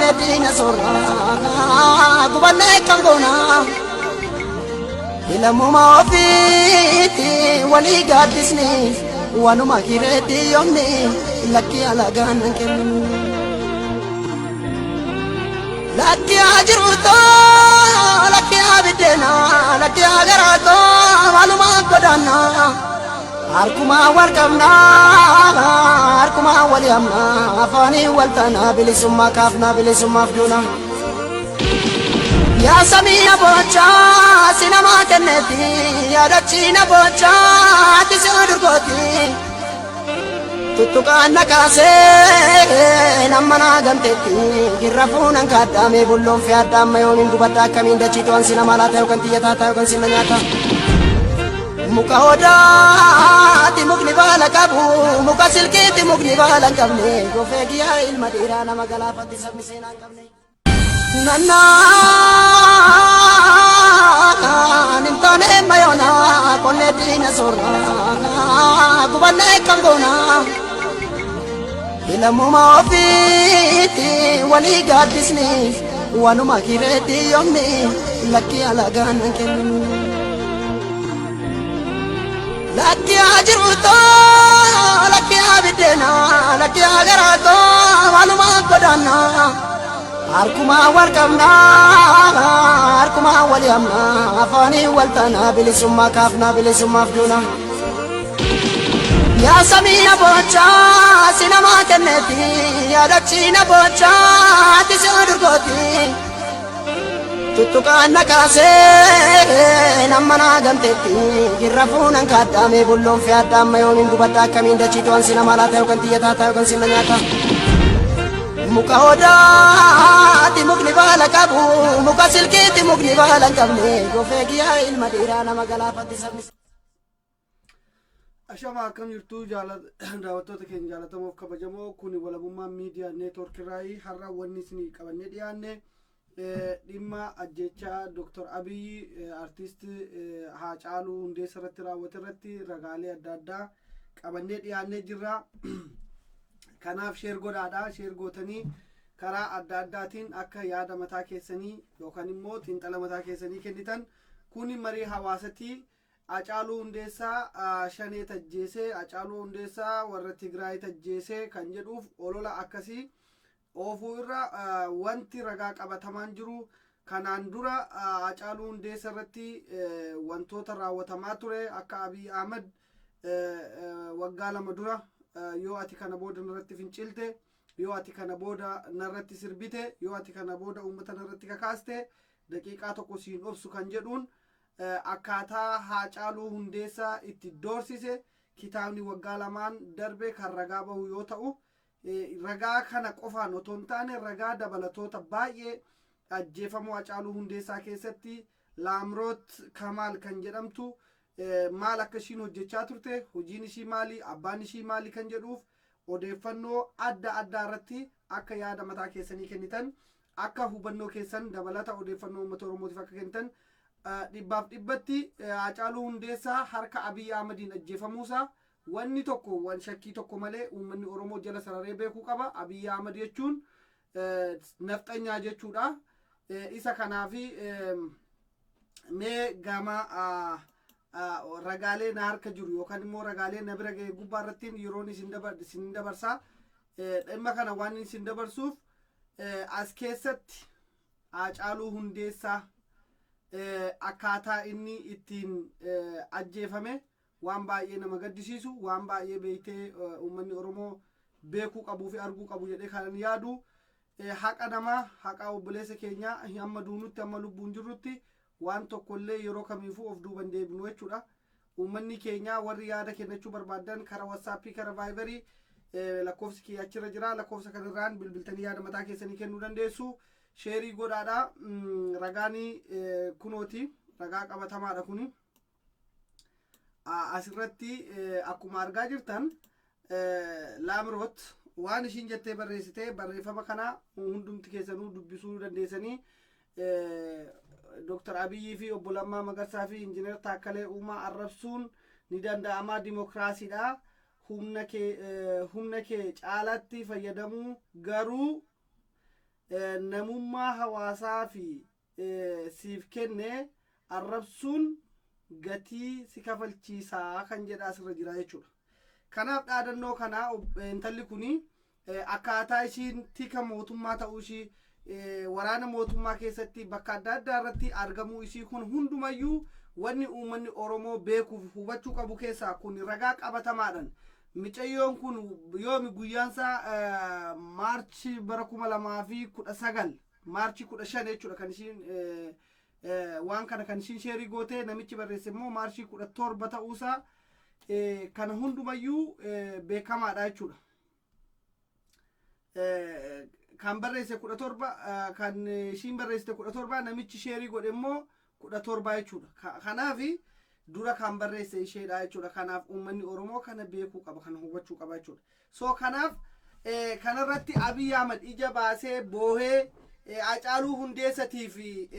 Qonnee diina soorraa gubannee kan goonaa. Lammuma ofiitti walii gaaddisni waanuma kireetti yoomni lakkii alagaan nan kennu. Lakkii haa jiruutoo lakkii haa biddeenaa lakkii haa garaatoo walumaa godaannaa. Harkumaa wal qabnaa harkumaa wal yaamnaa afaanii wal taanaa bilisummaa kaafnaa bilisummaaf duunaa. Yaa samii na boochaa si namaa kenneeti yaadachi na boochaa ati si durgooti. Tuttuqaan na kaasee nama naa gamteetti girra fuunan kaaddaamee bulloon fi addaamma yoomiin gubadda akkamiin dachii to'an si nama laata yookaan xiyya taata yookaan si na nyaata. Muka odaati mukni baala qabu muka silkiitti mukni baala hin qabne gofee giyyaa ilma dhiiraa nama galaafatti sabni seenaa hin qabne. Nannaan hin taane mayoona qonnee diina soorraa gubannee kan goonaa. Lammuma ofiitti walii gaaddisni waanuma kireetti yoomni lakkii alagaan nan kennu. Lakkii haa jiruutoo lakkii haa biddeenaa lakkii haa garaatoo walumaa godaannaa. Harkumaa wal qabnaa harkumaa wal yaamnaa afaanii wal taanaa bilisummaa kaafnaa bilisummaaf duunaa. Yaa samii na boochaa si namaa kenneeti yaadachi na boochaa ati si durgooti. Tuttuqaan na kaasee nama naa gamteetti girra fuunan kaaddaamee bulloon fi addaamma yoomiin gubadda akkamiin dachii to'an si nama laata yookaan xiyya taata yookaan si na nyaata. Muka odaati mukni baala qabu muka silkiitti mukni baala hin qabne gofee giyyaa ilma dhiiraa nama galaafatti sabni. Ashama, akkam jirtu daawwattoota keenya jaallatamoof kabajamoo? Kun Walabummaa Miidiyaa Neetwoork irraayi. Har'a wanni isinii qabannee dhiyaanne dhimma ajjechaa Dr. Abiyyi artiist Haacaaluu Hundeessa irratti raawwate irratti ragaalee adda addaa qabannee dhiyaannee jirra. Kanaaf share godhaadha. Share gootanii karaa adda addaatiin akka yaada mataa keessanii yookaan immoo xiinxala mataa keessanii kennitan. Kuni marii hawaasatii. Hacaaluu Hundeessaa Shanee tajjeesee, Hacaaluu Hundeessaa warra Tigraay tajjeesee kan jedhuuf olola akkasii oofuu irra, wanti ragaa qabatamaan jiru kanaan dura Hacaaluu Hundeessa irratti wantoota raawwatamaa ture, akka Abiy Ahmad waggaa 2 dura "Yoo ati kana booda narratti fincilte, yoo ati kana booda narratti sirbite, yoo ati kana booda uummata narratti kakaaste, daqiiqaa tokko siin obsu" kan jedhuun akkaataa Haacaaluu Hundeessaa itti doorsise kitaabni waggaa 2n darbe kan ragaa bahu yoo ta'u, ragaa kana qofaan otoo hin taane ragaa dabalatoota baay'ee ajjeefamuu Haacaaluu Hundeessaa keessatti Laamroot Kamaal kan jedhamtu maal akka ishiin hojjechaa turte, hojiin ishii maali, abbaan ishii maali kan jedhuuf odeeffannoo adda addaa irratti akka yaada mataa keessanii kennitan, akka hubannoo keessan dabalata odeeffannoo uummata Oromootiif akka kennitan. Dhibbaaf dhibbatti Haacaaluu Hundeessaa harka Abiy Ahmadiin ajjeefamuusaa wanni tokko wan shakkii tokko malee uummanni Oromoo jala sararee beekuu qaba. Abiy Ahmad jechuun nafxanyaa jechuudha. Isa kanaafi mee gama ragaalee na harka jiru yookaan immoo ragaalee na bira ga'e gubbaa irrattiin yeroon isin dabarsaa. Dhimma kana waan isin dabarsuuf, as keessatti Haacaaluu Hundeessaa akkaataa inni ittiin ajjeefame waan baay'ee nama gaddisiisu, waan baay'ee beektee uummanni Oromoo beekuu qabuu fi arguu qabu jedhee kan yaadu, haqa namaa, haqa obboleessa keenyaa hamma duunutti, hamma lubbuun jirrutti waan tokkollee yeroo kamiifuu of duuban deebinu jechuudha. Uummanni keenya warri yaada kennachuu barbaadan karaa WhatsAppii, karaa Viberii lakkoofsi kiyya achirra jira. Lakkoofsa kanarraan bilbiltanii yaada mataa keessanii kennuu dandeessu. Share godhaadha. Ragaanii kunooti, ragaa qabatamaadha kuni. Asirratti akkuma argaa jirtan Laamroot waan ishiin jettee barreessite, barreeffama kana hundumti keessanuu dubbisuu dandeessanii. Dr. Abiyyii fi obbo Lammaa Magarsaa fi Injiinar Taakkalee Uumaa arrabsuun ni danda'ama, dimokiraasiidha. Humna kee caalaatti fayyadamuu garuu Namummaa hawaasaa fi siif kenne arrabsuun gatii si kafalchiisaa kan jedha asirra jira jechuudha. Kanaaf dhaadannoo kana intalli kuni akkaataa ishiin tika mootummaa ta'uu ishii, waraana mootummaa keessatti bakka adda addaa irratti argamuu ishii, kun hundumayyuu wanni uummanni Oromoo beekuuf hubachuu qabu keessaa kun ragaa qabatamaadhaan. Micayyoon kun yoomi guyyaansaa? Maarchi bara 2019, Maarchi 15 jechuudha kan ishiin waan kana kan ishiin share gootee. Namichi barreesse immoo Maarchii 17 ta'uusaa kana hundumayyuu beekamaadha jechuudha. Kan barreesse 17, kan ishiin barreessite 17, namichi share godhe immoo 17 jechuudha. Kanaafi dura kan barreesse isheedha jechuudha. Kanaaf uummanni Oromoo kana beekuu qaba, kana hubachuu qaba jechuudha. So kanaaf kanarratti Abiy Ahmad ija baasee boohee Hacaaluu Hundeessatii fi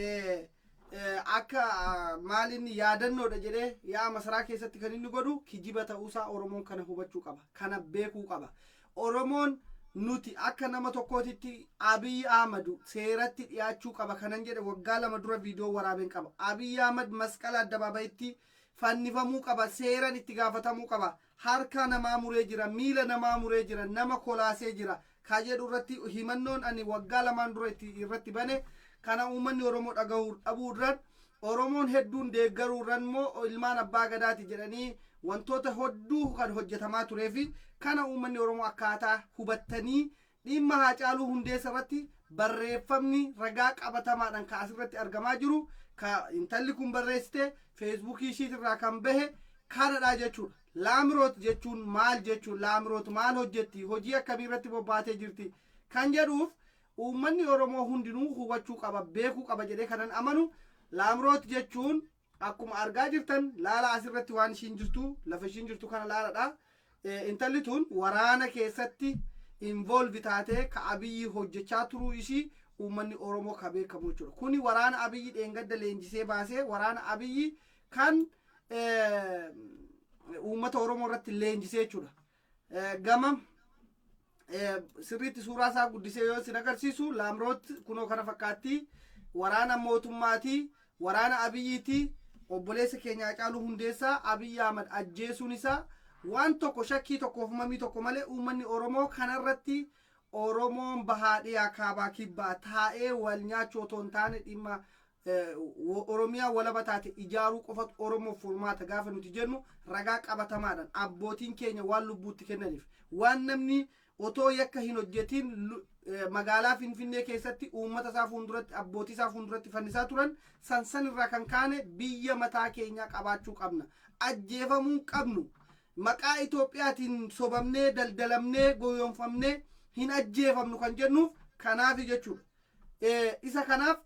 akka maal inni yaadannoodha jedhee yaa masaraa keessatti kan inni godhu kijiba ta'uusaa Oromoon kana hubachuu qaba. Kana beekuu qaba. Oromoon nuti akka nama tokkootitti Abiy Ahmad seeratti dhiyaachuu qaba kanan jedhe waggaa 2 dura viidiyoo waraabeen qaba. Abiy Ahmad Masqala addabaabayitti fannifamuu qaba, seeran itti gaafatamuu qaba. Harka namaa muree jira, miila namaa muree jira, nama kolaasee jira. Ka jedhu irratti himannoon ani waggaa 2n dura itti irratti bane kana uummanni Oromoo dhagahuu dhabuu irraan, Oromoon hedduun deeggaruu irraan immoo ilmaan abbaa gadaati jedhanii wantoota hedduu kan hojjetamaa turee fi kana uummanni Oromoo akkaataa hubattanii dhimma Haacaaluu Hundeessa irratti barreeffamni ragaa qabatamaadhaan ka asirratti argamaa jiru, ka intalli kun barreessite, Feesbuukii ishiitirraa kan bahe kanadha jechuudha. Laamroot jechuun maal jechuun? Laamroot maal hojjetti? Hojii akkamii irratti bobbaatee jirti? Kan jedhuuf uummanni Oromoo hundinuu hubachuu qaba, beekuu qaba jedhee kanan amanu, Laamroot jechuun akkuma argaa jirtan laala asirratti waan ishiin jirtu, lafa ishiin jirtu kana laaladha. Intalli tun waraana keessatti involve taatee ka Abiyyi hojjechaa turuu ishii uummanni Oromoo ka beekamu jechuudha. Kuni waraana Abiyyi dheengadda leenjisee baasee, waraana Abiyyi kan uummata Oromoo irratti leenjisee jechuudha. Gama sirriitti suuraa isaa guddisee yoo isin agarsiisu, Laamroot kunoo kana fakkaatti. Waraana mootummaati, waraana Abiyyiiti. Obboleessa keenya Hacaaluu Hundeessaa Abiyyi Ahmad ajjeesuun isaa waan tokko shakkii tokkoof mamii tokko malee uummanni Oromoo kanarratti, Oromoon bahaa dhiyaa kaabaa kibbaa taa'ee wal nyaachuu otoo hin taane, dhimma Oromiyaa walaba taate ijaaruu qofatu Oromoof furmaata gaafa nuti jennu, ragaa qabatamaadhaan abbootiin keenya waan lubbuutti kennaniif, waan namni otoo yakka hin hojjetiin magaalaa Finfinnee keessatti uummata isaa fuulduratti, abbootii isaa fuulduratti fannisaa turan san irraa kan kaane biyya mataa keenyaa qabaachuu qabna. Ajjeefamuu qabnu. Maqaa Itoophiyaatiin sobamnee, daldalamnee, goyoonfamnee hin ajjeefamnu kan jennuuf kanaaf jechuudha. Isa kanaaf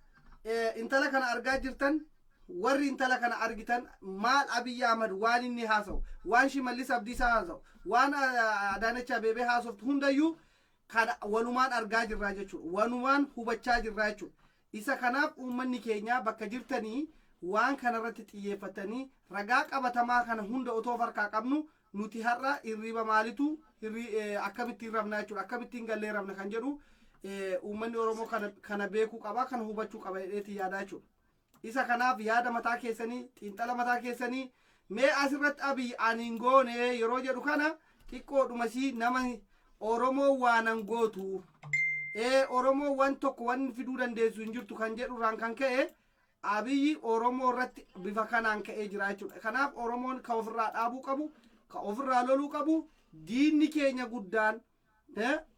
intala kana argaa jirtan, warri intala kana argitan, maal Abiyyi Ahmad waan inni haasa'u, waan Shimallis Abdiisaa haasa'u, waan Adaanech Abeebee haasoftu hundayyuu kana walumaan argaa jirraa jechuudha. Walumaan hubachaa jirraa jechuudha. Isa kanaaf uummanni keenya bakka jirtanii waan kanarratti xiyyeeffatanii, ragaa qabatamaa kana hunda otoo of harkaa qabnu, nuti har'a hirriba maalitu akkamittiin rafna jechuudha, akkamittiin gallee rafna kan jedhu uummanni Oromoo kana beekuu qaba, kana hubachuu qaba jedheetii yaadaa jechuudha. Isa kanaaf yaada mataa keessanii, xiinxala mataa keessanii mee asirratti Abiy ani hin goone yeroo jedhu kana xiqqoodhumasii nama Oromoo waanan gootu, Oromoo wan tokko wan fiduu dandeessu hin jirtu kan jedhu irraan kan ka'e Abiyyi Oromoo irratti bifa kanaan ka'ee jira jechuudha. Kanaaf Oromoon ka ofirraa dhaabuu qabu, ka ofirraa loluu qabu, diinni keenya guddaan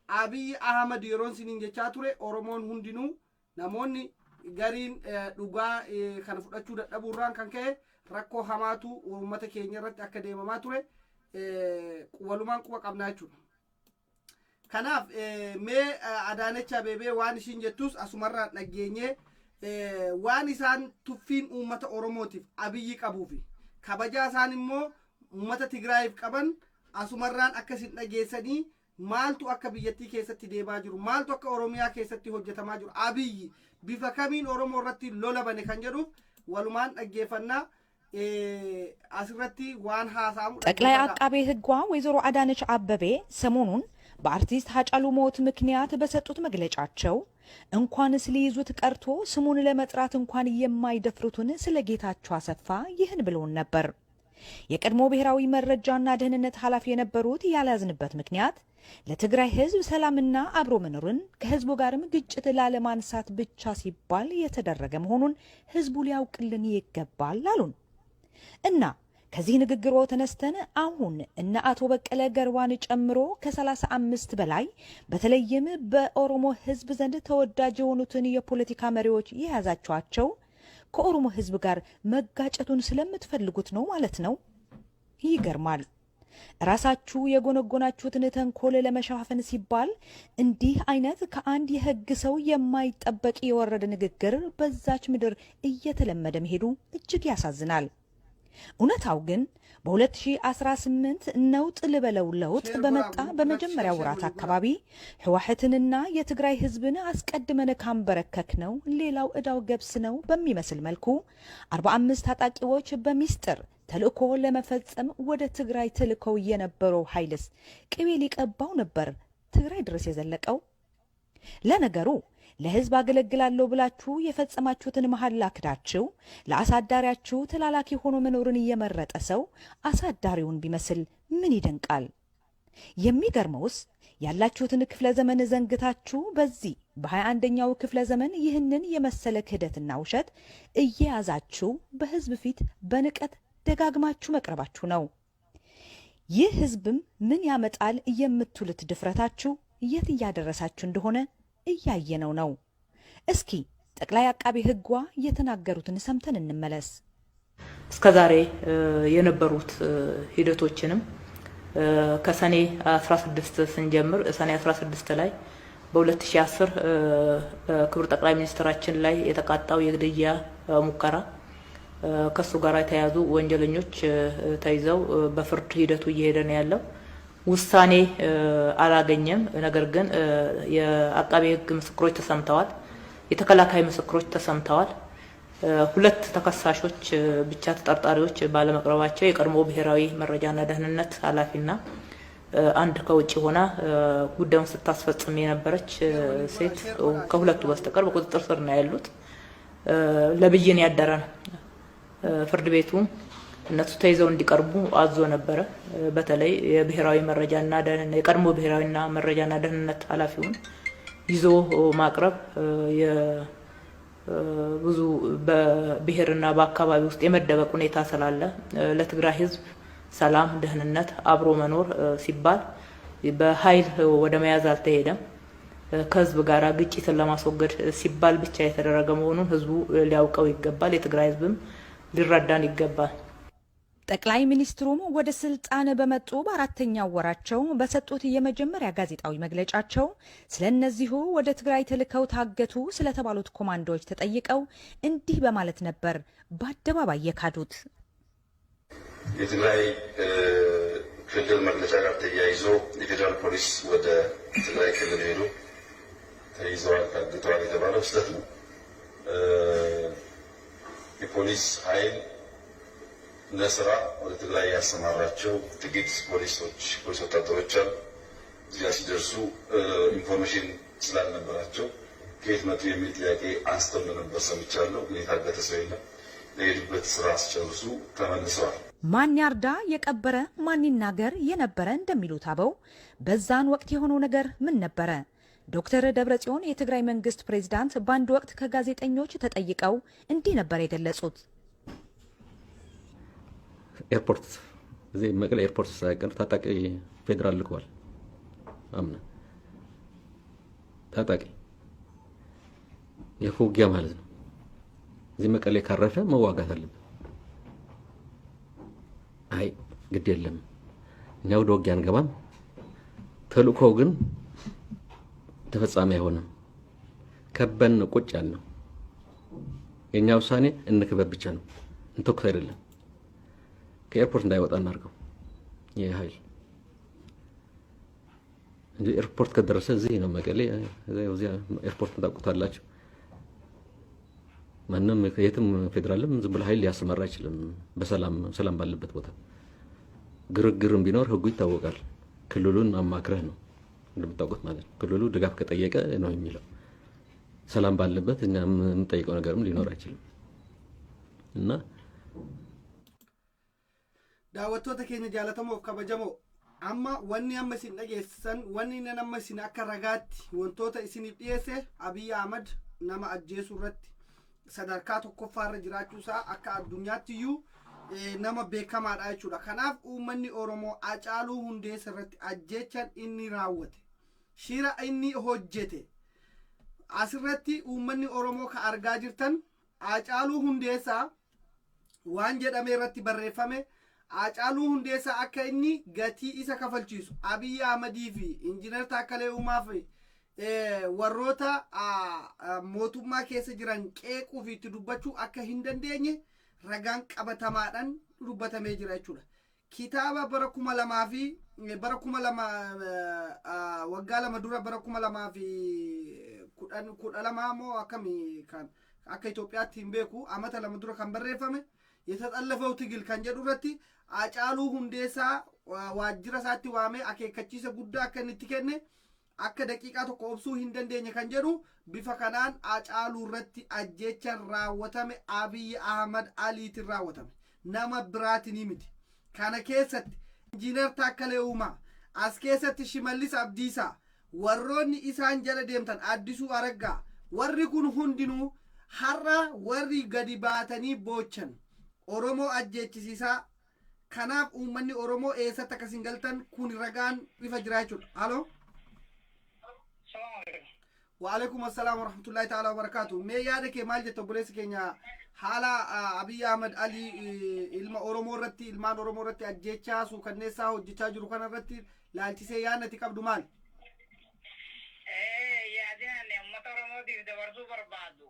Abiyyi Ahmad yeroon siniin jechaa ture, Oromoon hundinuu namoonni gariin dhugaa kana fudhachuu dadhabuu irraan kan ka'e rakkoo hamaatu uummata keenya irratti akka deemamaa ture walumaan quba qabnaa jechuudha. Kanaaf mee Adaanech Abeebee waan ishiin jettus asumarraan dhageenyee, waan isaan tuffiin uummata Oromootiif Abiyyi qabuu fi kabajaa isaan immoo uummata Tigraayiif qaban asumarraan akkasin dhageessanii, maaltu akka biyyattii keessatti deemaa jiru, maaltu akka Oromiyaa keessatti hojjetamaa jiru, Abiyyi bifa kamiin Oromoo irratti lola bane kan jedhuuf walumaan dhaggeeffannaa asirratti waan haasa'amu ጠቅላይ dhaggeeffadhaa. አቃቤ ሕጓ ወይዘሮ አዳነች አበቤ ሰሞኑን በአርቲስት ሀጫሉ ሞት ምክንያት በሰጡት መግለጫቸው እንኳንስ ሊይዙት ቀርቶ ስሙን ለመጥራት እንኳን የማይደፍሩትን ስለ ጌታቸው አሰፋ ይህን ብለውን ነበር። የቀድሞ ብሔራዊ መረጃና ደህንነት ኃላፊ የነበሩት ያልያዝንበት ምክንያት ለትግራይ ሕዝብ ሰላምና አብሮ መኖርን ከሕዝቡ ጋርም ግጭት ላለማንሳት ብቻ ሲባል የተደረገ መሆኑን ሕዝቡ ሊያውቅልን ይገባል አሉን። እና ከዚህ ንግግሮ ተነስተን አሁን እነ አቶ በቀለ ገርባን ጨምሮ ከ35 በላይ በተለይም በኦሮሞ ሕዝብ ዘንድ ተወዳጅ የሆኑትን የፖለቲካ መሪዎች የያዛችኋቸው ከኦሮሞ ሕዝብ ጋር መጋጨቱን ስለምትፈልጉት ነው ማለት ነው። ይገርማል። ራሳችሁ የጎነጎናችሁትን ተንኮል ለመሸፋፈን ሲባል እንዲህ አይነት ከአንድ የሕግ ሰው የማይጠበቅ የወረደ ንግግር በዛች ምድር እየተለመደ መሄዱ እጅግ ያሳዝናል። እውነታው ግን በ2018 ነውጥ ልበለው ለውጥ በመጣ በመጀመሪያ ወራት አካባቢ ህወሓትንና የትግራይ ህዝብን አስቀድመን ካንበረከክ ነው ሌላው ዕዳው ገብስ ነው በሚመስል መልኩ 45 ታጣቂዎች በሚስጥር ተልእኮ ለመፈጸም ወደ ትግራይ ተልከው የነበረው ኃይልስ ቅቤ ሊቀባው ነበር ትግራይ ድረስ የዘለቀው። ለነገሩ ለህዝብ አገለግላለሁ ብላችሁ የፈጸማችሁትን መሐላ ክዳችሁ ለአሳዳሪያችሁ ተላላኪ ሆኖ መኖርን እየመረጠ ሰው አሳዳሪውን ቢመስል ምን ይደንቃል? የሚገርመውስ ያላችሁትን ክፍለ ዘመን ዘንግታችሁ በዚህ በ21ኛው ክፍለ ዘመን ይህንን የመሰለ ክህደትና ውሸት እየያዛችሁ በህዝብ ፊት በንቀት ደጋግማችሁ መቅረባችሁ ነው። ይህ ህዝብም ምን ያመጣል የምትሉት ድፍረታችሁ የት እያደረሳችሁ እንደሆነ እያየነው ነው። እስኪ ጠቅላይ አቃቤ ሕጓ የተናገሩትን ሰምተን እንመለስ። እስከዛሬ የነበሩት ሂደቶችንም ከሰኔ 16 ስንጀምር ሰኔ 16 ላይ በ2010 በክቡር ጠቅላይ ሚኒስትራችን ላይ የተቃጣው የግድያ ሙከራ ከሱ ጋር የተያዙ ወንጀለኞች ተይዘው በፍርድ ሂደቱ እየሄደ ነው ያለው። ውሳኔ አላገኘም። ነገር ግን የአቃቤ ሕግ ምስክሮች ተሰምተዋል። የተከላካይ ምስክሮች ተሰምተዋል። ሁለት ተከሳሾች ብቻ ተጠርጣሪዎች ባለመቅረባቸው የቀድሞ ብሔራዊ መረጃና ደህንነት ኃላፊና አንድ ከውጭ ሆና ጉዳዩን ስታስፈጽም የነበረች ሴት ከሁለቱ በስተቀር በቁጥጥር ስር ነው ያሉት። ለብይን ያደረ ነው። ፍርድ ቤቱ እነሱ ተይዘው እንዲቀርቡ አዞ ነበረ። በተለይ የብሔራዊ መረጃና ደህንነት የቀድሞ ብሔራዊና መረጃና ደህንነት ኃላፊውን ይዞ ማቅረብ ብዙ በብሔርና በአካባቢ ውስጥ የመደበቅ ሁኔታ ስላለ ለትግራይ ሕዝብ ሰላም፣ ደህንነት፣ አብሮ መኖር ሲባል በኃይል ወደ መያዝ አልተሄደም። ከህዝብ ጋር ግጭትን ለማስወገድ ሲባል ብቻ የተደረገ መሆኑን ህዝቡ ሊያውቀው ይገባል። የትግራይ ህዝብም ሊረዳን ይገባል። ጠቅላይ ሚኒስትሩም ወደ ስልጣን በመጡ በአራተኛው ወራቸው በሰጡት የመጀመሪያ ጋዜጣዊ መግለጫቸው ስለ እነዚሁ ወደ ትግራይ ተልከው ታገቱ ስለተባሉት ኮማንዶዎች ተጠይቀው እንዲህ በማለት ነበር በአደባባይ የካዱት። የትግራይ ክልል መግለጫ ጋር ተያይዞ የፌዴራል ፖሊስ ወደ ትግራይ ክልል ሄዶ ተይዘዋል፣ ታግተዋል የተባለው ስህተት ነው። የፖሊስ ኃይል ለስራ ወደ ትግራይ ያሰማራቸው ጥቂት ፖሊሶች፣ ፖሊስ ወታደሮች አሉ። እዚያ ሲደርሱ information ስላልነበራቸው ከየት መጡ የሚል ጥያቄ አንስተው እንደነበር ሰምቻለሁ። ግን የታገተ ሰው የለም። ለሄዱበት ስራ አስጨርሱ ተመልሰዋል። ማን ያርዳ የቀበረ ማን ይናገር የነበረ እንደሚሉት አበው በዛን ወቅት የሆነው ነገር ምን ነበረ? ዶክተር ደብረጽዮን የትግራይ መንግስት ፕሬዝዳንት በአንድ ወቅት ከጋዜጠኞች ተጠይቀው እንዲህ ነበር የገለጹት። ኤርፖርት እዚህ መቀሌ ኤርፖርት ሳይቀር ታጣቂ ፌዴራል ልከዋል። አምና ታጣቂ የውጊያ ማለት ነው። እዚህ መቀሌ ካረፈ መዋጋት አለብን። አይ ግድ የለም እኛ ወደ ውጊያ አንገባም። ተልእኮው ግን ተፈጻሚ አይሆንም። ከበን ነው ቁጭ ያልነው። የእኛ ውሳኔ እንክበብ ብቻ ነው፣ እንተኩስ አይደለም። ከኤርፖርት እንዳይወጣ እናድርገው ይህ ኃይል እንጂ ኤርፖርት ከደረሰ እዚህ ነው መቀሌ፣ እዚያ ኤርፖርት ታውቁታላችሁ። ማንም የትም ፌዴራልም ዝም ብሎ ኃይል ሊያሰማራ አይችልም። በሰላም ሰላም ባለበት ቦታ ግርግርም ቢኖር ህጉ ይታወቃል። ክልሉን አማክረህ ነው እንደምታውቁት ማለት ነው። ክልሉ ድጋፍ ከጠየቀ ነው የሚለው። ሰላም ባለበት እኛ የምንጠይቀው ነገርም ሊኖር አይችልም እና Daawwattoota keenya jaallatamoof kabajamoo, amma wanni amma isin dhageessisan, wanni inni amma isin akka ragaatti wantoota isiniif dhiyeesse, Abiy Ahmad nama ajjeesuu irratti sadarkaa tokkoffaarra jiraachuusaa akka addunyaatti iyyuu nama beekamaadha jechuudha. Kanaaf uummanni Oromoo Hacaaluu Hundeessa irratti ajjeechaan inni raawwate, shira inni hojjete, asirratti uummanni Oromoo ka argaa jirtan Hacaaluu Hundeessaa waan jedhame irratti barreeffame, Hacaaluu Hundeessaa akka inni gatii isa kafalchiisu Abiyyi Ahmadii fi Injiinar Taakkalee Uumaa fi warroota mootummaa keessa jiran qeequu fi itti dubbachuu akka hin dandeenye ragaan qabatamaadhaan dubbatamee jira jechuudha. Kitaaba bara 2000 fi bara 2000, waggaa 2 dura, bara 2010, 12 moo akkamii kan akka Itoophiyaatti hin beeku, amata 2 dura kan barreeffame "የተጠለፈው ትግል" kan jedhu irratti Hacaaluu Hundeessaa waajjira isaatti waamee akeekkachiisa guddaa akka inni itti kenne, akka daqiiqaa tokko obsuu hin dandeenye kan jedhu, bifa kanaan Hacaaluu irratti ajjeechaan raawwatame Abiyyi Ahmad Aliitiin raawwatame, nama biraatinii miti. Kana keessatti Injiinar Taakkalee Uumaa, as keessatti Shimallis Abdiisaa, warroonni isaan jala deemtan, Addisuu Araggaa, warri kun hundinuu har'a warri gadi baatanii boochan Oromoo ajjeechisiisaa. Kanaaf uummanni Oromoo eessatti akkasin galtan kun ragaan ifa jira jechuudha. Halo. Waalaikum assalaam warahmatullahi ta'ala wabarakaatu. Mee yaada kee maal jetta, obboleessi keenya? Haala Abiy Ahmad Ali ilma Oromoo irratti, ilmaan Oromoo irratti ajjeechaa suukanneessaa hojjechaa jiru kana irratti laalchisee yaadni ati qabdu maali? Yaadni ani uummata Oromootiif dabarsuu barbaadu,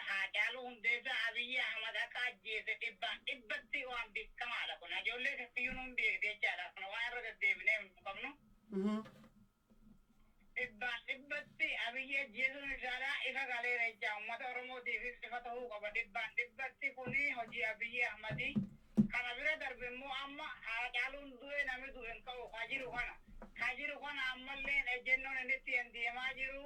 Haacaaluu Hundeessaa Abiyyi Ahmad akka ajjeese dhibbaan dhibbatti waan beekamaadha. Kun ijoollee siyyuu nuun beekte jechaadha. Kun waan irra deddeebinee hin qabnu. Dhibbaan dhibbatti Abiyyi ajjeesuun isaadha ifa galeera jecha, uummata Oromootiifis ifa ta'uu qaba. Dhibbaan dhibbatti kuni hojii Abiyyi Ahmadi. Kana bira darbe immoo amma Haacaaluun du'e, namni du'e hin ka'u ka jiru kana. Ka jiru kana ammallee ejjennoon inni ittiin deemaa jiru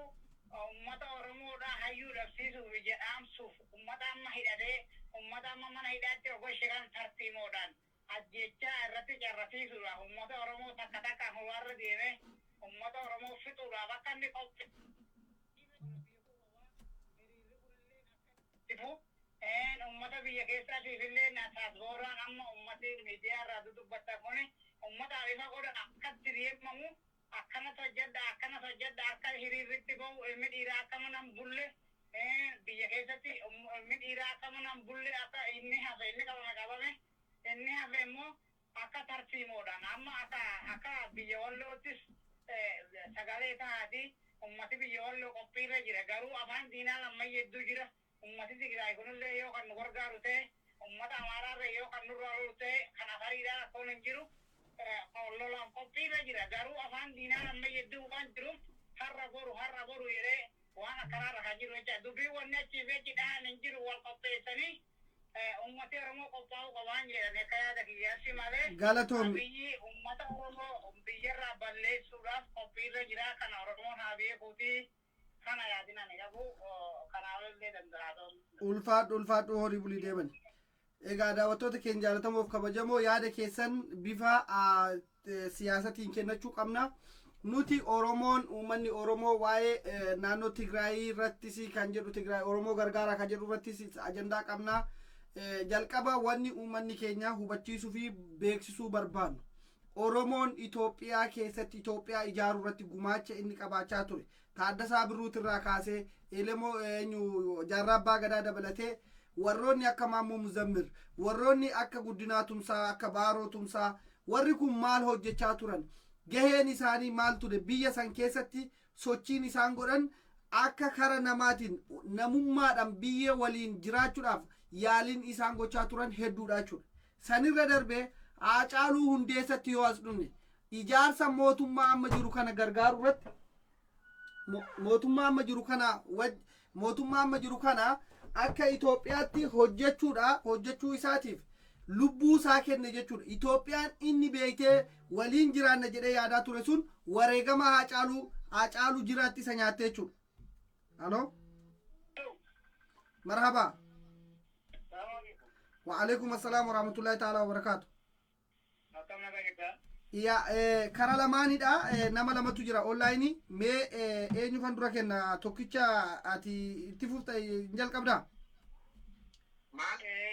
uummata Oromoodha hayyuu dhabsiisuuf, ija dhaamsuuf, uummata amma hidhatee, uummata amma mana hidhaatti ogoshee kan tartiimoodhaan ajjechaa irratti carrasiisuudhaaf, uummata Oromoo takka takkaan hubaarra deemee uummata Oromoo fixuudhaaf akka inni qophii uummata biyya keessaatiif illee taasbooraan amma uummati miidiyaa irraa dudubbatan kuni uummataaf ifa godhan, akkatti deemamu, akkanatu hojjedha, akkanatu hojjedha, akka hiriirritti bahu, ilmi dhiiraa akka mana hin bulle, biyya keessatti ilmi dhiiraa akka mana hin bulle, akka inni hafe, inni qabame qabame, inni hafe immoo akka tarsiimoodhaan amma akka biyya Walloottis sagalee taati. Ummati biyya Walloo qophiirra jira, garuu afaan diinaa lammayya hedduu jira. Ummati Tigraay kunillee yoo kan nu gargaaru ta'e, ummata Amaaraarra yoo kan nurraa lolu ta'e, kan Afariidhaa rakkoon hin jiru, lolaan qophiirra jira. Garuu afaan diinaa lammayya hedduu waan jiruuf har'a boru, har'a boru jedhee waan akkanaarra kan jiru jecha. Dubbii wanni achii fi achi dhahan hin jiru. Wal qopheessanii ummati Oromoo qophaa'uu qabaan jedhan akka yaada kiyyaatti malee. Galatoom. Abiyyi ummata Oromoo biyyarraa balleessuudhaaf qophiirra jira. Kana Oromoon haa beekuuti. Kana yaadina ani qabu kanaaf illee danda'a. Ulfaadhu, ulfaadhu, horii bulii deeman. Egaa daawwattoota keenya jaalatamoof kabajamoo, yaada keessan bifa siyaasatiin kennachuu qabna. Nuti Oromoon, uummanni Oromoo waa'ee naannoo Tigraay irrattis kan jedhu, Tigraay Oromoo gargaaraa kan jedhu irrattis ajandaa qabna. Jalqaba wanni uummanni keenya hubachiisuu fi beeksisuu barbaannu, Oromoon Itoophiyaa keessatti Itoophiyaa ijaaruu irratti gumaacha inni qabaachaa ture, Taaddasaa Birruutirraa kaasee, Elemoo eenyu, Jaarraa Abbaa Gadaa dabalatee, warroonni akka Maammoo Muzammir, warroonni akka Guddinaa Tumsaa, akka Baaroo Tumsaa, warri kun maal hojjechaa turan? Gaheen isaanii maal ture? Biyya san keessatti sochiin isaan godhan akka kara namaatiin namummaadhaan biyya waliin jiraachuudhaaf yaaliin isaan gochaa turan hedduudha jechuudha. Sanirra darbee Haacaaluu Hundeessatti yoo as dhufne, ijaarsa mootummaa amma jiru kana gargaaru irratti, mootummaa amma jiru kana akka Itoophiyaatti hojjechuudha, hojjechuu isaatiif lubbuu isaa kenne jechuudha. Itoophiyaan inni beektee waliin jiraanna jedhee yaadaa ture sun wareegama Haacaaluu jiraatti isa nyaatte jechuudha. Haloo. Marhaba. Wa alaikum assalam wa rahmatullahi ta'ala wa barakaatu. Akkam nagaa jirtaa? Yaa, kara lamaanidha. Nama lamatu jira online. Mee eenyu kan dura kenna? Tokkicha ati itti fufta hin jalqabdaa?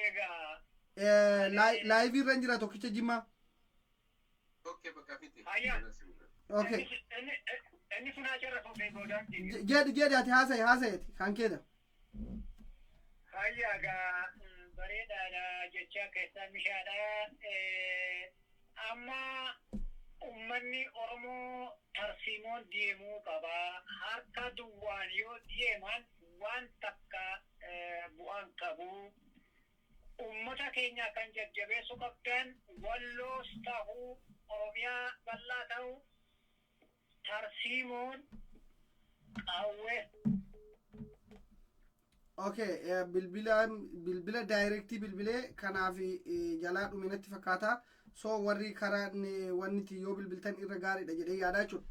Egaa. Live irra hin jira tokkicha Jimmaa. Hayya. Okay. Inni sun haa carrafu boodaan. Jedhi, jedhi, ati haasa'i, haasa'eeti kan keedha. Hayya, egaa bareedaadha jecha keessaa mishaadha. Amma ummanni Oromoo tarsiimoon deemuu qaba. Harka duwwaan yoo deeman waan takka bu'aan qabu. Ummata keenya kan jajjabeessuu qabdan, Walloos ta'uu, Oromiyaa bal'aa ta'uu, tarsiimoon qawwee Okay, bilbila bilbila direct bilbilee kanaaf jalaa dhuminatti fakkaata. So warri karaa wanni yoo bilbiltan irra gaariidha jedhee yaadaa jechuudha.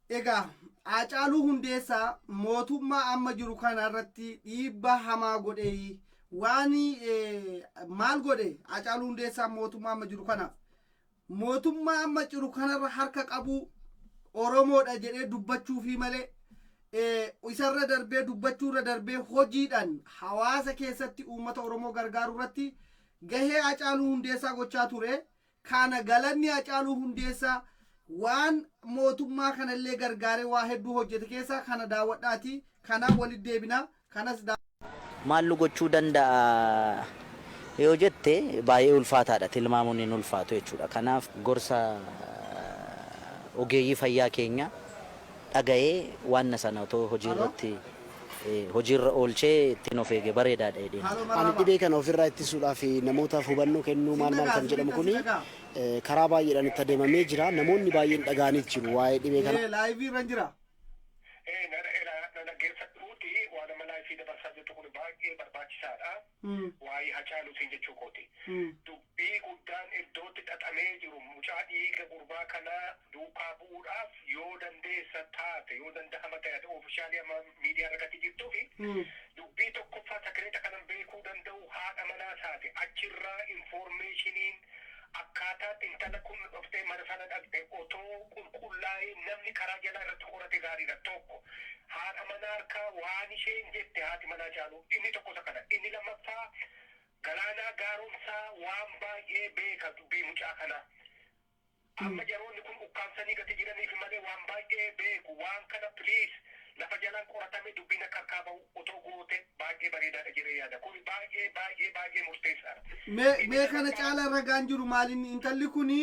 Egaa Haacaaluu Hundeessaa mootummaa amma jiru kana irratti dhiibbaa hamaa godhee waan maal godhe Haacaaluu Hundeessaa mootummaa amma jiru kanaaf? Mootummaa amma jiru kanarra harka qabu Oromoodha jedhee dubbachuufi malee, isarra darbee, dubbachuurra darbee, hojiidhaan hawaasa keessatti uummata Oromoo gargaaruu irratti gahee Haacaaluu Hundeessaa gochaa ture. Kana galanni Haacaaluu Hundeessaa waan mootummaa kanallee gargaaree waa hedduu hojjete keessaa kana daawwadhaati. Kanaaf walitti deebina. Kanas Maallu gochuu danda'a yoo jette, baay'ee ulfaataadha, tilmaamuun hin ulfaatu jechuudha. Kanaaf gorsa ogeeyyii fayyaa keenya dhaga'ee waan sana otoo hojii irratti hojiirra oolchee ittiin of eege bareedaadha jedheen. Ani dhibee kana ofirraa ittisuudhaaf namootaaf hubannoo kennuu maal maal kan jedhamu kuni karaa baay'eedhaan itti adeemamee jira. Namoonni baay'een dhaga'anii jiru waa'ee dhibee kana. Live irra jira. Na dhaggeeffadhuuti, waan amma live dabarsaa jirtu kun baay'ee barbaachisaadha. Waa'ee Hacaaluutiin jechuu kooti. Dubbii guddaan iddootti xaxamee jiru, mucaa dhiiga gurbaa kanaa duukaa bu'uudhaaf, yoo dandeessa taate, yoo danda'ama ta'e, official amma miidiyaa irratti jirtuu fi dubbii tokkoffaa secret kanan beekuu danda'u haadha manaa taate. Achirraa informationiin akkaataa intala kun dhuftee mana sana dhaqxe otoo qulqullaa'ee namni karaa jalaa irratti qorate gaariidha. Tokko haadha manaa harkaa waan isheen jette, haati manaa caalu, inni tokko isa kana. Inni lammaffaa Galaanaa Gaaromsaa waan baay'ee beeka dubbii mucaa kanaa. Amma jaroonni kun ukkaamsanii gati jiraniif malee waan baay'ee beeku. Waan kana please lafa jalaan qoratame dubbiin akka harkaa bahu otoo goote baay'ee bareedaadha jedhee yaada. Kun baay'ee baay'ee baay'ee murteessaadha. Mee kana caala ragaan jiru maaliin? Intalli kuni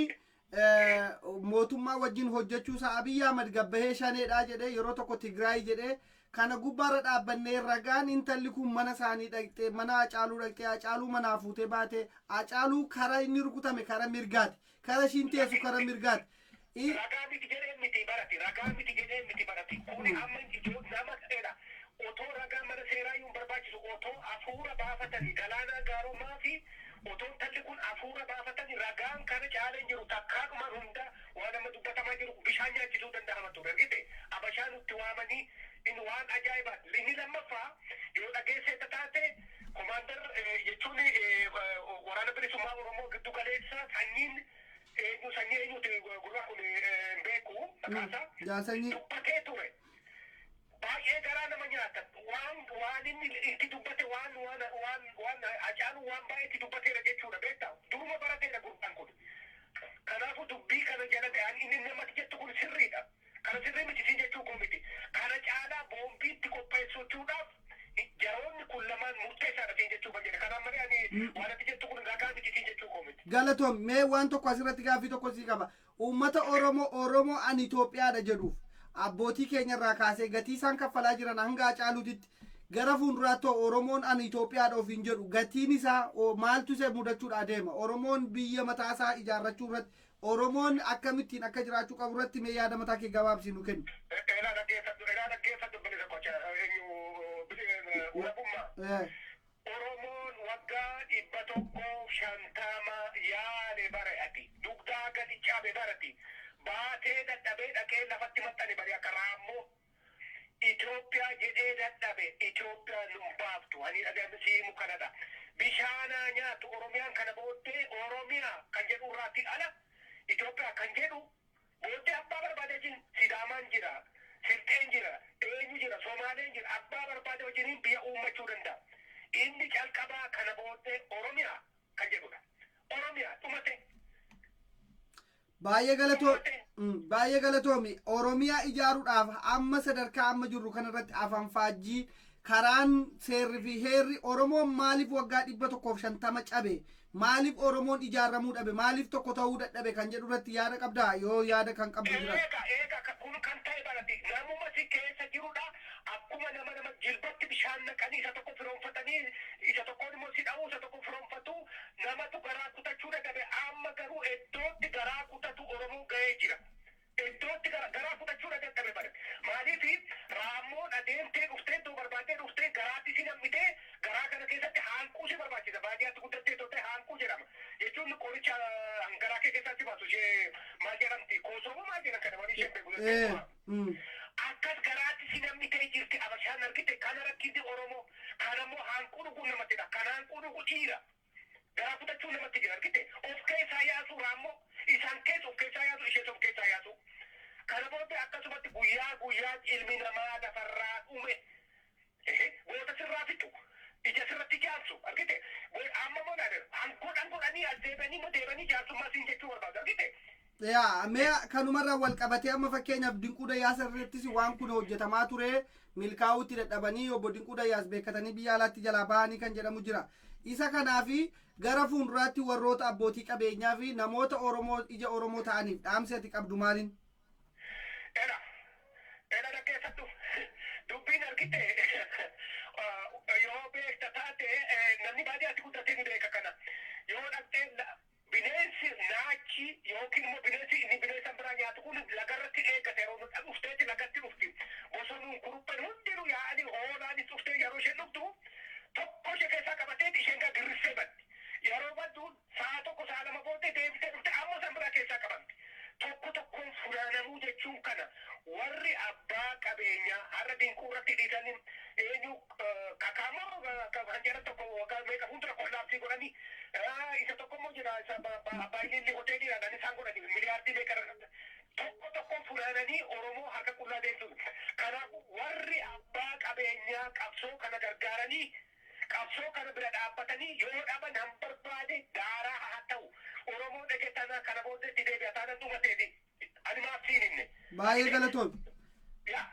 mootummaa wajjin hojjechuu isaa Abiyyi Ahmad gabbahee shaneedha jedhee, yeroo tokko Tigraay jedhee, kana gubbaarra dhaabbannee ragaan intalli kun mana isaanii dhaqxee, mana Hacaaluu dhaqxee, Hacaaluu manaa fuutee baatee, Hacaaluu kara inni rukutame kara mirgaati, kara ishiin teessu kara mirgaati. Ragaa miti jedhee miti barati, ragaa miti jedhee miti barati. Kuni amma ijoo nama dheedha. Otoo ragaa mana seeraa iyyuu hin barbaachisu, otoo hafuura baafatanii Galaanaa Gaaromaa fi otoo intalli kun hafuura baafatanii ragaan kana caalee hin jiru. Takkaadhumaan hunda waan amma dubbatamaa jiru bishaan nyaachisuu danda'ama ture. Argite, abashaa nutti waamanii inni waan ajaa'ibaa. Inni lammaffaa, yoo dhageessee taate, commander jechuun Waraana Bilisummaa Oromoo giddu galeessa sanyiin eenyu, sanyii eenyuti gurraa kun hin beeku maqaasaa. Jaasanyii. Dubbatee ture. Baay'ee garaa nama nyaata. Waan inni itti dubbate waan Hacaaluu waan baay'ee itti dubbateera jechuudha, beektaa? Duruma barateera gurbaan kun. Kanaafuu dubbii kana jala ta'an inni namatti jettu kun sirriidha. Kana sirrii miti siin jechuu koo miti. Kana caalaa boombiitti qopheessuudhaaf jaroonni kun lamaan murteessaadha siin jechuu kan jedhe. Kanaaf malee ani waan ati jettu kun ragaa miti siin jechuu koo miti. Galatoom. Mee waan tokko asirratti gaaffii tokko sii qaba. Uummata Oromoo, Oromoo ani Itoophiyaadha jedhuuf, abbootii keenya irraa kaasee gatii isaan kaffalaa jiran hanga Hacaaluutitti, gara fuulduraatti Oromoon ani Itoophiyaadha ofiin jedhu gatiin isaa maaltu isa mudachuudha adeema? Oromoon biyya mataa isaa ijaarrachuu irratti, Oromoon akkamittiin akka jiraachuu qabu irratti mee yaada mataa kee gabaabsii nu kenni. Elaa dhaggeeffadhu, elaa dhaggeeffadhu, bilisa qocha eenyu walabummaa. Oromoon waggaa 150 yaale bare, ati dugdaa gadi cabe barati baatee dadhabee dhaqee lafatti maxxane bari akka raammoo. Itoophiyaa jedhee dadhabe. Itoophiyaan nun baaftu. Ani dhaga'ame siimu kanadha. Bishaanaa nyaatu Oromiyaan kana booddee Oromiyaa kan jedhu irraatti ala Itoophiyaa kan jedhu booddee abbaa barbaade wajjin Sidaamaan jira, Silxeen jira, eenyu jira, Somaaleen jira, abbaa barbaade wajjiniin biyya uummachuu danda'a. Inni calqabaa kana booddee Oromiyaa kan jedhudha. Oromiyaa dhumate. Baay'ee galatoomi. Oromiyaa ijaaruudhaaf amma sadarkaa amma jirru kanarratti afaan faajjii karaan seerri fi heerri Oromoon maaliif waggaa 150 cabe, maaliif Oromoon ijaaramuu dhabe, maaliif tokko ta'uu dadhabe kan jedhu irratti yaada qabdaa, yoo yaada kan qabdu jira? Eega kun kan ta'e barate namuma si keessa jirudha. Akkuma nama jilbatti bishaan naqanii isa tokko firoonfatanii, isa tokkoon immoo si dha'uu, isa tokko firoonfatu, namatu garaa kutachuu dadhabe. Amma garuu iddootti garaa kutatu Oromoo ga'ee jira. Iddootti garaa kutachuu dadhabe bare. Maaliif raammoon adeemtee dhuftee iddoo barbaaddee dhuftee garaatti si nam'itee garaa kana keessatti haanquu si barbaachisa. Baadiyyaatti guddattee turte haanquu jedhama. Jechuun qoricha garaa kee keessatti baasu ishee maal jedhamti? Koosoo maal jedhan kana waliin ishee beeku. Akkas garaatti si nam'itee jirti abashaan argite kana rakkinni Oromoo. Kana immoo haanquu dhuguun namattidha. Kan haanquu dhugu dhiira. Garaa kutachuu namatti jira argite. Of keessaa yaasu raammoo isaan keessa of keessaa yaasu, ishees of keessaa yaasu. Kana booddee akkasumatti guyyaa guyyaa ilmi namaa lafarraa dhume. Goota sirraa fixu. Ija sirratti jaamsu argite. Amma moo naadeera. Hangodhan godhanii as deebi'anii immoo deebi'anii jaarsummaa siin jechuu barbaadu argite. Yaa, mee kanumarraa wal qabatee amma fakkeenyaaf Dinquu Dayyaas irrattis waan kun hojjetamaa ture, milkaa'uutti dadhabanii obbo Dinquu Dayyaas beekatanii biyya alaatti jalaa bahanii kan jedhamu jira. Isa kanaafi gara fuulduraatti warroota abbootii qabeenyaa fi namoota Oromoo ija Oromoo ta'aniif dhaamsi ati qabdu maaliin? Ela dhaggeeffadhu. Dubbiin argite yoo beekta taate, namni baadiyyaatti guddatee ni beeka kana. Yoo dhaqxee bineensi naachi yookiin immoo bineensi inni bineensa biraa nyaatu kun lagarratti eeggate, yeroo dhufteetti lagatti dhufti. Bosonuun kurupheen hundinuu yaa'anii hoolaanis dhuftee yeroo isheen dhuftu tokko ishee keessaa qabateeti isheen gaa girrissee baddi. Yeroo baddu sa'a 1 sa'a 2 booddee deebitee dhufte ammoo san biraa keessaa qabamti. Tokko tokkoon funaanamuu jechuun kana. Warri abbaa qabeenyaa har'a Dinquu irratti dhiisanii eenyu kakaamoo kan jedhan tokko waggaa meeqa fuuldura collapse godhanii, isa tokko immoo jira, isa baay'inni hoteeliidhaan isaan godhanii miliyaardii meeqa tokko tokkoon funaananii Oromoo harka qullaa deemsu. Kanaafuu warri abbaa qabeenyaa qabsoo kana gargaaranii, qabsoo kana bira dhaabbatanii yoo dhaban han barbaade daaraa haa ta'u. Oromoo dhege tana kana booddeetti deebi'a taanan dhumateeti. Ani maaf siin hinne. Baay'ee galatoomi. Yaa,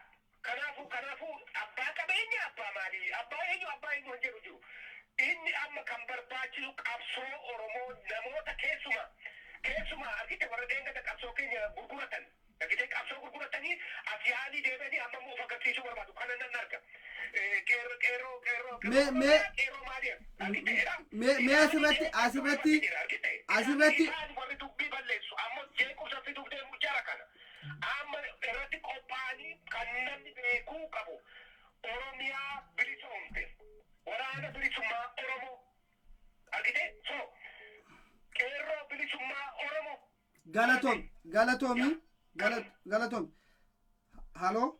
kanaafuu abbaa qabeenya, abbaa maalii, abbaa eenyu, abbaa eenyu hin jedhu jiru. Inni amma kan barbaachisu qabsoo Oromoo namoota keessumaa argite warra deengada qabsoo keenya gurguratan, argite qabsoo gurguratanii as yaa'anii deebi'anii amma immoo of agarsiisuu barbaadu kana nan arga. Qeerroo, qeerroo, qeerroo, qeerroo maali argiteedha. Mee asirratti Isaan warri dubbii balleessu ammoo jeequmsa fiduuf deemu jara kana. Amma irratti qophaa'anii kan namni beekuu qabu Oromiyaa bilisoomte, waraana bilisummaa Oromoo argite, so qeerroo bilisummaa Oromoo. Galatoomi, galatoomi, galatoomi. Haloo,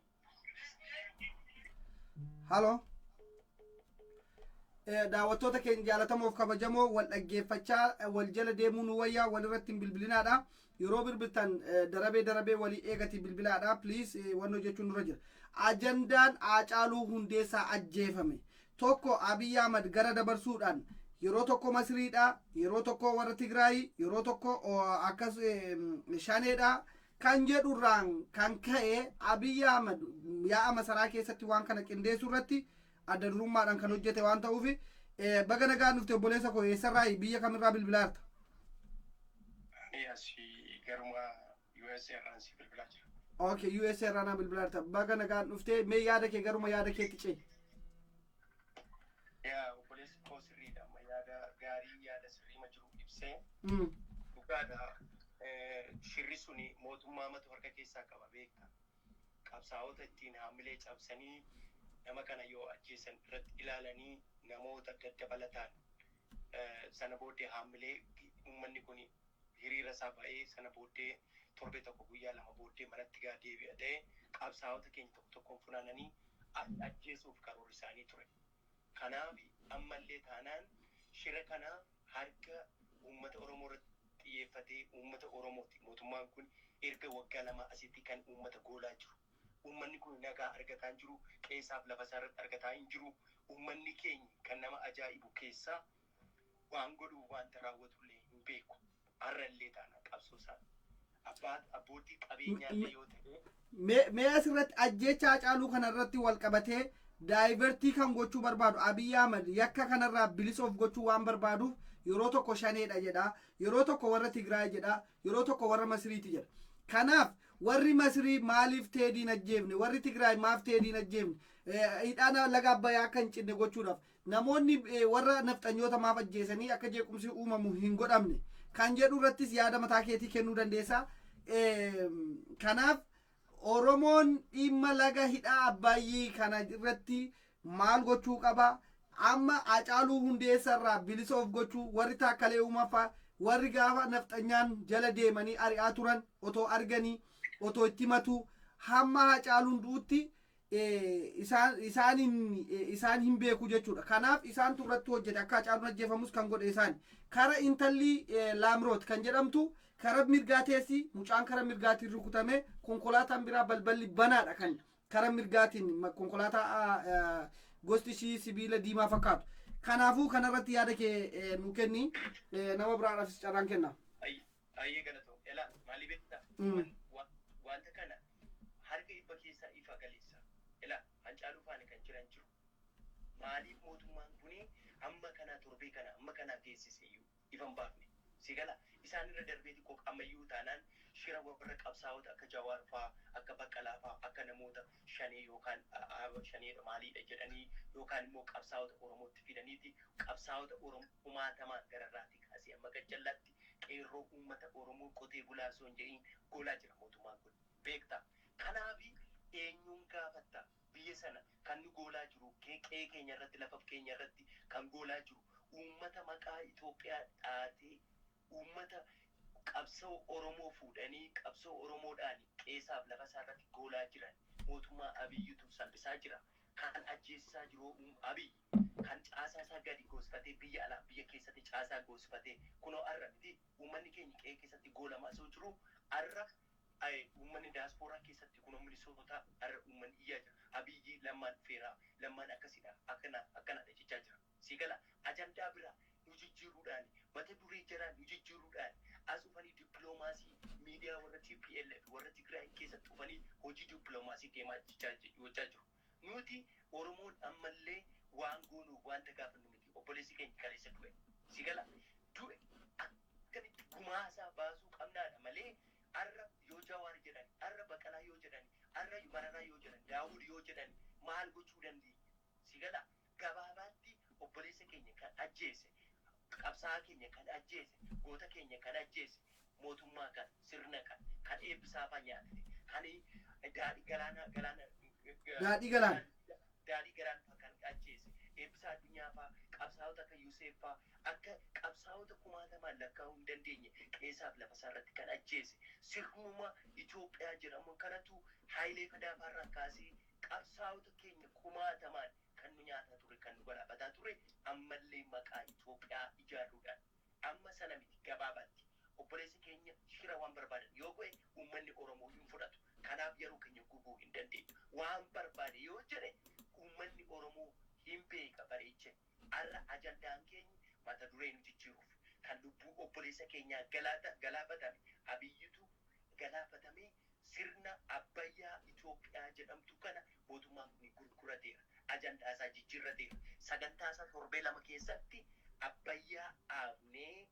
haloo. Daawwattoota keenya jaalatamoof kabajamoo, wal dhaggeeffachaa wal jala deemuu nu wayyaa. Wal irratti hin bilbilinaadha. Yeroo bilbiltan darabee darabee walii eegati bilbilaadha, please. Wannoo jechuun nurra jira. Ajandaan Haacaaluu Hundeessaa ajjeefame tokko Abiy Ahmad gara dabarsuudhaan yeroo tokko Masriidha, yeroo tokko warra Tigraay, yeroo tokko akkas Shaneedha kan jedhurraan kan ka'e Abiy Ahmad yaa'a masaraa keessatti waan kana qindeessuu irratti adda durummaadhaan kan hojjete waan ta'uuf. Baga nagaan dhufte obboleessa koo. Eessarraa, biyya kamirraa bilbilaa jirta? Ani asii garuma USA irraan si bilbilaa jira. Okay, USA irraa naa bilbilaa jirta. Baga nagaan dhufte. Mee yaada kee garuma yaada keetti ce'i. Yaa, obboleessi koo sirriidha. Amma yaada gaarii, yaada sirriima jiru ibsee dhugaadha. Shirri suni mootummaa matu harka keessaa qaba beekta. Qabsaa'ota ittiin haamilee cabsanii nama kana yoo ajjeesan irratti ilaalanii namoota daddabalataan sana booddee haamilee uummanni kun hiriira isaa ba'ee sana booddee torbee 1 guyyaa 2 booddee manatti gaa deebi'a ta'e qabsaa'ota keenya tokko tokkoon funaananii ajjeesuuf karoorri isaanii ture. Kanaaf ammallee taanaan shira kana harka uummata Oromoo irratti xiyyeeffatee uummata Oromooti. Mootummaan kun erga waggaa 2 asitti kan uummata goolaa jiru. Uummanni kun nagaa argataa hin jiru. Qe'eesaaf lafa isaa irratti argataa hin jiru. Uummanni keenya kan nama ajaa'ibu keessaa waan godhu wanta raawwatu illee hin beeku. Har'a illee taana qabsoo isaa abbaa abbootii qabeenyaa illee yoo ta'e. Mee asirratti ajjecha Hacaaluu kanarratti wal qabatee divert kan gochuu barbaadu Abiy Ahmad yakka kanarraa bilisa of gochuu waan barbaaduuf yeroo tokko Shaneedha jedha, yeroo tokko warra Tigraay jedha, yeroo tokko warra Masriiti jedha. Kanaaf warri Masrii maaliif Teediin ajjeefne, warri Tigraay maaf Teediin ajjeefne, hidhaan laga Abbayyaa akka hin cinne gochuudhaaf namoonni warra nafxanyoota maaf ajjeesanii akka jeequmsi uumamu hin godhamne kan jedhu irrattis yaada mataa keetii kennuu dandeessa. Kanaaf Oromoon dhimma laga hidhaa Abbayyii kana irratti maal gochuu qaba? Amma Hacaaluu Hundeessaa irraa bilisa of gochuu, warri Taakkalee Uumaffaa, warri gaafa nafxanyaan jala deemanii ari'aa turan otoo arganii, otoo itti himatu, hamma Hacaaluun du'utti isaan hin beeku jechuudha. Kanaaf isaantu irratti hojjete, akka Hacaaluun ajjeefamus kan godhe isaan. Kara intalli Laamroot kan jedhamtu kara mirgaa teessi, mucaan kara mirgaatiin rukutame, konkolaataan biraa balballi banaadha kan kara mirgaatiin konkolaataa gosti ishii sibiila diimaa fakkaatu. Kanaafuu kanarratti yaada kee nu kenni, nama biraadhaafis carraan kenna. Ayyee, galatoo. Elaa, maalii beektaa? Wanta kana harka 100 keessaa ifa galeessa. Elaa, Hancaaluu faana kan jiran jiru. Maaliif mootummaan kuni amma kana torbee kana amma kana geessise iyyuu ifa hin baafne? Si gala, isaan irra darbee xiqqoo ammayyuu taanaan shira warra qabsaa'ota akka Jawaar faa, akka Baqqalaa faa, akka namoota Shanee yookaan Shaneedha maaliidha jedhanii yookaan immoo qabsaa'ota Oromootti fidaniiti qabsaa'ota Oromoo kumaatamaan gararraatii kaasee amma gajjallaatti qeerroo uummata Oromoo qotee bulaa osoo hin jedhiin goolaa jira mootummaan kun. Beektaa? Kanaafi eenyuun gaafatta? Biyya sana kan nu goolaa jiru, qe'ee keenya irratti, lafa keenya irratti kan goolaa jiru uummata maqaa Itoophiyaa dhaatee uummata qabsoo Oromoo fuudhanii qabsoo Oromoodhaan qe'eesaaf lafa isaa irratti goolaa jiran mootummaa Abiyyitu salphisaa jira. Kan ajjeesisaa jiru Abiyyi, kan caasaa isaa gadi goosfatee biyya alaa biyya keessatti caasaa goosfatee kunoo har'a miti uummanni keenya qe'ee keessatti goolamaa osoo jiru, har'a uummanni daaspooraa keessatti kunoo Minisootaa har'a uummanni iyyaa jira. Abiyyi Lammaan dhufeera, Lammaan akkasidha, akkana akkanadha jechaa jira. Si gala, ajandaa biraa nu jijjiiruudhaan, mata duree jaraa nu jijjiiruudhaan as dhufanii dippiloomaasii miidiyaa warra TPLF, warra Tigraay keessatti dhufanii hojii dippiloomaasii deemaa gochaa jiru. Nuti Oromoon ammallee waan goonu wanta gaafannu miti. Obboleessi keenya kaleessa du'e. Si gala, du'e akkamitti gumaasaa baasuu qabnaadha malee har'a yoo Jawaar jedhan, har'a Baqalaa yoo jedhan, har'a Mararaa yoo jedhan, Daawud yoo jedhan maal gochuu dandeenya? Si gala, gabaabaatti obboleessa keenya kan ajjeese, qabsaa'aa keenya kan ajjeese, goota keenya kan ajjeese mootummaa kan sirna kan Eebbisaafaa nyaate, kan daadhii galaana galaana Daadhii Galaan. Daadhii Galaan faa kan ajjeese, Eebbisaa Addunyaa faa, qabsaa'ota akka Yuseef faa, akka qabsaa'ota kumaatamaan lakkaa'uu hin dandeenye qe'eesaaf lafa isaa irratti kan ajjeese sirnuma Itoophiyaa jedhamu kanatu Hayilee Fadaafaarraa kaasee qabsaa'ota keenya kumaatamaan kan nu nyaataa ture, kan nu galaafataa ture ammallee maqaa Itoophiyaa ijaaruudhaan amma sana miti. Gabaabaatti obboleessi keenya shira waan barbaadan yoo godhe uummanni Oromoo hin fudhatu. Kanaaf yeroo keenya gubuu hin dandeenyu. Waan barbaade yoo jedhe uummanni Oromoo hin beeka bareeche. Har'a ajandaan keenya mata duree nu jijjiiruuf kan lubbuu obboleessa keenyaa galaafatame Abiyyitu galaafatame, sirna Abbayyaa Itoophiyaa jedhamtu kana mootummaan kun gurgurateera. Ajandaa isaa jijjiirrateera. Sagantaa isaa torbee 2 keessatti Abbayyaa dhaabnee,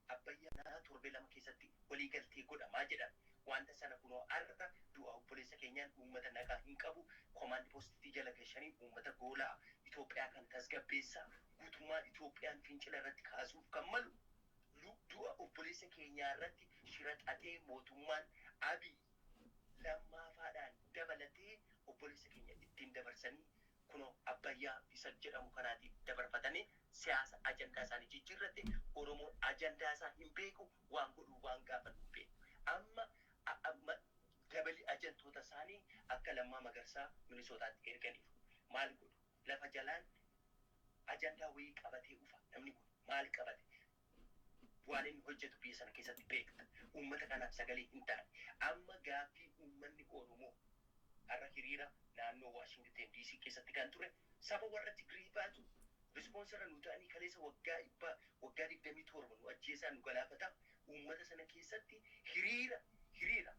Abbayyaa torbee 2 keessatti waliigaltee godhamaa jedhame. Wanta sana kunoo har'a du'a obboleessa keenyaan uummata nagaa hin qabu. Command postii jala gashanii uummata goolaa, Itoophiyaa kan tasgabbeessaa, guutummaa Itoophiyaan fincila irratti kaasuuf kan malu du'a obboleessa keenyaa irratti shira xaxee mootummaan Abiy Lammaafaadhaan dabalatee obboleessa keenya ittiin dabarsanii kunoo Abbayyaa isa jedhamu kanaatiin dabarfatanii siyaasa ajandaa isaanii jijjiirratte. Oromoon ajandaa isaa hin beeku, waan godhu waan gaafannu hin beeku. Amma dabali ajantoota isaanii akka Lammaa Magarsaa Minisootaatti erganiiru. Maal godhu? Lafa jalaan Ajandaa wayii qabatee dhufa. Namni kun maal qabate? Waan inni hojjetu biyya sana keessatti beekta. Uummata kanaaf sagalee hin taane. Amma gaaffii uummanni Oromoo har'a hiriira naannoo Waashingten DC keessatti kan ture, saba warra Tigirii baatu sponsor nu ta'anii, kaleessa waggaa 100, waggaa 27 nu ajjeesaa, nu galaafataa, uummata sana keessatti hiriira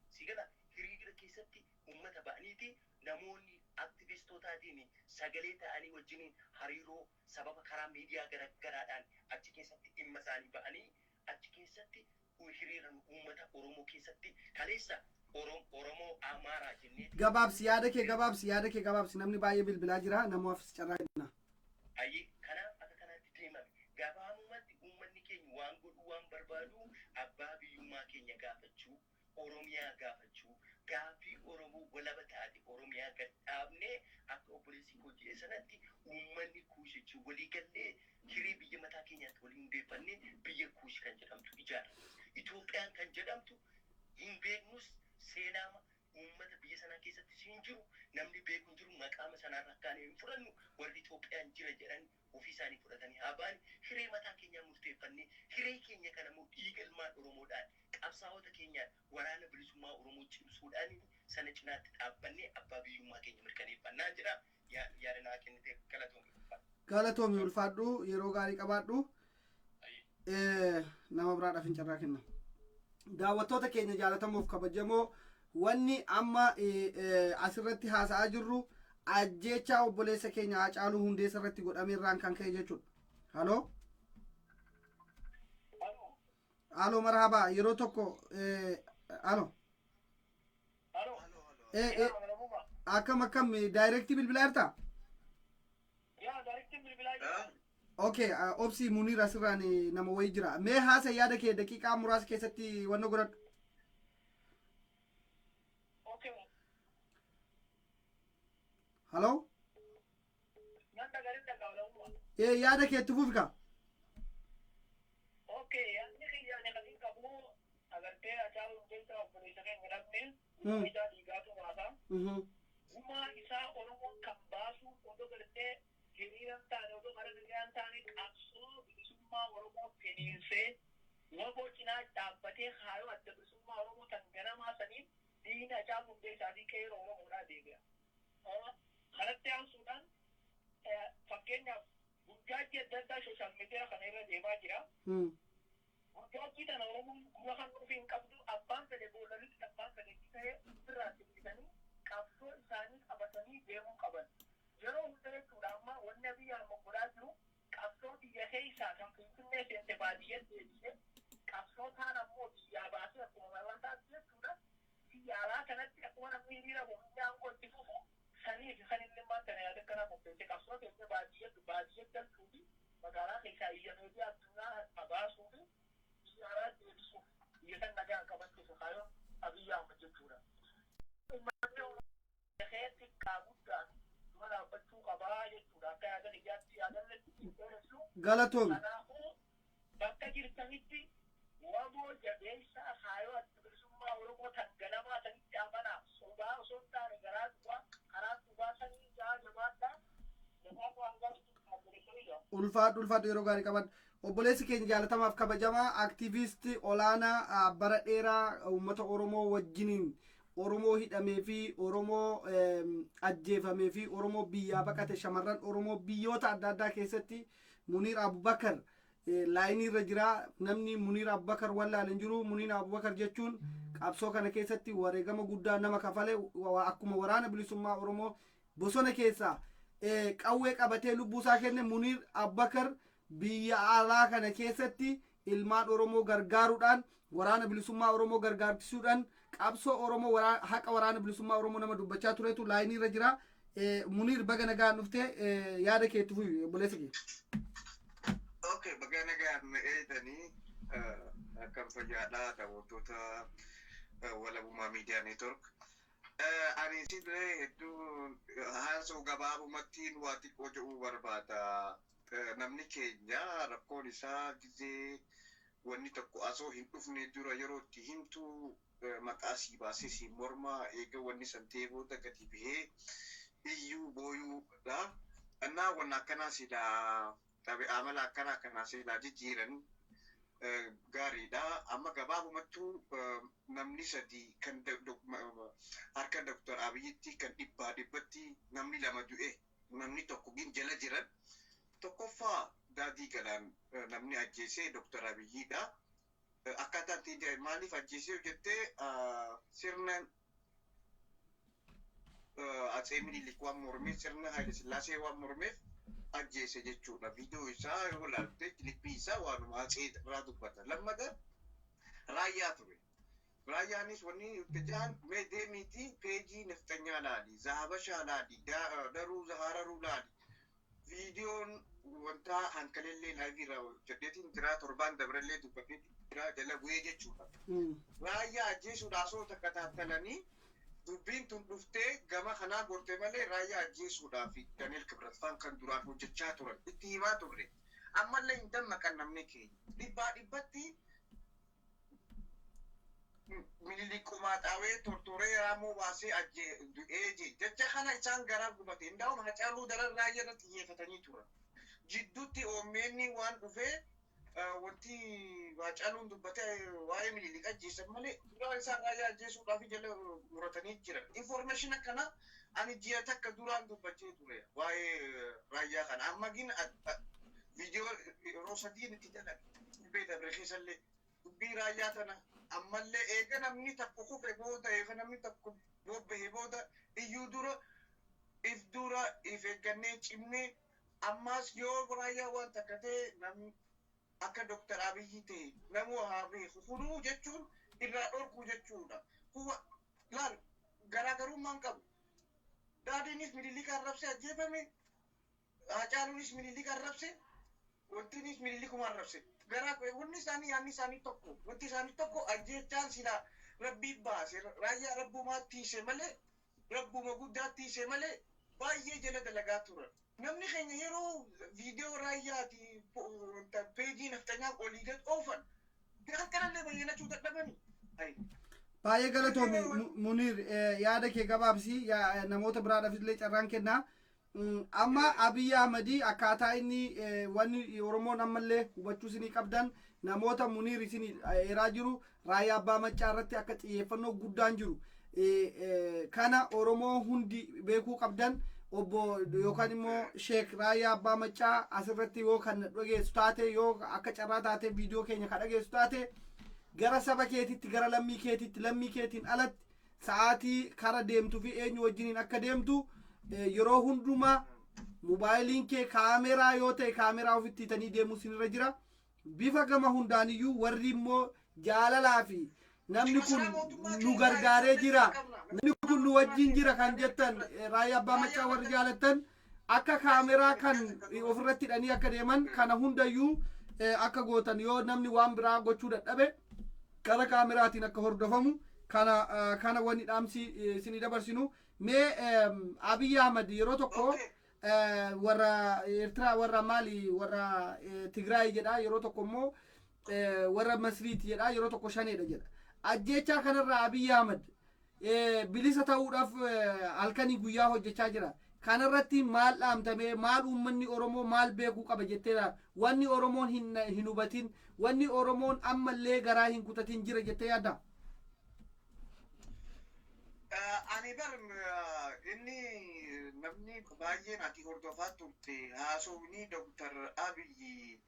si gala, hiriira keessatti uummata ba'aniiti, namoonni aktivistootaatiin sagalee ta'anii wajjiniin hariiroo sababa karaa miidiyaa garaagaraadhaan achi keessatti dhimma isaanii ba'anii, achi keessatti hiriira uummata Oromoo keessatti kaleessa Oromoo Amaaraa jennee. Gabaabsi yaada kee, gabaabsi yaada kee, gabaabsi. Namni baay'ee bilbilaa jira, namaaf carraa kenna. Ayyee, kanaaf akka kanaatti deemame. Gabaabumatti uummanni keenya waan godhuu waan barbaadu, abbaa biyyummaa keenya gaafachuu, Oromiyaa gaafachuu, gaaffii Oromoo walaba taate Oromiyaa gad dhaabnee, akka obboleessi koo jedhe sanatti, uummanni Kuush jechuun walii gallee hiree biyya mataa keenyaatti walii hundeeffannee biyya Kuush kan jedhamtu ijaara. Itoophiyaan kan jedhamtu hin beeknus, seenaama uummata biyya sanaa keessatti hin jiru, namni beeku hin jiru, maqaama sanaarra akkaan hin fudhannu. Warri Itoophiyaan jira jedhan ofii isaanii fudhatanii haa ba'an. Hiree mataa keenyaa murteeffannee, hiree keenya kana immoo dhiiga ilmaan Oromoodhaan, qabsaa'ota keenyaan, waraana bilisummaa Oromoo cimsuudhaan sana cinaatti dhaabbannee abbaa biyyummaa keenya mirkaneeffannaa jedha. Yaada naa kennite galatoomii. Galatoomi, ulfaadhu, yeroo gaarii qabaadhu. Nama biraadhaaf hin carraa kenna. Daawwattoota keenya jaalatamoof kabajamoo, wanni amma asirratti haasa'aa jirru ajjeechaa obboleessa keenya Haacaaluu Hundeessa irratti godhame irraan kan ka'e jechuudha. Haloo? Haloo, marhaba, yeroo tokko, haloo. Akkam akkam, direct bilbilaa jirtaa? Okay, obsi Muniir, asirraan nama wayii jira. Mee haasa, yaada kee daqiiqaa muraasa keessatti wanna godhadhu. Okay. Haloo? Nan dhagarin dhagaa'u. Yaada kee itti fufi kaa. Okay, yaadni kiyya ani kan hin qabu agartee, Haacaaluu Hundeessaa obboleessa keenya dhabne, gumaa isaa dhiigaatu baasa. Gumaa isaa Oromoon kan baasu odoo gartee hiriira hin taane, odoo karaa nagaa hin taane, qabsoo bilisummaa Oromoo finiinsee, waboo cinaa dhaabbatee, kaayoo adda bilisummaa Oromoo tan ganamaa saniin diina Haacaaluu Hundeessaa fi qeeroo Oromoodhaa deebi'a. Kanatti aansuudhaan, fakkeenyaaf, burjaajii adda addaa social media kana irra deemaa jira. Burjaajii tana Oromoon gurra kan ofii hin qabdu, abbaan fedhe boolalitti, abbaan fedhe itti ta'ee ofirraa deebisanii qabsoo isaanii qabatanii deemuu qaban. Yeroo hunda jechuudha, amma wanni Abiyyi Ahmad godhaa jiru, qabsoo biyya keessaa kan Finfinnee seente baadiyyatti deebisee, qabsoo taan ammoo biyyaa baasee akkuma mallasaatti jechuudha. Biyya alaa kanatti akkuma namni hiriira bahu aangoo itti fufu saniif kan inni immaan tana yaada akkanaa qopheesse, qabsoo keenya baadiyyatti baadiyyatti galchuu fi magaalaa keessaa iyya meediyaa addunyaa baasuu fi biyya alaa deebisuuf, biyya san nagaan qabachuuf kaayoon Abiyyi Ahmad jechuudha. Uummanni Oromoo xiqqaa guddaan dura dhaabbachuu qabaa jechuudha. Akka yaada kiyyaatti yaadallee dheeressu. Galatoomi. Kanaafuu bakka jirtanitti waboo jabeessaa, kaayoo adda bilisummaa Oromoo tan ganamaa sanitti amanaa, sodaa osoo hin taane garaa duwwaa karaa dhugaa sanii jaa jabaadhaa. Jabaadhu hanga Ulfaadhu, ulfaadhu, yeroo gaarii qabaadhu. Obboleessi keenya jaalatamaaf kabajamaa, aktiivistii olaanaa bara dheeraa uummata Oromoo wajjiniin, Oromoo hidhamee fi Oromoo ajjeefamee fi Oromoo biyyaa baqate, shamarran Oromoo biyyoota adda addaa keessatti, Muniir Abubakar line irra jira. Namni Muniir Abubakar wallaale hin jiru. Muniir Abubakar jechuun qabsoo kana keessatti wareegama guddaa nama kafale, akkuma waraana bilisummaa Oromoo bosona keessaa qawwee qabatee lubbuu isaa kenne, Muniir Abubakar biyya alaa kana keessatti ilmaan Oromoo gargaaruudhaan, waraana bilisummaa Oromoo gargaarchisuudhaan, qabsoo Oromoo, haqa waraana bilisummaa Oromoo nama dubbachaa turetu line irra jira. Muniir, baga nagaan dhufte, yaada kee itti fufi, obboleessa kee. Okay, baga nagaan eegdanii, akkam fayyaadhaa daawwattoota Walabummaa Miidiyaa Network. Ani isinillee hedduu haasa'u, gabaabumatti waa xiqqoo jedhuu barbaada. Namni keenya rakkoon isaa gizee wanni tokko asoo hin dhufne dura yeroo itti himtu maqaa sii baasee sii morma, eega wanni san ta'ee booda gadi bahee iyyuu booyuudha. Innaa wanna akkanaa silaa amala akkanaa akkanaa silaa jijjiiran gaariidha. Amma gabaabumattuu namni sadi kan harka Dr. Abiyyitti kan dhibbaa dhibbatti namni lama du'e, namni tokko gin jala jiran. Tokkoffaa, Daadii Galaan namni ajjeese Dr. Abiyyiidha. Akkaataa itti maaliif ajjeesee jettee, sirna Atsee Minilik waan mormeef, sirna Haile Sillaasee waan mormeef ajjeese jechuudha. Viidiyoo isaa yoo ilaalte, kilippii isaa, waanuma Atsee irraa dubbata. Lammata Raayyaa ture. Raayyaanis wanni itti jahan, mee deemiitii peejii nafxanyaa laali, Zahabashaa laali, Daruu Zahararuu laali. Viidiyoon wanta hankalellee live irraa hojjedheetiin jira, torbaan dabrellee dubbatee jira, jala bu'ee jechuudha. Raayyaa ajjeesuudhaaf osoo takka taattalanii dubbiin tun dhuftee gama kanaa gorte malee, Raayyaa ajjeesuudhaaf Daniel Kibratfaan kan duraan hojjechaa turan itti himaa turre. Ammallee hin dammaqan namni keenya. Dhibbaa dhibbatti Minilik qumaxaawee tortoree raamoo baasee du'ee je. Jecha kana isaan garaa gubate. Indaa'um Hacaaluu daran Raayyaa irratti xiyyeeffatanii turan. Jidduutti OMN waan dhufee wanti Hacaaluun dubbate waa'ee Minilik ajjeesan malee, duraan isaan Raayyaa ajjeesuudhaaf jala muratanii jiran. Information akkana ani ji'a takka duraan dubbachee ture waa'ee Raayyaa kana. Amma gin viidiyoo yeroo sadiin itti dalage. Dubbii dabre keessallee dubbii Raayyaa tana ammallee eega namni tokko kufe booda, eega namni tokko bobba'e booda iyyuu dura if dura if eeggannee cimnee, ammas yoo Raayyaa waan takka ta'e, namni akka Dr. Abiyyi ta'e namuu haa beeku. Kunuu jechuun irraa dhorkuu jechuudha. Kuwa laal, garaagarummaan qabu. Daadiinis Minilika arrabsee ajjeefame. Hacaaluunis Minilika arrabse. Wantiinis Minilikuma arrabse. Garaa wanni isaanii, yaadni isaanii tokko. Wanti isaanii tokko, ajjeechaan silaa Rabbii baase, Raayyaa Rabbumaa tiise malee, Rabbuma guddaa tiise malee, baay'ee jala dalagaa turan. Namni keenya yeroo viidiyoo Raayyaati peejii nafxanyaa olii gad oofan halkanallee bayyanachuu dadhabanii. Baay'ee galatoomi Muniir, yaada kee gabaabsi, namoota biraadhaaf illee carraan kennaa. Amma Abiy Ahmedii akkaataa inni wanni Oromoon ammallee hubachuu isinii qabdan, namoota Muniir isinii eeraa jiru, Raayyaa Abbaa Maccaa irratti akka xiyyeeffannoo guddaan jiru kana Oromoo hundi beekuu qabdan. Obbo yookaan immoo Sheek Raayyaa Abbaa Maccaa asirratti yoo kan dhageessu taate, yoo akka carraa taate viidiyoo keenya kan dhageessu taate, gara saba keetitti, gara lammii keetitti, lammii keetiin alatti sa'aatii kara deemtuu fi eenyu wajjiniin akka deemtu, yeroo hundumaa mobaayiliin kee kaameraa yoo ta'e, kaameraa ofitti hiitanii deemuu sinirra jira. Bifa gama hundaaniyyuu warri immoo jaalalaa fi namni kun nu gargaaree jira, namni kun nu wajjin jira kan jettan, Raayyaa Abbaa Maccaa warri jaalattan, akka kaameraa kan ofirratti hidhanii akka deeman kana hundayyuu akka gootan, yoo namni waan biraa gochuu dadhabe kara kaameraatiin akka hordofamu kana wanni dhaamsi isinii dabarsinu. Mee Abiy Ahmad yeroo tokko warra Eertiraa, warra maali, warra Tigraay jedha, yeroo tokko immoo warra Masriiti jedha, yeroo tokko Shaneedha jedha. Ajjeechaa kanarraa Abiy Ahmad bilisa ta'uudhaaf halkanii guyyaa hojjechaa jira. Kanarratti maal dhaamtamee, maal uummanni Oromoo maal beekuu qaba jetteera? Wanni Oromoon hin hubatin, wanni Oromoon ammallee garaa hin kutatin jira jettee yaadda? Ani bar inni namni baay'een ati hordofaa turte, haasofni Dr. Abiyyi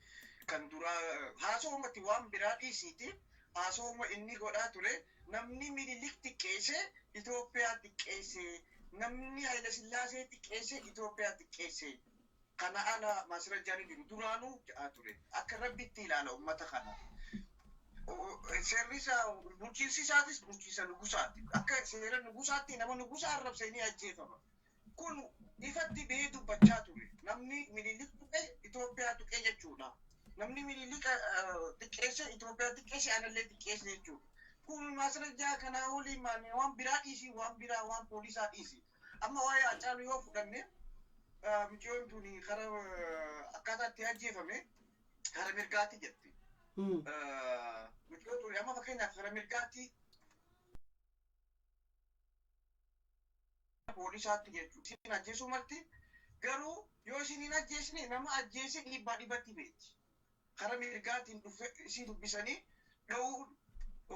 kan duraa, haasofumatti waan biraa dhiisiiti, haasofuma inni godhaa ture, namni Minilik xiqqeesse Itoophiyaa xiqqeesse, namni Haile Sillaasee xiqqeesse Itoophiyaa xiqqeesse, kana ala maasirajjaan hin jiru duraanuu jedhaa ture. Akka Rabbitti ilaala ummata kana. Seerri isaa, bulchiinsi isaatis bulchiinsa nugusaati. Akka seera nugusaatti nama nugusa arrabse ni ajjeefama. Kun ifatti bahee dubbachaa ture. Namni Minilik tuqe Itoophiyaa tuqe jechuudha. Namni Minilik xiqqeesse Itoophiyaa xiqqeesse, anallee xiqqeesse jechuudha. Kun maasirajjaa kanaa olii waan biraa dhiisi, waan biraa, waan poolisaa dhiisi. Amma waa'ee Hacaaluu yoo fudhanne, mucayyoon tuni kara akkaataa itti ajjeefame kara mirgaatti jetti. Mucayyoon tuni amma fakkeenyaaf kara mirgaatti poolisaatti jechuudha. Isin ajjeesuu marti Garuu yoo isin hin ajjeesne, nama ajjeese dhiibbaa dhibatti beekti. Karaa mirgaatiin dhufe isii dubbisanii dha'uu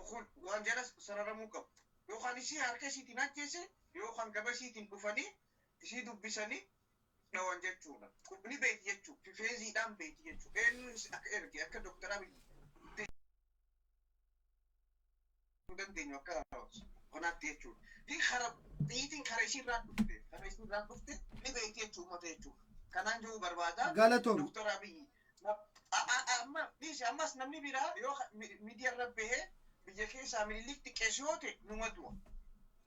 kun waan jala sararamuu qabu. Yookaan isii harka isiitiin ajjeese yookaan gaba isiitiin dhufanii isii dubbisanii dhawan jechuudha. Ni beekti jechuudha. Feeziidhaan beekti jechuudha. Eenyuun akka erge akka Dooktar Abiy hin dandeenyu akka kanaatti jechuudha. Fi kara xiitiin kara isiirraan dhufte, kara isiirraan dhufte ni beekti jechuudha uummata jechuudha. Kanaan jiru barbaada. Galatoom. Dooktar Abiy amma dhiisi, ammas namni biraa yoo miidiyaa irra bahee biyya keessaa Minilik xiqqeessu yoo ta'e numa du'a.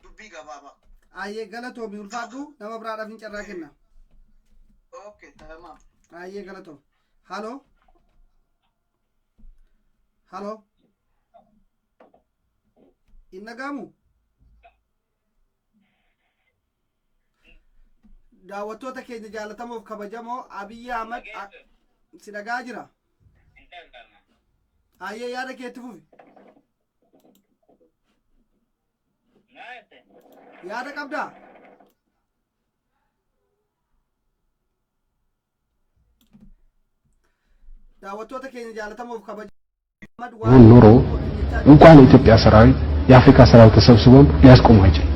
Dubbii gabaabaa. Ayyee, galatoomi, ulfaadhu, nama biraadhaaf hin carraa kenna. Okay, tamam. Ayyee, galatoom. Halo. Halo. Hin dhaga'amu? Daawwattoota keenya jaalatamoof kabajamoo, Abiyyi Ahmad si dhagaa jira. Ayyee, yaada keetti fufi. Yaada qabdaa? Daawwattoota keenya jaalatamoof kabajamoo ቢሆን ኖሮ እንኳን የኢትዮጵያ ሰራዊት የአፍሪካ ሰራዊት ተሰብስቦም ሊያስቆሙ አይችልም።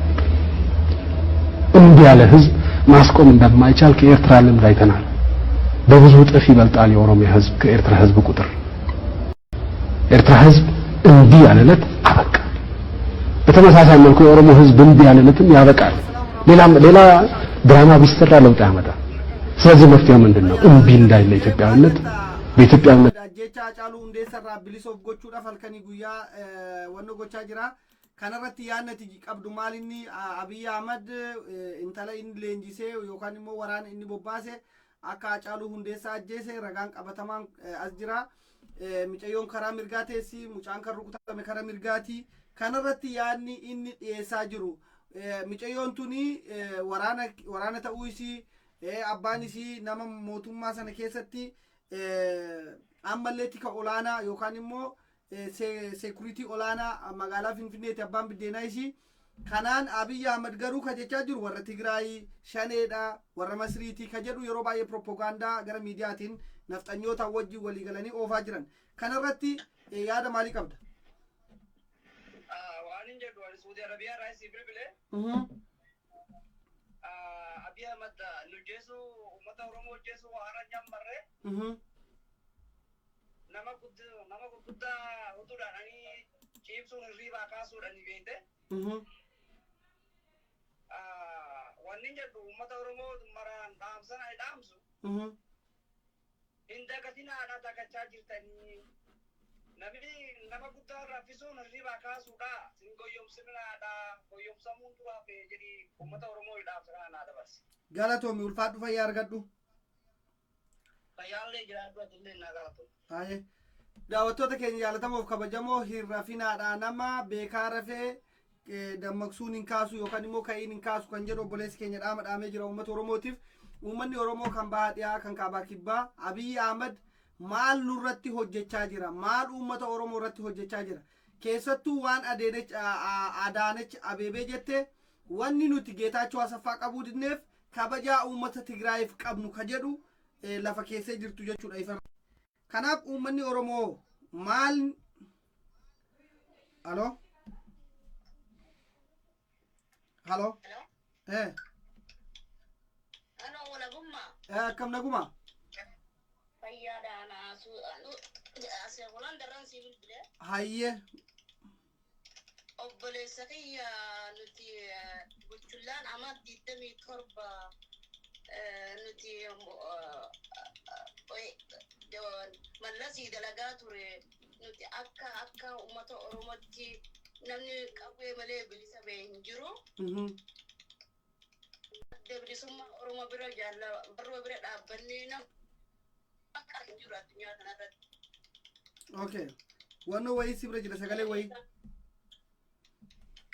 እንዲህ ያለ ህዝብ ማስቆም እንደማይቻል ከኤርትራ ልምድ አይተናል። በብዙ እጥፍ ይበልጣል የኦሮሚያ ህዝብ ከኤርትራ ህዝብ ቁጥር። ኤርትራ ህዝብ እንዲህ ያለለት አበቃ። በተመሳሳይ መልኩ የኦሮሞ ህዝብ እንዲህ ያለለትም ያበቃል። ሌላ ሌላ ድራማ ቢሰራ ለውጥ ያመጣል። ስለዚህ መፍትሄው ምንድን ነው? እምቢ እንዳይል ለኢትዮጵያዊነት በኢትዮጵያዊነት Ajjecha Hacaaluu Hundeessarraa bilisoof gochuudhaaf halkanii guyyaa wanno gochaa jira. Kanarratti yaadni ati qabdu maal? Inni Abiyyi Ahmad intala inni leenjisee yookaan immoo waraana inni bobbaase akka Hacaaluu Hundeessaa ajjeese ragaan qabatamaan as jira. Mucayyoon karaa mirgaa teessi, mucaan kan rukutame karaa mirgaati. Kanarratti yaadni inni dhiyeessaa jiru. Mucayyoon tuni waraana ta'uu isii, abbaan isii nama mootummaa sana keessatti ammallee tika olaanaa yookaan immoo security olaanaa magaalaa Finfinneeti abbaan biddeenaa isii. Kanaan Abiyyi Ahmad garuu ka jechaa jiru warra Tigraayii shaneedha, warra Masriitii ka jedhu yeroo baay'ee propoogaandaa gara miidiyaatiin nafxanyoota wajjin walii galanii oofaa jiran. Kanarratti yaada maalii qabda? Waan hin jedhu, ani Suudi Arabiyaa irraa isii bilbile. Abiy Ahmad nu jeesu, uummata Oromoo jeesu haara jammarre, nama nama gurguddaa utuudhaan ani ciibsuun hirriibaa kaasuudhaan ni beekte. Wanni hin jedhu, uummata Oromoo maraan dhaamsan ani dhaamsu, hin dagatinaa, dagachaa jirtanii. Namni nama guddaa raffisuun hirriibaa kaasuudha. Sin goyyomsiminaadha. Goyyomsamuun duraaf jedhi uummata Oromoo dhaamsa kana naa dabarse. Galatoomi, ulfaadhu, fayyaa argadhu. Fayyaallee jiraadhu, atillee naa galatoom. Haye. Daawwattoota keenya jaalatamoof kabajamoo, hin rafinaadha, nama beekaa rafee dammaqsuun hin kaasu yookaan immoo ka'iin hin kaasu kan jedhu obboleessi keenya dhaama dhaamee jira uummata Oromootiif. Uummanni Oromoo kan bahaa dhiyaa, kan kaabaa kibbaa, Abiyyi Ahmad maal nurratti hojjechaa jira? Maal uummata Oromoo irratti hojjechaa jira? Keessattuu waan Adeenech Adaanech Abeebee jette, wanni nuti Geetaachoo Asaffaa qabuu didneef kabajaa uummata Tigraayiif qabnu ka jedhu lafa keessee jirtu jechuudha ifa. Kanaaf uummanni Oromoo maal? Halo? Halo? Halo, walabummaa. Akkam, naguma? Fayyaadhaan asee darran sii bilbilee. Hayyee. Obboleessa kiyya, nuti buchullaan ama 27 nuti Mallasii dalagaa ture. Nuti akka uummata Oromootti namni qawwee malee bilisa ba'e hin jiru. Adda Bilisummaa Oromoo bira jaalla barroo bira dhaabbannee nama akka hin jiru addunyaa kanarratti. Okay. Wannoo wayii si bira jira, sagalee wayii.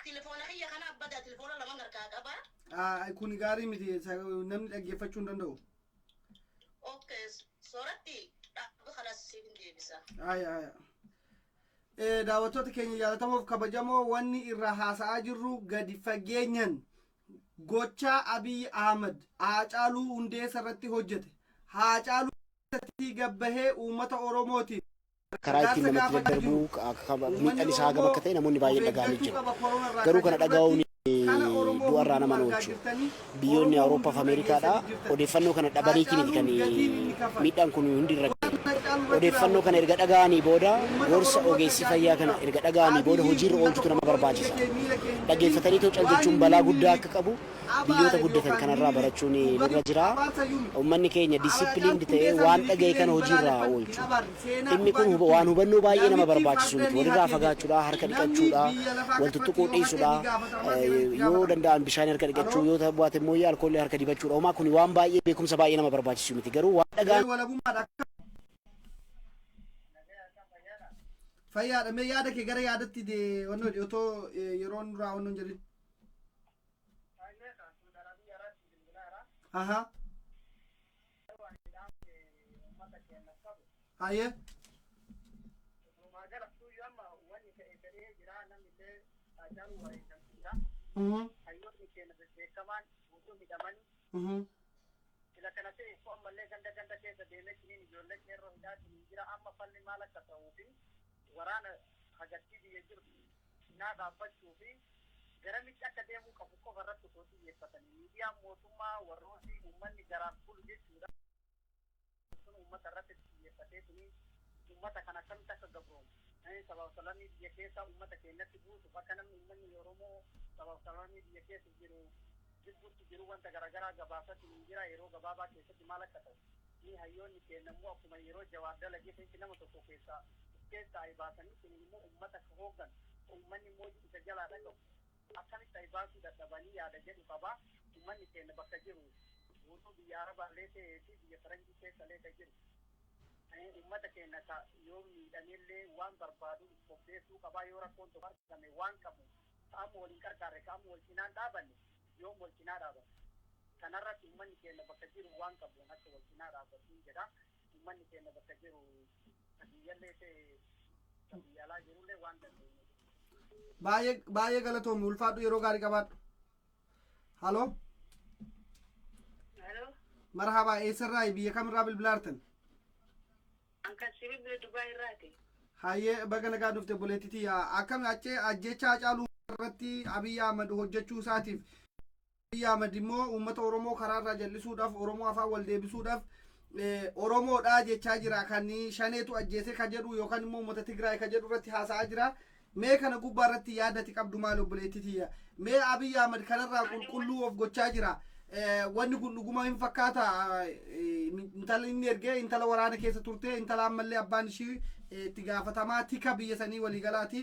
Telefoona kiyya kana abbadaa, telefoona lama harkaa qaba. Ah, kun gaarii miti, namni dhaggeeffachuu hin danda'u. Okay, sooratti dhaabba kanas siif hin deebisa. Aya, aya. Daawwattoota keenya jaalatamoof kabajamoo, wanni irraa haasa'aa jirru gadi fageenyan Gochaa Abiy Ahmad Haacaaluu Hundeessa irratti hojjete, Haacaaluu keessatti gabbahee uummata Oromootiif karaa ittiin gargaarsa namatti gaafataa daddarbu jiru. akka Uummanni miidhaan isaa hagam Oromoo akka ta'e namoonni of baay'een dhaga'anii eeggachuu jiru. qaba korona irraa Garuu kan kana jedhu dhaga'uun irratti kana Oromoo du'arraa nama hundinuu argaa oolchu. jirtanii, Biyyoonni Oromoo Awurooppaa fi hundinuu Ameerikaadhaa dhageessanii jirtan. odeeffannoo kana dhabaniitii miti kan Haacaaluun gatiin inni kafale miidhaan kun hundi irra waan Haacaaluu irratti odeeffannoo kana raawwatame erga dhaga'anii booda uummata gorsa Oromoo ogeessi fayyaa kana tajaajiluu erga dhaga'anii booda Abiyyiin hojiirra guyyaa oolchutu tokko nama otoo ija barbaachisa. kee miila kee hin jedhin Dhaggeeffatanii too cal waan jechuun inni balaa guddaa Minilik akka qabu biyyoota abaare guddatan yookaan kanarraa Minilik barachuun dhugatii nurra jira. abaarsa yumi Uummanni keenya disciplined Haacaaluu ta'ee Hundeessaa waan dhaga'e Minilikillee kana hin hojiirra balaaleffanne, hin oolchu. abaarre. Seenaa Dhimmi dhugaa kun jirtu waan hubannoo baay'ee nama namichi barbaachisu farda miti. ni Walirraa hate jedhe. fagaachuudha, harka Namni dhiqachuudha, biyya lafaa wal kanarratti tuttuquu yoo hate dhiisuudha, ni gaafatama, seeraan itti yoo gaafatama. danda'an bishaan harka dhiqachuu, Aloo yoo baate immoo alkoolii harka dibachuudha. Homaa kun waan baay'ee beekumsa baay'ee nama barbaachisu miti. Garuu waan dhaga'an Walabummaadha akka fayyaadha. Mee yaada kee gara yaadatti wannoo otoo yeroon duraa wannoo hin jedhin. Aha. Hayyee. Sila kana ta'e immoo ammallee ganda ganda keessa deemee kiniin ijoollee qeerroo hidhaatiin hin jira. Amma falli maal akka ta'uu fi waraana hagattii biyya jirtu cinaa dhaabbachuu fi garamitti akka deemuu qabu qofa irratti osoo xiyyeeffatanii, miidiyaan mootummaa warrooti uummanni garaan bulu jechuudha sun uummata irratti xiyyeeffatee kuni uummata kana akkamitti akka gabroomu, sabaaf sablammii biyya keessaa uummata keenyatti buusuuf, akka namni uummanni Oromoo sabaaf sablammii biyya keessa jiru jibbutti jiru wanta garaagaraa gabaasatti hin jira. Yeroo gabaabaa keessatti maal akka ta'u ni hayyoonni keenya immoo akkuma yeroo Jawaar dalagee ta'etti nama tokko keessaa of keessaa ayi baasanii kun immoo uummata akka hooggan, uummanni immoo isa jalaa dhaga'u akkamitti ayi baasuu dadhabanii yaada jedhu qaba. Uummanni keenya bakka jiru guutuu biyya Arabaallee ta'ee fi biyya Faranjii keessa illee kan jiru uummata keenya ka yoo miidhameellee waan barbaadu qopheessuu qabaa. Yoo rakkoon tokko argame waan qabu ka'amu waliin qarqaarre, ka'amu wal cinaan dhaabanne, yoom wal cinaa dhaabanne? Kanarratti uummanni keenya bakka jiru waan qabuun akka wal cinaa dhaabbatuun jedha. Uummanni keenya bakka jiru, ka biyyallee ta'e ka biyya alaa jirullee, waan dandeenye. Baay'ee baay'ee galatoomi, ulfaadhu, yeroo gaarii qabaadhu. Haloo. Hello. Marhabaa, eessarraa, biyya kamirraa bilbilaa jirtan? An kan si bilbile Dubaay irraati. Hayyee, baga nagaa dhufte obboleettitii. Akkam achee ajjecha Hacaaluu irratti Abiy Ahmad hojjechuu isaatiif, Abiy Ahmad immoo uummata Oromoo karaarraa jal'isuudhaaf, Oromoo afaan wal deebisuudhaaf Oromoodha jechaa jira, kan shaneetu ajjeese ka jedhu yookaan immoo uummata Tigraay ka jedhu irratti haasa'aa jira. Mee kana gubbaa irratti yaadati qabdu maali, obboleettitii? Mee Abiy Ahmad kanarraa qulqulluu of gochaa jira. Wanni kun dhuguma hin fakkaata? Intala inni ergee intala waraana keessa turte, intala ammallee abbaan ishii itti gaafatamaa tika biyya sanii waliigalaati,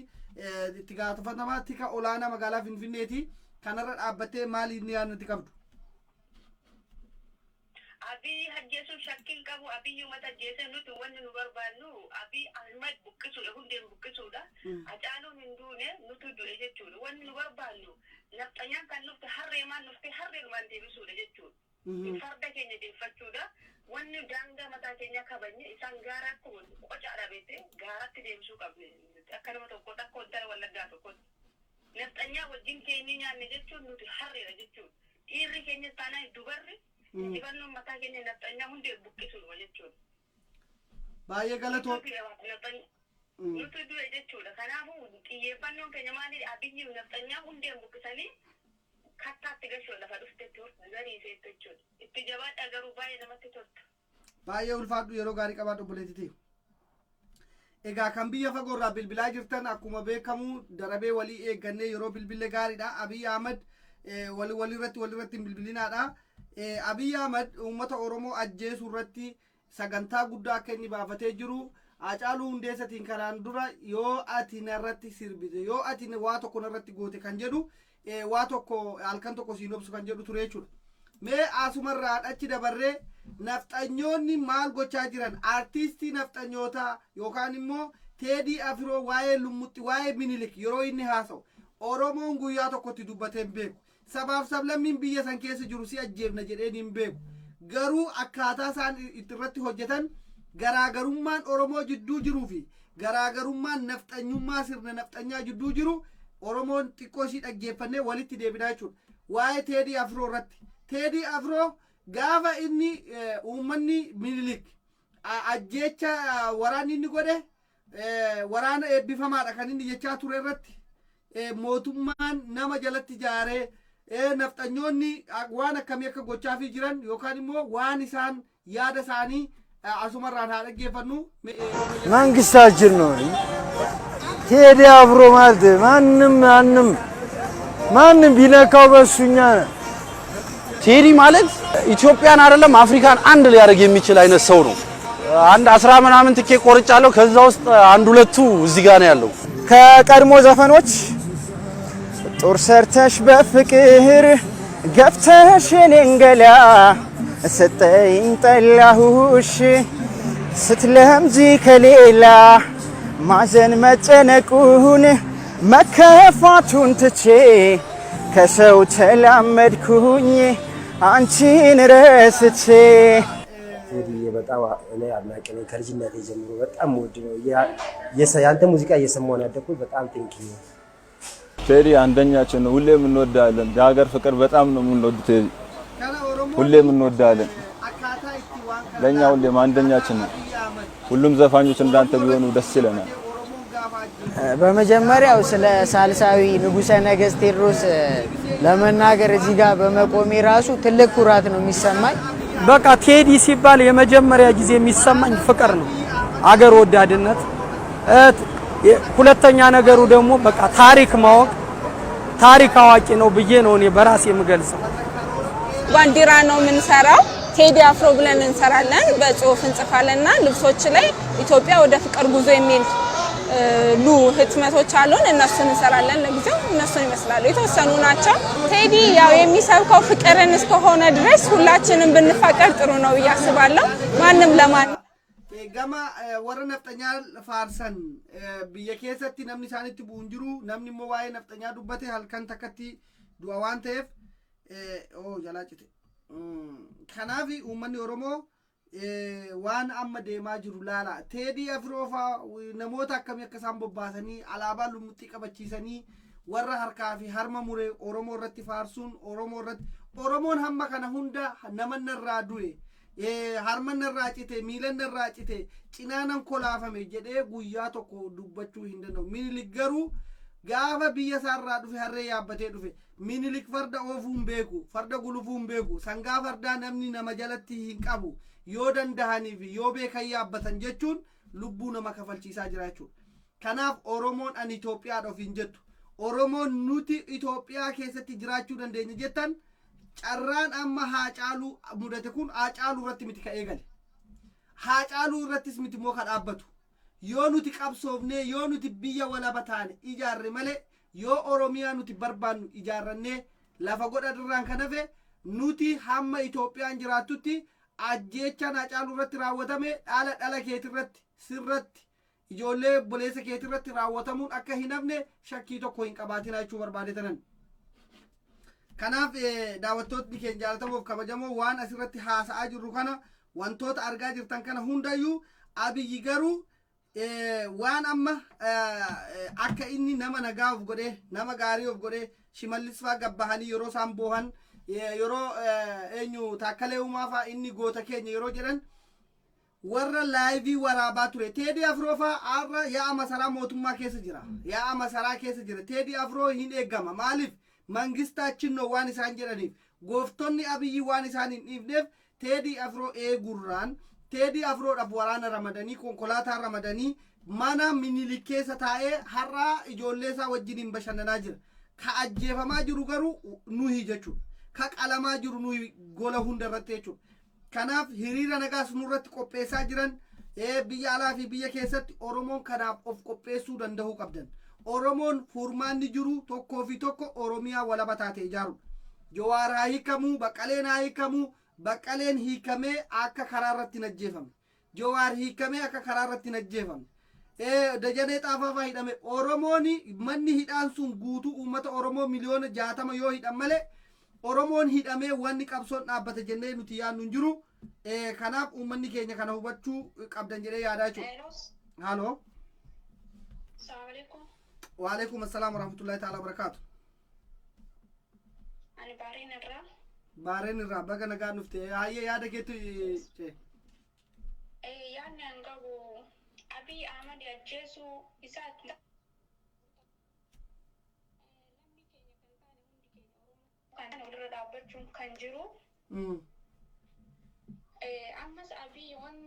itti gaafatamaa tika olaanaa magaalaa Finfinneeti. Kanarra dhaabbattee maali inni yaadnati qabdu? Abiy ajjeesuun shakkiin qabu. Abiy uummata ajjeesee nuti wanni nu barbaannu Abiy Ahmed buqqisuudha, hundeen buqqisuudha. Hacaaluun hin duune, nutu du'e jechuudha. Wanni nu barbaannu nafxanyaan kan dhufte harreemaan dhufte harreemaan deebisuudha jechuudha. Farda keenya deeffachuudha. Wanni daangaa mataa keenyaa kabajne isaan gaara akkuma qocaadha beekte gaaratti deebisuu qabne akka nama tokkootti, akka intala Wallaggaa tokkotti. Nafxanyaa wajjin keenyee nyaanne jechuun nuti harreedha jechuudha. Dhiirri keenyas taanaan dubarri injifannoon mataa keenya nafxanyaa hundee buqqisuudha jechuudha. Baay'ee galatoo. Nutu du'e jechuudha. Kanaafuu xiyyeeffannoon keenya maali? Abiyyi nafxanyaa hundeen buqqisanii kattaatti gashuun lafa dhuftetti zariiseetti jechuudha. Itti jabaadhaa, garuu baay'ee namatti toltu. Baay'ee ulfaadhu, yeroo gaarii qabaadhu obboleettitii. Egaa kan biyya fagoo irraa bilbilaa jirtan, akkuma beekamu darabee walii eeggannee yeroo bilbille gaariidha. Abiy Ahmad walirratti walirratti hin bilbilinaadha. Abiy Ahmad uummata Oromoo ajjeesuu irratti sagantaa guddaa akka inni baafatee jiru, Haacaaluu Hundeessatiin kanaan dura yoo ati narratti sirbite, yoo ati waa tokko narratti goote kan jedhu, waa tokko halkan tokko siin obsu kan jedhu ture jechuudha. Mee asumarraa achi dabarree nafxanyoonni maal gochaa jiran? Artiistii nafxanyootaa yookaan immoo Teedii Afiroo waa'ee lummuxxi, waa'ee Minilik yeroo inni haasa'u Oromoon guyyaa tokkotti dubbatee hin beeku. Sabaaf sablammiin biyya san keessa jiru si ajjeefna jedheen hin beeku. Garuu akkaataa isaan itti irratti hojjetan, garaagarummaan Oromoo jidduu jiruu fi garaagarummaan nafxanyummaa sirna nafxanyaa jidduu jiru Oromoon xiqqoo ishii dhaggeeffannee walitti deebinaa jechuudha. Waa'ee Teedii Afroo irratti. Teedii Afroo gaafa inni uummanni Minilik ajjeecha waraanni inni godhe waraana eebbifamaadha kan inni jechaa ture irratti mootummaan nama jalatti ijaaree nafxanyoonni waan akkamii akka gochaafii jiran yookaan immoo waan isaan yaada isaanii asumarraan haa dhaggeeffannu. መንግስታችን ነው። ቴዲ አፍሮ ማለት ማንም ማንም ማንም ቢነካው በሱ እኛ ነን። ቴዲ ማለት ኢትዮጵያን አይደለም አፍሪካን አንድ ሊያደርግ የሚችል አይነት ሰው ነው። አንድ 10 ምናምን ትኬት ቆርጫለሁ። ከዛ ውስጥ አንድ ሁለቱ እዚህ ጋር ነው ያለው። ከቀድሞ ዘፈኖች ጦር ሰርተሽ በፍቅር ገፍተሽ የኔን ገላ ሰጠኝ ጠላሁሽ ስትለምጂ ከሌላ ማዘን መጨነቁን መከፋቱን ትቼ ከሰው ተላመድኩኝ አንቺን ረስቼ። ቴዲዬ በጣም እኔ አድናቂ ነኝ። ከልጅነቴ ጀምሮ በጣም ውድ ነው። የአንተ ሙዚቃ እየሰማሁ ነው ያደግኩት። በጣም thank you። ቴዲ አንደኛችን ነው። ሁሌም እንወዳለን። የሀገር ፍቅር በጣም ነው የምንወድ ቴዲ፣ ሁሌም እንወዳለን። ለእኛ ሁሌም አንደኛችን ነው። ሁሉም ዘፋኞች እንዳንተ ቢሆኑ ደስ ይለናል። በመጀመሪያው ስለ ሳልሳዊ ንጉሠ ነገሥት ቴዎድሮስ ለመናገር እዚህ ጋር በመቆሜ ራሱ ትልቅ ኩራት ነው የሚሰማኝ። በቃ ቴዲ ሲባል የመጀመሪያ ጊዜ የሚሰማኝ ፍቅር ነው፣ አገር ወዳድነት። ሁለተኛ ነገሩ ደግሞ በቃ ታሪክ ማወቅ፣ ታሪክ አዋቂ ነው ብዬ ነው እኔ በራሴ የምገልጸው። ባንዲራ ነው የምንሰራው። ቴዲ አፍሮ ብለን እንሰራለን፣ በጽሁፍ እንጽፋለን እና ልብሶች ላይ ኢትዮጵያ ወደ ፍቅር ጉዞ የሚል ሉ ህትመቶች አሉን። እነሱን እንሰራለን። ለጊዜው እነሱን ይመስላሉ፣ የተወሰኑ ናቸው። ቴዲ ያው የሚሰብከው ፍቅርን እስከሆነ ድረስ ሁላችንም ብንፋቀር ጥሩ ነው ብዬ አስባለሁ። ማንም ለማን Gama warra nafxanyaa faarsan biyya keessatti namni isaanitti bu'u hin jiru. Namni immoo waa'ee nafxanyaa dubbate halkan takkatti du'a waan ta'eef oo jalaa cite. Kanaaf uummanni Oromoo waan amma deemaa jiru laala. Teedii Afroo faa namoota akkamii akka isaan bobbaasanii alaabaa lumuxxii qabachiisanii warra harkaa fi harma mure Oromoo irratti faarsuun, Oromoo irratti Oromoon hamma kana hunda nama irraa du'e, harma irraa cite, miila irraa cite, cinaanan kolaafame jedhee guyyaa tokko dubbachuu hin danda'u. Minilik garuu gaafa biyya isaarraa dhufe harree yaabbatee dhufe. Minilik farda oofuu hin beeku, farda gulufuu hin beeku, sangaa fardaa namni nama jalatti hin qabu, yoo dandahanii fi yoo beekan yaabbatan jechuun lubbuu nama kafalchiisaa jira jechuudha. Kanaaf Oromoon ani Itoophiyaadha ofiin jettu, Oromoon nuti Itoophiyaa keessatti jiraachuu dandeenya jettan, carraan amma Haacaaluu mudate kun Haacaaluu irratti miti ka eegale. Haacaaluu irrattis miti immoo ka dhaabbatu. Yoo nuti qabsoofnee, yoo nuti biyya walaba taane ijaarre malee, yoo Oromiyaa nuti barbaannu ijaarrannee lafa godhatirraan kan hafe, nuti hamma Itoophiyaan jiraattutti ajjeechaan Haacaaluu irratti raawwatame dhala dhala keetirratti, sirratti, ijoollee obboleessa keetirratti raawwatamuun akka hin hafne shakkii tokko hin qabaatin jechuu barbaade tanan. Kanaaf daawwattootni keenya jaallatamoof kabajamoo, waan asirratti haasa'aa jirru kana, wantoota argaa jirtan kana hundayyuu, Abiyyi garuu waan amma akka inni nama nagaa of godhee, nama gaarii of godhee, Shimallis faa gabbahanii yeroo isaan boohan, yeroo eenyu Taakkalee Uumaa faa inni goota keenya yeroo jedhan, warra live waraabaa ture Teedii Afroo faa har'a yaa'a masaraa mootummaa keessa jira. Yaa'a masaraa keessa jira. Teedii Afroo hin eeggama. Maaliif? መንግስታችን ነው waan isaan jedhaniif, gooftonni Abiyyi waan isaan hin dhiifneef, Teedii Afroo eegurraan Teedii Afroodhaaf waraana ramadanii, konkolaataa ramadanii, mana Minilik keessa taa'ee har'aa ijoollee isaa wajjiniin bashannanaa jira. Ka ajjeefamaa jiru garuu nuhi jechuudha. Ka qalamaa jiru nuhi gola hunda irratti jechuudha. Kanaaf hiriira nagaas nurratti qopheessaa jiran biyya alaa fi biyya keessatti. Oromoon kanaaf of qopheessuu danda'uu qabdan. Oromoon furmaanni jiru tokkoo fi tokko Oromiyaa walaba taate ijaaruudha. Jawaar haa hiikamuu, Baqqaleen haa hiikamuu, Baqqaleen hiikamee akka karaa irratti hin ajjeefamne. Jawaar hiikamee akka karaa irratti hin ajjeefamne. Dajanee Xaafaa fa'aa hidhame. Oromoon manni hidhaan sun guutuu uummata Oromoo miliyoona 60 yoo hidhan malee Oromoon hidhamee wanni qabsoon dhaabbate jennee nuti yaadnu hin jiru. Kanaaf uummanni keenya kana hubachuu qabdan jedhee yaadaa jechuudha. Haaloo. Waalaikum assalaam warahmatullahi ta'ala wabarakaatu. Ani Baareen irraa. Baareen irraa baga nagaan dhufte. Hayyee, yaada keetu cee. Yaadni an qabu Abiy Ahmad ajjeesuu isaati. Kan walirra dhaabbachuun kan jiru. Ammas Abiy waan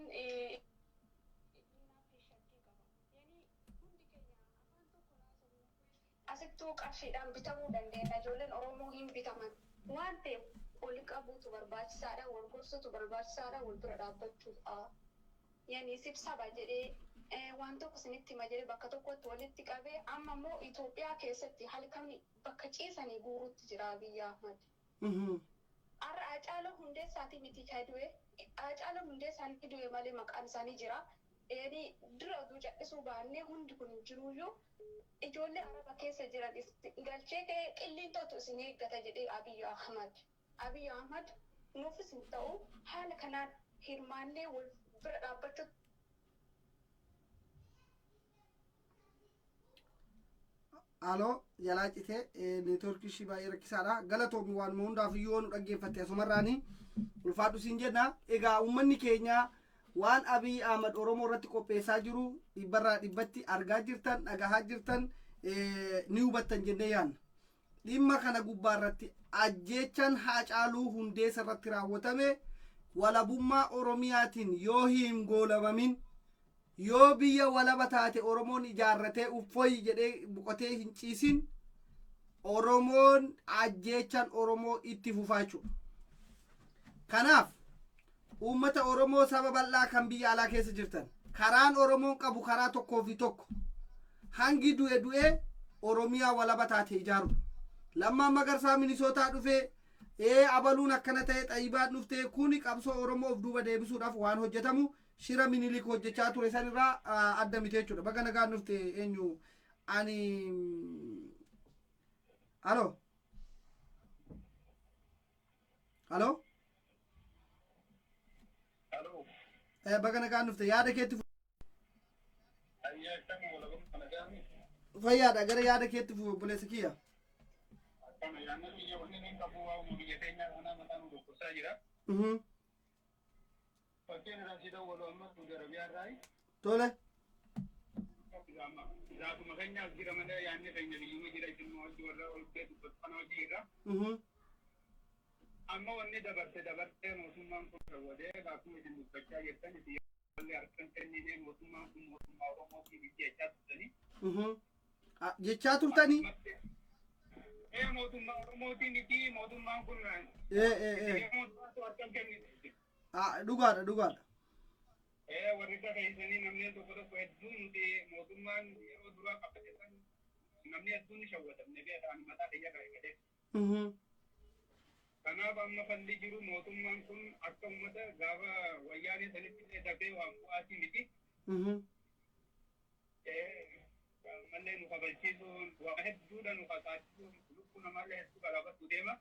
asittuu qarshiidhaan bitamuu dandeenya. Ijoolleen Oromoo hin bitaman waan ta'eef wal qabuutu barbaachisaadha, wal gorsuutu barbaachisaadha, wal bira dhaabbachuudha. Yani sibsaba jedhee waan tokko isinitti hima jedhee bakka tokkotti walitti qabee, amma immoo Itoophiyaa keessatti halkan bakka ciisanii guuruutti jira Abiyyi Ahmad. Har'a Haacaaluu Hundeessaatii miti kan du'e. Haacaaluu Hundeessaan ni du'e malee maqaan isaanii jira. Eeni dura oduu cal'isuu baannee hundi kun hin jiruyyuu, ijoollee Araba keessa jiran galchee ka'ee qilliintootu isin eeggata jedhee Abiyyi Ahmad. Abiyyi Ahmad nuufis hin ta'u, haala kanaan hirmaannee wal bira dhaabbachuu Aloo, jalaa citee, neetwoorkii ishii baay'ee rakkisaadha. Galatoomi, waanuma hundaaf iyyuu nu dhaggeeffatte asumarraanii ulfaadhu siin jenna. Egaa uummanni keenya waan Abiy Ahmad Oromoo irratti qopheessaa jiru dhibbarraa dhibbatti argaa jirtan, dhagahaa jirtan, ni hubattan jennee yaanna. Dhimma kana gubbaa irratti ajjeechaan Haacaaluu Hundeessa irratti raawwatame walabummaa Oromiyaatiin yoo hin goolabamin, yoo biyya walaba taate Oromoon ijaarratee uffoyi jedhee boqotee hin ciisin, Oromoon ajjeechaan Oromoo itti fufaa jechuudha. Kanaaf uummata Oromoo saba bal'aa kan biyya alaa keessa jirtan, karaan Oromoon qabu karaa tokkoo fi tokko, hangi du'e du'ee Oromiyaa walaba taate ijaaruudha. Lammaan Magarsaa Minisootaa dhufee ee abaluun akkana ta'e, Xayyibaan dhuftee, kuni qabsoo Oromoo of duuba deebisuudhaaf waan hojjetamu shira Minilik hojjechaa ture sanirraa adda miti jechuudha. Baga nagaan dhufte. Eenyu ani? Aloo, aloo. Baga nagaan dhufte, yaada keetti fayyaadha, gara yaada keetti fufu obboleessa kiyya. Tole. Gaafuma keenyaaf jira malee yaadni keenya biyyuma jira, isin hojii warra ol kee dubbatu kana hojii irra. Amma wanni dabarte dabartee, mootummaan kun rawwadee akkuma isin dubbachaa jirtan, isin wallee harkan kenninee, mootummaan kun mootummaa Oromootiin itti jechaa turtanii. Jechaa turtanii? Ee, mootummaa Oromootiin itti mootummaan kun. Ee ee ee. Mootummaatu harkan kennite. Dhugaadha, dhugaadha. Ee, warri isa keessanii namni tokko tokko hedduun nuti mootummaan yeroo duraa qabate san namni hedduun ni shawwadamne, beekaa ani mataa kiyya irraa eegalee. Kanaaf amma falli jiru mootummaan kun akka uummata gaafa Wayyaanee sanitti illee dafee waan bu'aatii miti. Ammallee nu kabalchiisuun waa hedduudha, nu kasaachisuun lubbuu namaallee hedduu galaafachuu deema.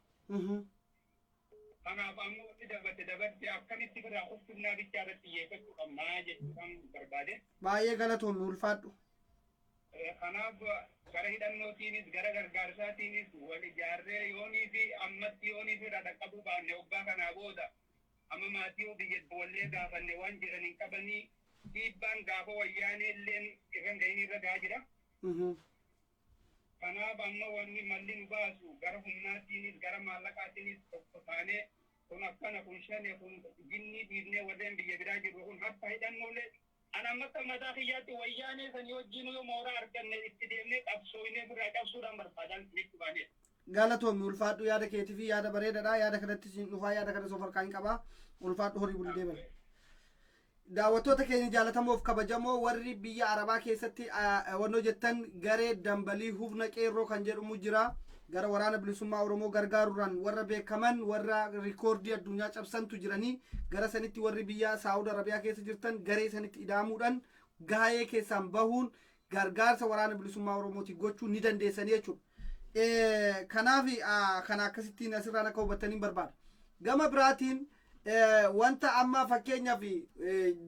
Kanaaf amma wanni dabarte dabarte, akkamitti biraa uffifnaa bichaa irratti xiyyeeffachuu qabnaa jechuudhaan barbaade. Baay'ee galatoomi, ulfaadhu. Kanaaf gara hidhannootiinis gara gargaarsaatiinis wal ijaarree yoonii fi ammatti yoonii fi irraa dhaqqabuu baanne, waggaa kanaa booda amma maatii biyya wallee gaafanne waan jedhan hin qabanii, dhiibbaan gaafa Wayyaanee illeen irra hin gahin irra gahaa jira. Kanaaf amma wanni malli nu baasu gara humnaatiinis gara maallaqaatiinis tokko taanee, kun akkana, kun shane, kun jinnii dhiifnee, warreen biyya biraa jirru kun harka hidhannoolee ana amma akka mataa kiyyaatti Wayyaanee sanii wajjin yoo mooraa arganne itti deemnee qabsooynee ofirraa cabsuudhaan barbaadan jechuu baanee. Galatoomi, ulfaadhu, yaada keetii fi yaada bareedaadha. Yaada kanatti siin dhufaa, yaada kanas of harkaa hin qabaa. Ulfaadhu, horii bulii deeman. Daawwattoota keenya jaalatamoof kabajamoo, warri biyya Arabaa keessatti wannoo jettan, garee dambalii humna qeerroo kan jedhamu jira. Gara Waraana Bilisummaa Oromoo gargaaruudhaan warra beekaman, warra rikoordii addunyaa cabsantu jiranii, gara sanitti warri biyya Saawud Arabiyaa keessa jirtan garee sanitti ida'amuudhaan gahee keessaan bahuun gargaarsa Waraana Bilisummaa Oromootiif gochuu ni dandeessanii jechuudha. Kanaaf kana akkasittiin asirraan akka hubattaniin barbaada. Gama biraatiin wanta amma fakkeenyaaf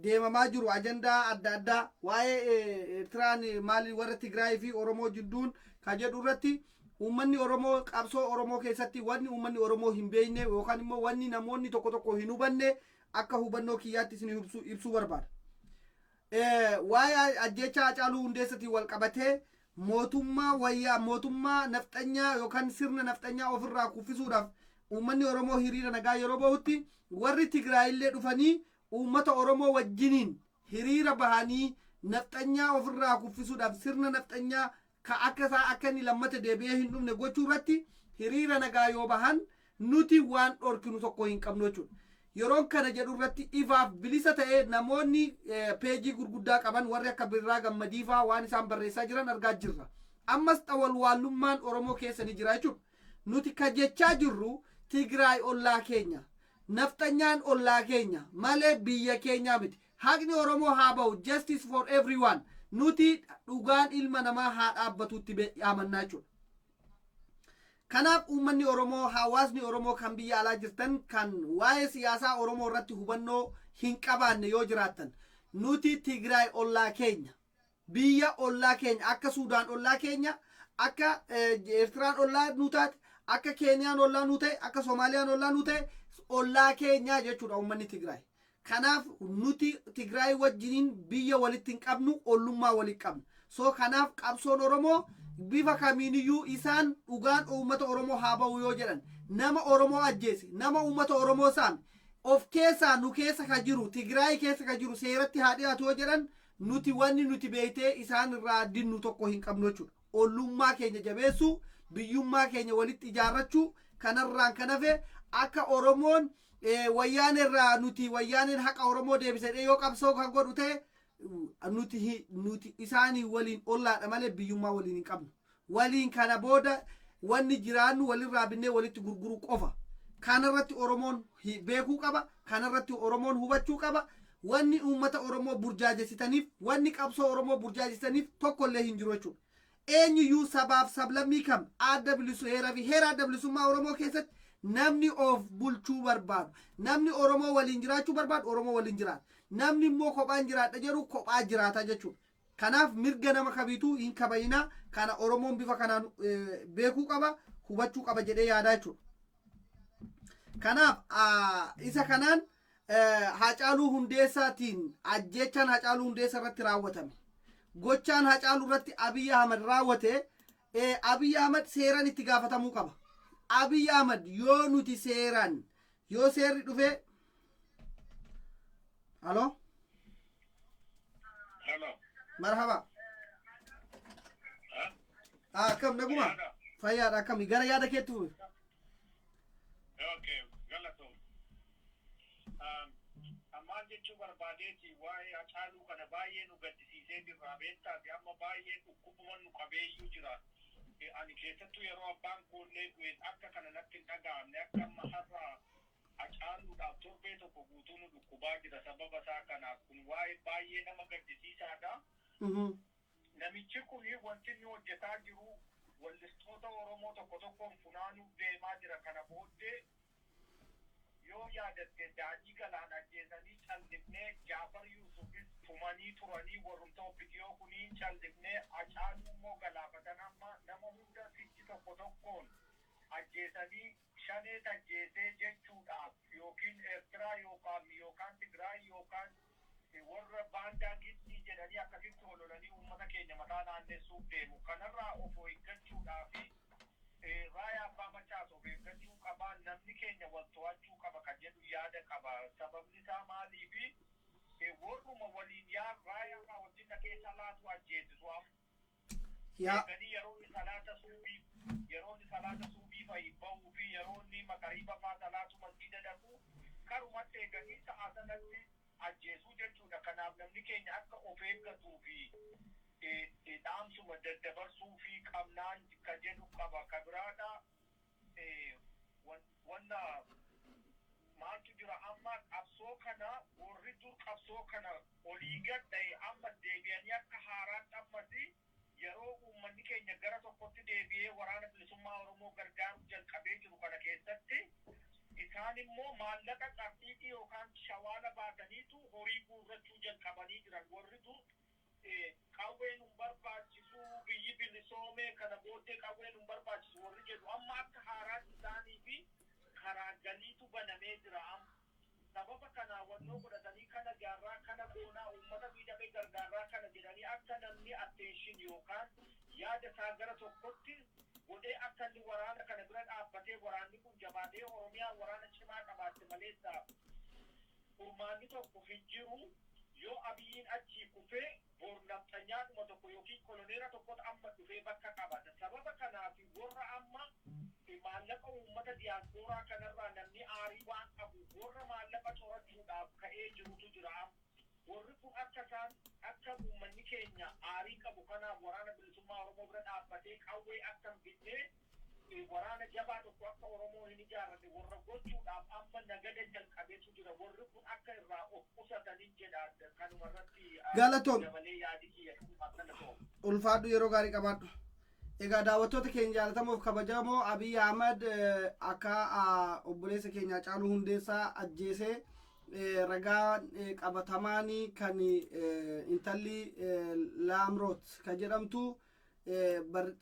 deemamaa jiru, ajandaa adda addaa waa'ee Eertiraan maali, warra Tigraay fi Oromoo jidduun kan jedhu irratti Uummanni Oromoo, qabsoo Oromoo keessatti wanni uummanni Oromoo hin beekne yookaan immoo wanni namoonni tokko tokko hin hubanne akka hubannoo kiyyaatti isin ibsuu barbaada. Waa'ee ajjeechaa Hacaaluu Hundeessatiin wal qabatee mootummaa wayyaa, mootummaa nafxanyaa yookaan sirna nafxanyaa ofirraa kuffisuudhaaf uummanni Oromoo hiriira nagaa yeroo bahutti, warri Tigraayillee dhufanii uummata Oromoo wajjiniin hiriira bahanii nafxanyaa ofirraa kuffisuudhaaf, sirna nafxanyaa ka akka isaa akka inni lammata deebi'ee hin dhufne gochuu irratti hiriira nagaa yoo bahan, nuti waan dhorkinu tokko hin qabnu jechuudha. Yeroon kana jedhu irratti ifaaf bilisa ta'ee namoonni peejii gurguddaa qaban, warri akka Birraa Gammadiifaa, waan isaan barreessaa jiran argaa jirra. Ammas xawalwaallummaan Oromoo keessa ni jira jechuudha. Nuti ka jechaa jirru Tigraay ollaa keenya. Nafxanyaan ollaa keenya malee biyya keenyaa miti. Haqni Oromoo haa bahu, justice for everyone. Nuti dhugaan ilma namaa haa dhaabbatutti amannaa jechuudha. Kanaaf uummanni Oromoo, hawaasni Oromoo kan biyya alaa jirtan, kan waa'ee siyaasaa Oromoo irratti hubannoo hin qabaanne yoo jiraattan, nuti Tigraay ollaa keenya, biyya ollaa keenya, akka Suudaan ollaa keenya, akka Eertiraan ollaa nu taate, akka Keeniyaan ollaa nu ta'e, akka Soomaaliyaan ollaa nu ta'e, ollaa keenya jechuudha uummanni Tigraay. Kanaaf nuti Tigraay wajjiniin biyya walitti hin qabnu, ollummaa walitti qabna. So kanaaf qabsoon Oromoo bifa kamiiniyyuu isaan dhugaan uummata Oromoo haa ba'u yoo jedhan, nama Oromoo ajjeese, nama uummata Oromoo saame, of keessaa nu keessa ka jiru, Tigraay keessa ka jiru seeratti haa dhiyaatu yoo jedhan, nuti wanni nuti beektee isaan irraa dinnu tokko hin qabnu jechuudha. Ollummaa keenya jabeessuu, biyyummaa keenya walitti ijaarrachuu kanarraan kan hafe, akka Oromoon wayyaanee irraa, nuti wayyaaneen haqa Oromoo deebisee yoo qabsoo kan godhu ta'e, nuti isaanii waliin ollaadha malee biyyummaa waliin hin qabnu. Waliin kana booda wanni jiraannu walirraa binnee walitti gurguruu qofa. Kanarratti Oromoon beekuu qaba. Kanarratti Oromoon hubachuu qaba. Wanni uummata Oromoo burjaajesitaniif, wanni qabsoo Oromoo burjaajesitaniif tokkollee hin jiru jechuudha. Eenyuyyuu, sabaaf sablammii kam, adda bilisu heeraa fi heera Adda Bilisummaa Oromoo keessatti namni of bulchuu barbaadu, namni Oromoo waliin jiraachuu barbaadu Oromoo waliin jiraata. Namni immoo kophaan jiraadha jedhu kophaa jiraata jechuudha. Kanaaf mirga nama kamiituu hin kabajinaa. Kana Oromoon bifa kanaan beekuu qaba, hubachuu qaba jedhee yaadaa jechuudha. Kanaaf isa kanaan Haacaaluu Hundeessaatiin ajjechaan Haacaaluu Hundeessaa irratti raawwatame, gochaan Haacaaluu irratti Abiy Ahmad raawwate, Abiy Ahmad seeraan itti gaafatamuu qaba. Abiy Ahmad yoo nuti seeraan yoo seerri dhufee. Halo? Marhaba. Akkam, naguma? Fayyaadha, akkami? Gara yaada keetti fufi. Okay, galatoom. Ammaan jechuu barbaadeeti, waa'ee Hacaaluu kana baay'ee nu gaddisiisee jirra, beektaa fi amma baay'ee dhukkubuma nu qabeeyyuu jira. Ani keessattuu yeroo abbaan koollee du'een akka kana natti hin dhaga'amne akka amma har'a Hacaaluudhaaf torbee tokko guutuu nu dhukkubaa jira sababa isaa kanaaf. Kun waa'ee baay'ee nama gaddisiisaadha. Namichi kun wanti inni hojjetaa jiru wallistoota Oromoo tokko tokkoon funaanuuf deemaa jira kana booddee. Yoo yaadatte, Daadhii Galaan ajjeesanii callifnee, Jaafar Yuusufis tumanii turanii warrumta OPDO kunii, callifnee. Hacaaluu immoo galaafatan. Amma nama hunda sichi tokko tokkoon ajjeesanii shaneet ajjeesee jechuudhaaf, yookiin Eertiraa yookaan Tigraay yookaan warra baandaa Gibxii jedhanii akkasitti hololanii uummata keenya mataa naannessuuf deemu. Kanarraa of eeggachuudhaaf Raaya Abbaa Macaas of eeggachuu qaba. Namni keenya wal to'achuu qaba kan jedhu yaada qaba. Sababni isaa maaliifi, warruma waliin yaa Raayaa fa'aa wajjin dhaqee salaatu ajjeesisu amma. Eeganii yeroo inni salaata suubii fa'i bahuu fi yeroo inni makariiba fa'aa salaatu masgiida dhaqu karumatti eeganii sa'a sanatti ajjeesuu jechuudha. Kanaaf namni keenya akka of eeggatuu fi dhaamsuma daddabarsuu fi qabnaan ka jedhu qaba. Ka biraadha, wanna maaltu jira, amma qabsoo kana warri dur qabsoo kana olii gad dha'e amma deebi'anii akka haaraatti ammasi yeroo uummanni keenya gara tokkotti deebi'ee Waraana Bilisummaa Oromoo gargaaruu jalqabee jiru kana keessatti isaan immoo maallaqa qarxiitii yookaan shawaala baataniitu horii guurrachuu jalqabanii jiran. Warri dur qawween hin barbaachisu, biyyi bilisoomee, kana booddee qawween hin barbaachisu. Galiitu banamee jira amma. Sababa kanaa wannoo godhatanii kana jaarraa kana goonaa uummata miidhame gargaarraa kana jedhanii akka namni attention yookaan yaada isaa gara tokkotti godhee akka inni waraana kana bira dhaabbatee, waraanni kun jabaatee Oromiyaa waraana cimaa qabaatte maleessa furmaanni tokko hin jiru. Yoo Abiyyiin achii kufee, bor nafxanyaadhuma tokko yookiin koloneera tokkotu amma dhufee bakka qabata. Sababa kanaaf warra amma maallaqa uummata diyaaspooraa kanarraa namni aarii waan qabu, warra maallaqa corachuudhaaf ka'ee jirutu jira. Warri kun akka isaan akka uummanni keenya aarii qabu kanaaf Waraana Bilisummaa Oromoo bira dhaabbatee qawwee akka hin bitnee, waraana jabaa tokko akka Oromoo hin ijaarranne warra gochuudhaaf amma nagada jalqabeetu jira. Warri kun akka irraa of qusatanin jedha. Kanuma irratti Galatoom. dabalee yaadi kiyya galatoom. Ulfaadhu, yeroo gaarii qabaadhu. Egaa daawwattoota keenya jaalatamoof kabajamoo, Abiy Ahmad akka obboleessa keenya Hacaaluu Hundeessaa ajjeesee ragaa qabatamaan kan intalli Laamroot kan jedhamtu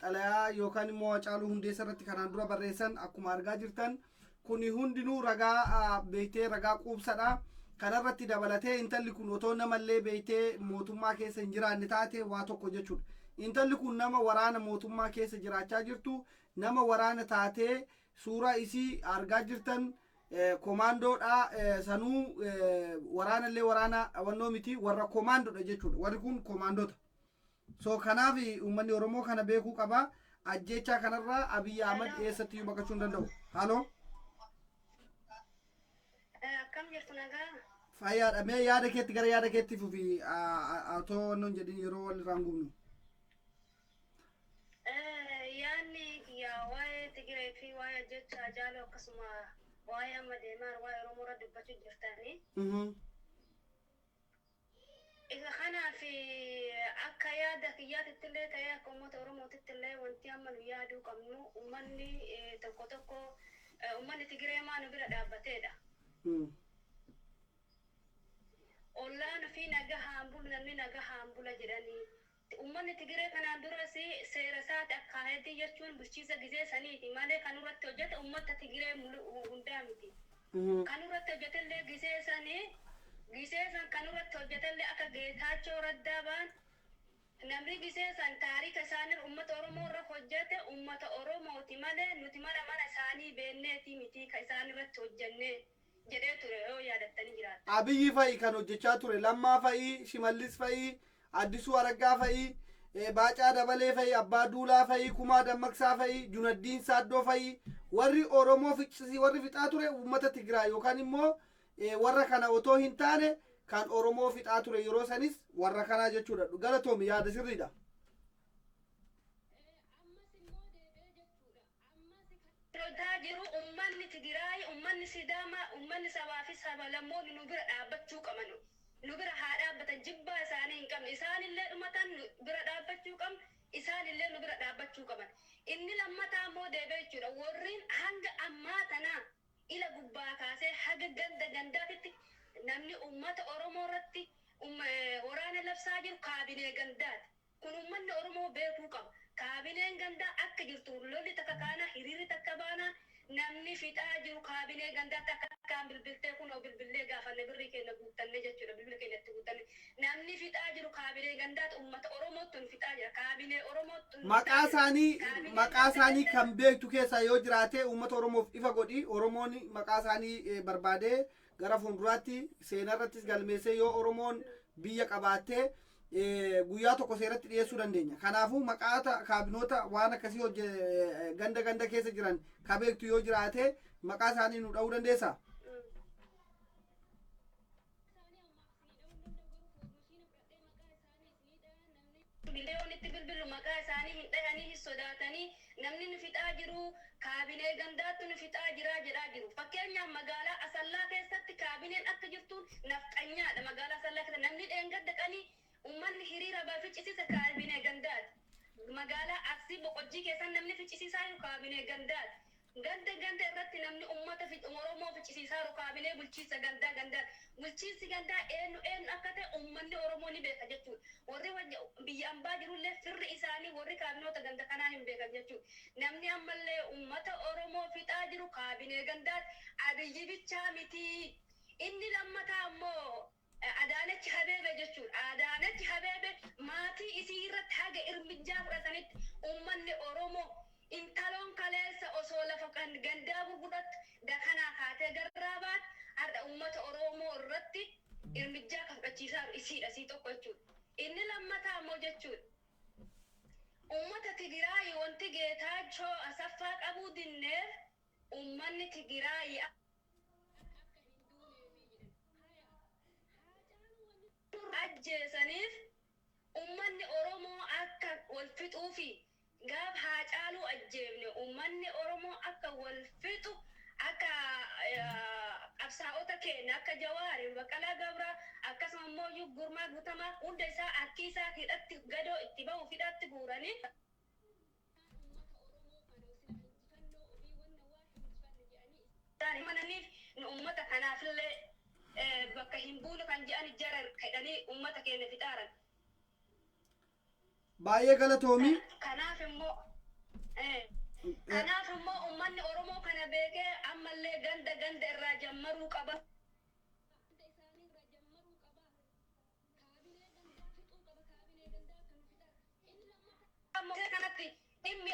xalayaa yookaan immoo Hacaaluu Hundeessaa irratti kanaan dura barreessan akkuma argaa jirtan, kuni hundinuu ragaa beektee ragaa quubsadha. Kanarratti dabalatee intalli kun otoo namallee beektee mootummaa keessa hin jiraanne taate waa tokko jechuudha. Intalli kun nama waraana mootummaa keessa jiraachaa jirtu, nama waraana taatee suuraa isii argaa jirtan, komaandoodha. Sanuu waraanallee waraana wannoo miti, warra komaandoodha jechuudha. Warri kun komaandota. So kanaaf uummanni Oromoo kana beekuu qaba. Ajjeechaa kanarraa Abiyyi Ahmad eessatti iyyuu baqachuu hin danda'u. Haaloo. Akkam jirtu, nagaa? Fayyaadha. Mee yaada keetti gara yaada keetti fufi, otoo wannoon jedhin yeroo wal irraan gubnu. Yaadni kiyya waa'ee Tigiree fi waa'ee ajjeechaa Hacaaluu, akkasuma waa'ee amma deemaa waa'ee Oromoo irra dubbachuu jirtanii. Isa kanaaf akka yaada kiyyaatitti illee ta'ee akka uummata Oromootitti illee, wanti amma nu yaaduu qabnu, uummanni tokko tokko uummanni Tigiree maa nu bira dhaabbateedha. Ollaan fi nagahaan bulu, namni nagahaan bula jedhanii. Uummanni Tigiree kanaan duras seera isaati akkaayetii jechuun bulchiinsa gizee saniiti malee kan irratti hojjete uummata Tigiree hundaa miti. Kan irratti hojjetellee gizee sanii, gizee san kan irratti hojjetellee akka Geetaachoo Raddaa ba'an, namni gizee san taarika isaanii uummata Oromoo irra hojjete uummata Oromooti malee nuti mana mana isaanii beenneeti miti kan isaan irratti hojjenne jedhee ture, yoo yaadattanii jiraattan. Abiyyi fa'i kan hojjechaa ture, Lammaa fa'i, Shimallis fa'i, Addisuu Araggaa fa'i, Baacaa Dabalee fa'i, Abbaa Duulaa fa'i, Kumaa Dammaqsaa fa'i, Junaddiin Saaddoo fa'i, warri Oromoo ficcisi warri fixaa ture uummata Tigraay yookaan immoo warra kana otoo hin taane, kan Oromoo fixaa ture yeroo sanis warra kanaa jechuudha. Galatoomi, yaada sirriidha. Loltaa jiru ummanni Tigiraay, ummanni Sidaamaa, ummanni sabaa fi saba lammoonni nu bira dhaabbachuu qaban. Nu bira haa dhaabbatan, jibbaa isaanii hin qabne. Isaanillee dhumatan nu bira dhaabbachuu qabna, isaanillee nu bira dhaabbachuu qaban. Inni lammataa immoo deebi'ee jechuudha. Warreen hanga ammaa tanaa ila gubbaa kaasee haga ganda gandaatitti namni uummata Oromoo irratti waraana labsaa jiru kaabinee gandaati. Kun uummanni Oromoo beekuu qaba. Kaabineen gandaa akka jirtu lolli takka kaanaa, hiriirri takka baanaa, namni fixaa jiru kaabinee gandaatti akka akkaan bilbiltee kunoo bilbillee gaafanne, birrii keenya guuttanne jechuudha, bilbila keenya itti guuttanne. Namni fixaa jiru kaabinee gandaatti, uummata Oromootti nu fixaa jira. Kaabinee Oromootti nu Maqaa fixaa jira. isaanii Kaabineen maqaa ganda isaanii ganda kan beektu keessaa yoo jiraate uummata Oromoof ifa godhi. Oromoon maqaa isaanii barbaadee gara fuulduraatti seenaa irrattis galmeessee, yoo Oromoon biyya qabaattee guyyaa tokko seeratti dhiyeessuu dandeenya. Kanaafuu maqaata kaabinoota waan akkasii hojje ganda ganda keessa jiran ka beektu yoo jiraate maqaa isaanii nu dha'uu dandeessaa? Bilbilee itti bilbilu maqaa isaanii hin dhahanii, hin sodaatanii. Namni nu fixaa jiru kaabinee gandaatti nu fixaa jiraa jedhaa jiru. Fakkeenyaaf magaalaa Asallaa keessatti kaabineen akka jirtu nafxanyaadha. Magaalaa Asallaa keessatti namni dheengadda qanii uummanni hiriira baa ficcisiise kaabinee gandaati. Magaalaa Arsii Boqojjii keessatti namni ficcisiisaa jiru kaabinee gandaati. Ganda ganda irratti namni uummata Oromoo ficcisiisaa jiru kaabinee bulchiinsa gandaa gandaati. Bulchiinsi gandaa eenyu eenyu akka ta'e uummanni Oromoo ni beeka jechuudha. Warri biyya ambaa jirullee firri isaanii warri kaabinoota ganda kanaa hin beekan jechuudha. Namni ammallee uummata Oromoo fixaa jiru kaabinee gandaati. Abiyyi bichaa miti. Inni lammataa ammoo Adaanech Abeebee jechuudha. Adaanech Abeebee maatii isii irratti haga irmijjaa fudhatanitti uummanni Oromoo intaloon kaleessa osoo lafa kan gandaa gurgurattu dakanaa kaatee garraa baate har'a uummata Oromoo irratti irmijjaa kan fudhachiisaa jiru isiidha isii tokko jechuudha. Inni lammataa ammoo jechuudha. Uummata Tigiraayi wanti Geetaachoo Asaffaa qabuu dinneef uummanni Tigiraayi ajjeesaniif uummanni Oromoo akka wal fixuufi gaaf Haacaaluu ajjeefne uummanni Oromoo akka wal fixu akka qabsaa'ota keenya akka Jawaar, Baqqalaa Gabraa akkasuma immoo iyyuu Gurmaa Guutamaa hunda isaa harki isaa hidhatti gadoo itti bahu hidhatti guuranii isaan himananiif nu uummata kanaafillee bakka hin buunu kan jedhan jara hidhanii uummata keenya fixaaran. Baay'ee galatoomi. Kanaaf immoo kanaaf immoo uummanni Oromoo kana beekee ammallee ganda ganda irraa jammaruu qaba. Kanatti dhimmi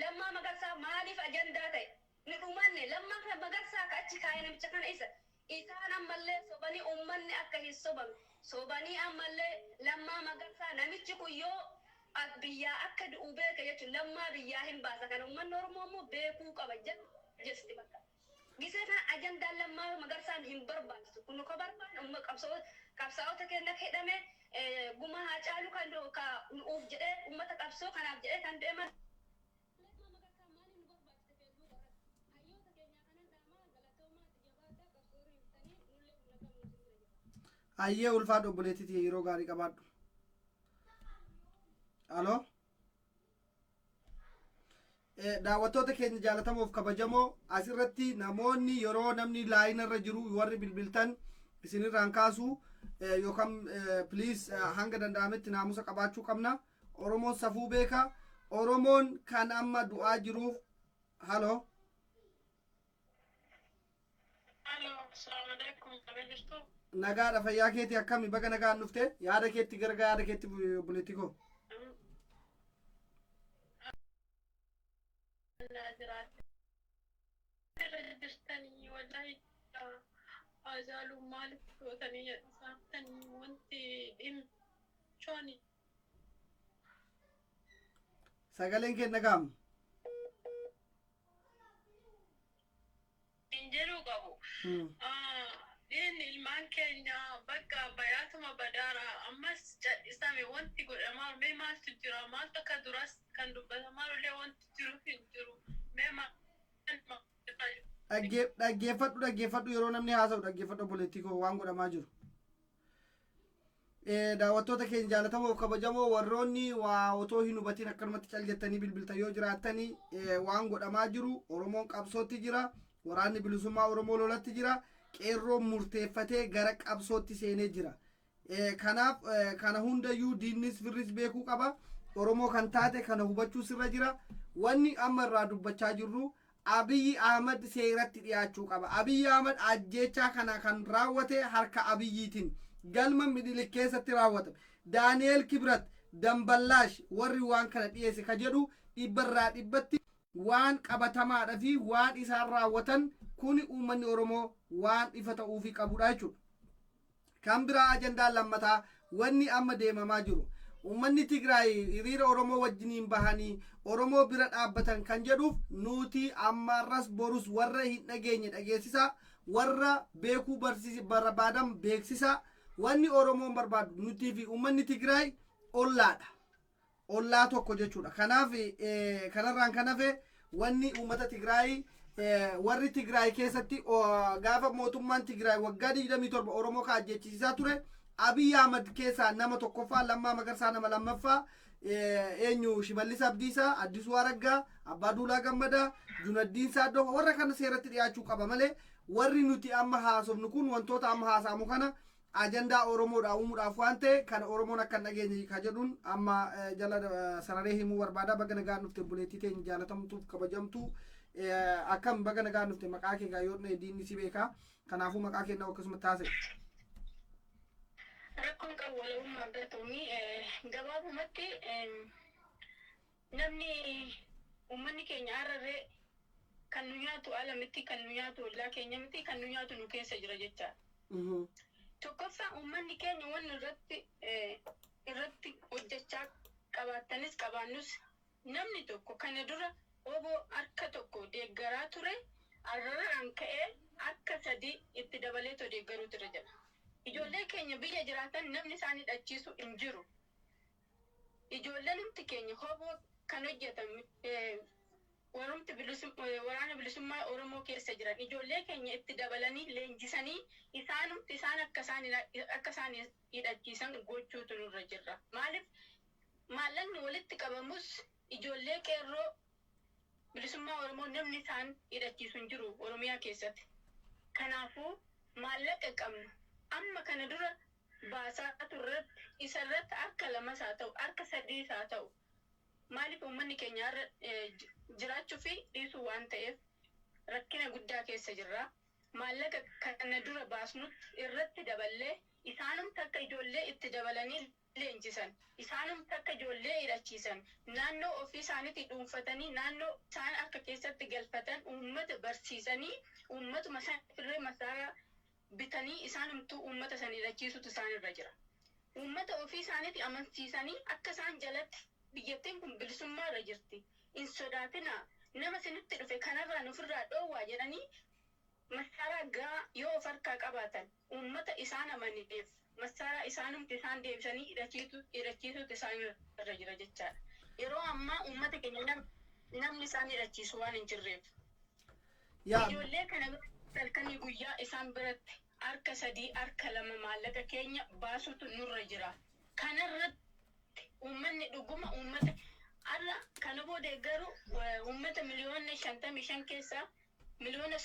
Lammaa Magarsaa maaliif ajandaa ta'e? Nu dhumanne Lammaa Magarsaa ka achi kaa'e namicha kana isa. Isaan ammallee sobanii uummanni akka hin sobamne sobanii ammallee Lammaa Magarsaa namichi kun yoo biyyaa akka du'u beeke jechuun Lammaa biyyaa hin baasa. Kana uummanni Oromoo immoo beekuu qaba jesti bakka. Gisee kana ajandaan Lammaa Magarsaan hin barbaachisu. Kun ka barbaanne qabsaa'ota keenya hidhame gumaa Haacaaluu kan nuuf jedhee uummata qabsoo kanaaf jedhee kan du'e malee. Hayyee ulfaadhu obboleettii yeroo gaarii qabaadhu. Aloo. Daawwattoota keenya jaalatamoof kabajamoo asirratti namoonni yeroo namni laayina irra jiru warri bilbiltan isinirraan kaasu yookaan please hanga danda'ametti naamusa qabaachuu qabna. Oromoon safuu beeka. Oromoon kan amma du'aa jiruuf haloo. Nagaadha fayyaa keetii akkami baga nagaan dhufte yaada keetti gargaa yaada keetti obboleettii koo. Irra jirtanii wallahi Haacaaluu maaliif gootanii jedhu wanti dhimchooni. Sagaleen kee dhaga'amu. Hin jedhuu qabu. Dhiinni ilmaan keenya bakka bayaatuma badaara ammas cal'isame wanti godhamaa mee maaltu jira maaltu akka duras kan dubbatamaa illee wanti jiru hin jiru mee maal. Dhaggeeffadhu dhaggeeffadhu yeroo namni haasa'u dhaggeeffadhu obboleettii koo waan godhamaa jiru. Daawwattoota keenya jaalatamoo fi kabajamoo warroonni waa otoo hin hubatiin akkanumatti cal jettanii bilbiltan yoo jiraattanii waan godhamaa jiru Oromoon qabsootti jira waraanni bilisummaa Oromoo lolatti jira qeerroon murteeffatee gara qabsootti seenee jira. Kanaaf kana hundayyuu diinnis firris beekuu qaba. Oromoo kan taate kana hubachuu sirra jira. Wanni amma irraa dubbachaa jirru Abiyyi Ahmad seeratti dhiyaachuu qaba. Abiyyi Ahmad ajjeechaa kana kan raawwate harka Abiyyiitiin galma Minilik keessatti raawwatame. Daani'eel Kibrat, Damballaash warri waan kana dhiyeesse ka jedhu dhibbarraa dhibbatti waan qabatamaadha fi waan isaan raawwatan kuni uummanni Oromoo waan ifa ta'uufii qabudha jechuudha. Kan biraa ajandaan lammataa wanni amma deemamaa jiru uummanni Tigraay hiriira Oromoo wajjiniin bahanii Oromoo bira dhaabbatan kan jedhuuf nuti ammaarras borus warra hin dhageenye dhageessisaa warra beekuu barbaadan beeksisaa wanni Oromoon barbaadu nutii fi uummanni Tigraay ollaadha. Ollaa tokko jechuudha. Kanaaf kanarraan kan hafe wanni uummata Tigraay warri Tigraay keessatti gaafa mootummaan Tigraay waggaa 27 Oromoo ka ajjeechisiisaa ture Abiy Ahmad keessaa nama tokkoffaa Lammaa Magarsaa nama lammaffaa eenyu Shimallis Abdiisaa Addisuu Araggaa Abbaa Duulaa Gammadaa Junaddiin Saaddoo warra kana seeratti dhiyaachuu qaba malee Warri nuti amma haasofnu kun wantoota amma haasa'amu kana ajandaa Oromoodhaa uumuudhaaf waan ta'e kana Oromoon akka hin dhageenye ka jedhuun amma jala sararee himuu barbaada. Baga nagaan dhufte, obboleettii teenya jaalatamtuuf kabajamtuu. Akkam, baga nagaan dhufte. Maqaa kee gaa yoo diinni si beekaa, kanaafuu maqaa kee akkasuma taasise. Rakkoon qabu, walabummaa galatoomii. Gabaabumatti namni uummanni keenya har'arree kan nu nyaatu ala miti, kan nu nyaatu ollaa keenya miti, kan nu nyaatu nu keessa jira jechaadha. Tokkoffaa, uummanni keenya wanni irratti hojjechaa qabaattanis qabaannus, namni tokko kana dura oboo harka tokko deeggaraa ture arraraan ka'ee harka sadii itti dabaleetoo deeggaruutu irra jira. Ijoollee keenya biyya jiraatan namni isaan hidhachiisu hin jiru. Ijoolleen humti keenya hoboo kan hojjetan warumti waraana bilisummaa Oromoo keessa jiran ijoollee keenya itti dabalanii leenjisanii isaanumti isaan akka isaan hidhachiisan gochuutu nurra jirra. Maaliif, maallaqni walitti qabamus ijoollee qeerroo bilisummaa Oromoo namni isaan hidhachiisu hin jiru Oromiyaa keessatti. Kanaafuu maallaqa qabnu amma kana dura baasaa turretti isarratti harka lamas haa ta'u, harka sadiis haa ta'u, maaliif uummanni keenya har'a jiraachuu fi dhiisuu waan ta'eef rakkina guddaa keessa jirra. Maallaqa kana dura baasnutti irratti daballee isaanumti akka ijoollee itti dabalanii leenjisan, isaanumti akka ijoollee hidhachiisan, naannoo ofii isaaniitti dhuunfatanii naannoo isaan harka keessatti galfatan uummata barsiisanii uummatuma isaan irree masaaraa bitanii isaanumtuu uummata san hidhachiisutu isaan irra jira. Uummata ofii isaaniitti amansiisanii akka isaan jalatti biyyattiin kun bilisummaa irra jirti. Hin sodaatinaa, nama isinitti dhufe kanarraa nufirraa dhoowwaa jedhanii masaaraa gaa yoo of harkaa qabaatan uummata isaan amaniif masaaraa isaanumti isaan deebisanii hidhachiisuutu isaan irra jira jechaadha. Yeroo ammaa uummata keenya namni isaan hidhachiisu waan hin jirreef. Ijoollee kana halkanii guyyaa isaan biratti harka sadii, harka lama maallaqa keenya baasutu nurra jira. Kanarratti uummanni dhuguma uummata har'a kana booda garuu uummata 55 miliyoona keessaa 30 miliyoona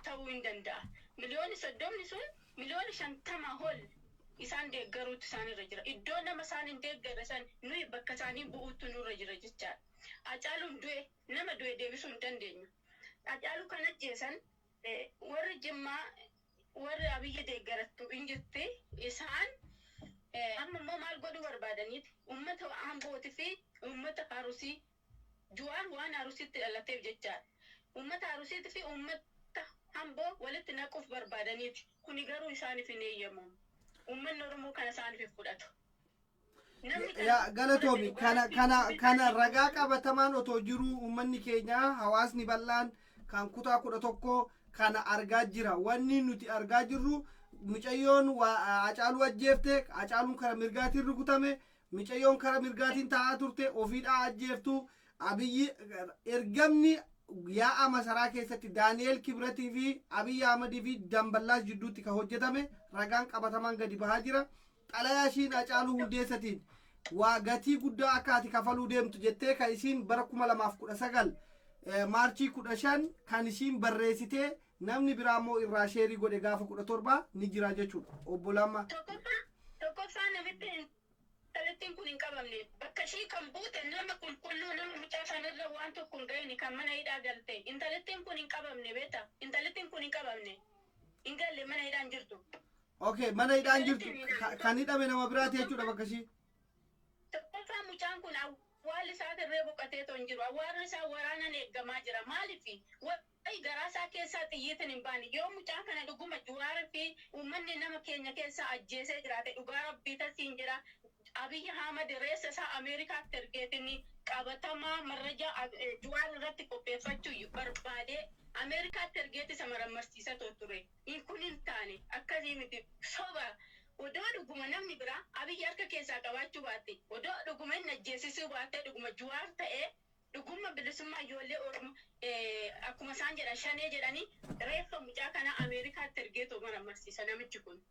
ta'uu hin danda'a. 30 miliyoonni sun 50 miliyoona ol isaan deeggaruutu isaanirra jira. Iddoo nama isaan hin deeggarre san nuyi bakka isaanii bu'uutu nurra jira jechaadha. Hacaaluun du'e, nama du'e deebisuu hin dandeenyu. Hacaaluu kan ajjeesan warri Jimmaa, warri Abiyyi deeggarattu hin jirti. Isaan amma immoo maal godhuu barbaadaniiti? Uummata Ambootii fi uummata Arusii, Juwaar waan Arusiitti dhalateef jechaadha. Uummata Arusiitii fi uummata Amboo walitti naquuf barbaadaniiti. Kuni garuu isaaniif hin eeyyamamu. Uummanni Oromoo kana isaaniif hin fudhatu. Namni kana Yaa galatoomi, kana ragaa qabatamaan otoo jiruu uummanni keenya, hawaasni bal'aan kan kutaa 11 kana argaa jira. Wanni nuti argaa jirru mucayyoon Hacaaluu ajjeefte, Hacaaluun kara mirgaatiin rukutame, mucayyoon kara mirgaatiin taa'aa turte ofiidhaa ajjeeftu. Abiyyi ergamni yaa'a masaraa keessatti Daani'eel Kibratii fi Abiyyi Ahmadii fi Damballaas jidduutti kan hojjetame ragaan qabatamaan gadi bahaa jira. Xalayaa ishiin Hacaaluu Hundeessatiin waa gatii guddaa akka ati kafaluu deemtu jettee kan isiin bara 2019 Maarchii 15 kan isiin barreessitee namni biraa immoo irraa share godhe gaafa 17 ni jira jechuudha. Obbo Lamma. Tokkoffaa, namitti intalattiin kun hin qabamne. Bakka ishii kan buute nama qulqulluu, nama mucaa sanarra waan tokko hin ga'in kan mana hidhaa galte. Intalattiin kun hin qabamne beeta. Intalattiin kun hin qabamne. Hin galle, mana hidhaan jirtu. Okay, mana hidhaan jirtu, kan hidhame nama biraati jechuudha bakka ishii. Tokkoffaa, mucaan kun awwaalli isaa irree boqotee hin jiru. Awwaalli isaa waraanaan eeggamaa jira. Maaliif? Wayi garaa isaa keessaa xiyyiitiin hin baane. Yoo mucaan kana dhuguma Juwaarii fi uummanni nama keenya keessaa ajjeesee jiraate, dhugaa rabbii tasiin jira. Abiyyi Ahmad reessa isaa Ameerikaatti ergeetiin qabatamaa marrajaa Juwaar irratti qopheeffachuu barbaadee Ameerikaatti ergeeti isa marammarsiisa ture. Kun hin taane, akkasii miti, soba. Odoo dhuguma namni biraa Abiyyi harka keessaa qabaachuu baatte, odoo dhuguma inni ajjeesisuu baattee, dhuguma Juwaar ta'ee, dhuguma bilisummaa ijoollee Oromoo akkuma isaan jedhan shanee jedhanii, reeffa mucaa kanaa Ameerikaatti ergeetoo marammarsiisa namichi kun.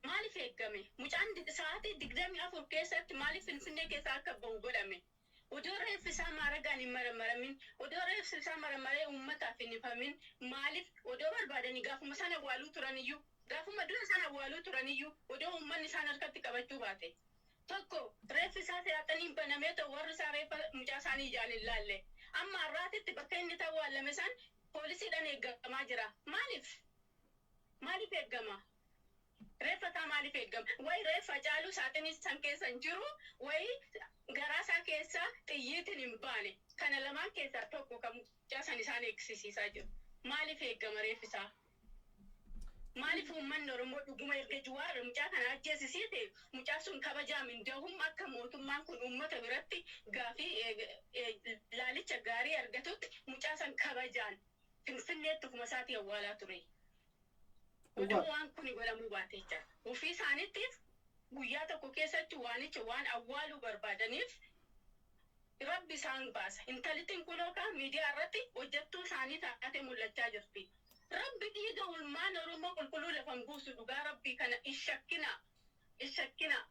Maaliif eeggame? Mucaan sa'aatii 24 keessatti maaliif Finfinnee keessaa akka bahu godhame? Odoo reeffi isaa maaragaan hin maramaramin, odoo reeffi isaa maramaree uummataaf hin ifamin, maaliif odoo barbaadanii gaafuma sana awwaaluu turaniyyuu, gaafuma dura sana awwaaluu turaniyyuu, odoo uummanni isaan harkatti qabachuu baate. Tokko reeffi isaa saaxiniin banamee ta'u warri isaa reeffa mucaa isaanii ijaan hin laalle. Amma har'aatitti bakka inni itti awwaalame san poolisiidhaan eeggamaa jira. Maaliif? Maaliif eeggama? Reeffa isaa maaliif eeggama? Wayi reeffa Hacaaluu saaxinii san keessa hin jiru, wayi garaa isaa keessa xiyyiitiin hin baane. Kana lamaan keessaa tokko kan mucaa san isaan eegsisiisaa jiru. Maaliif eeggama reeffi isaa? Maaliif uummanni Oromoo dhuguma erga Jawaar mucaa kana ajjeesisiite, mucaa sun kabajaam hin dahum, akka mootummaan kun uummata biratti gaafii laalicha gaarii argatutti mucaa san kabajaan Finfinneetti ofuma isaatii awwaalaa ture. Odoo waan kuni godhamuu baate jecha. Ofii isaaniittiif guyyaa tokko keessatti waanicha waan awwaaluu barbaadaniif Rabbi isaan baasa. Intalittiin kunoo kaa miidiyaa irratti hojjettuu isaanii taatee mul'achaa jirti. Rabbi dhiiga ilmaan Oromoo qulqulluu lafan buusu, dhugaa Rabbii kana hin shakkinaa. Hin shakkinaa.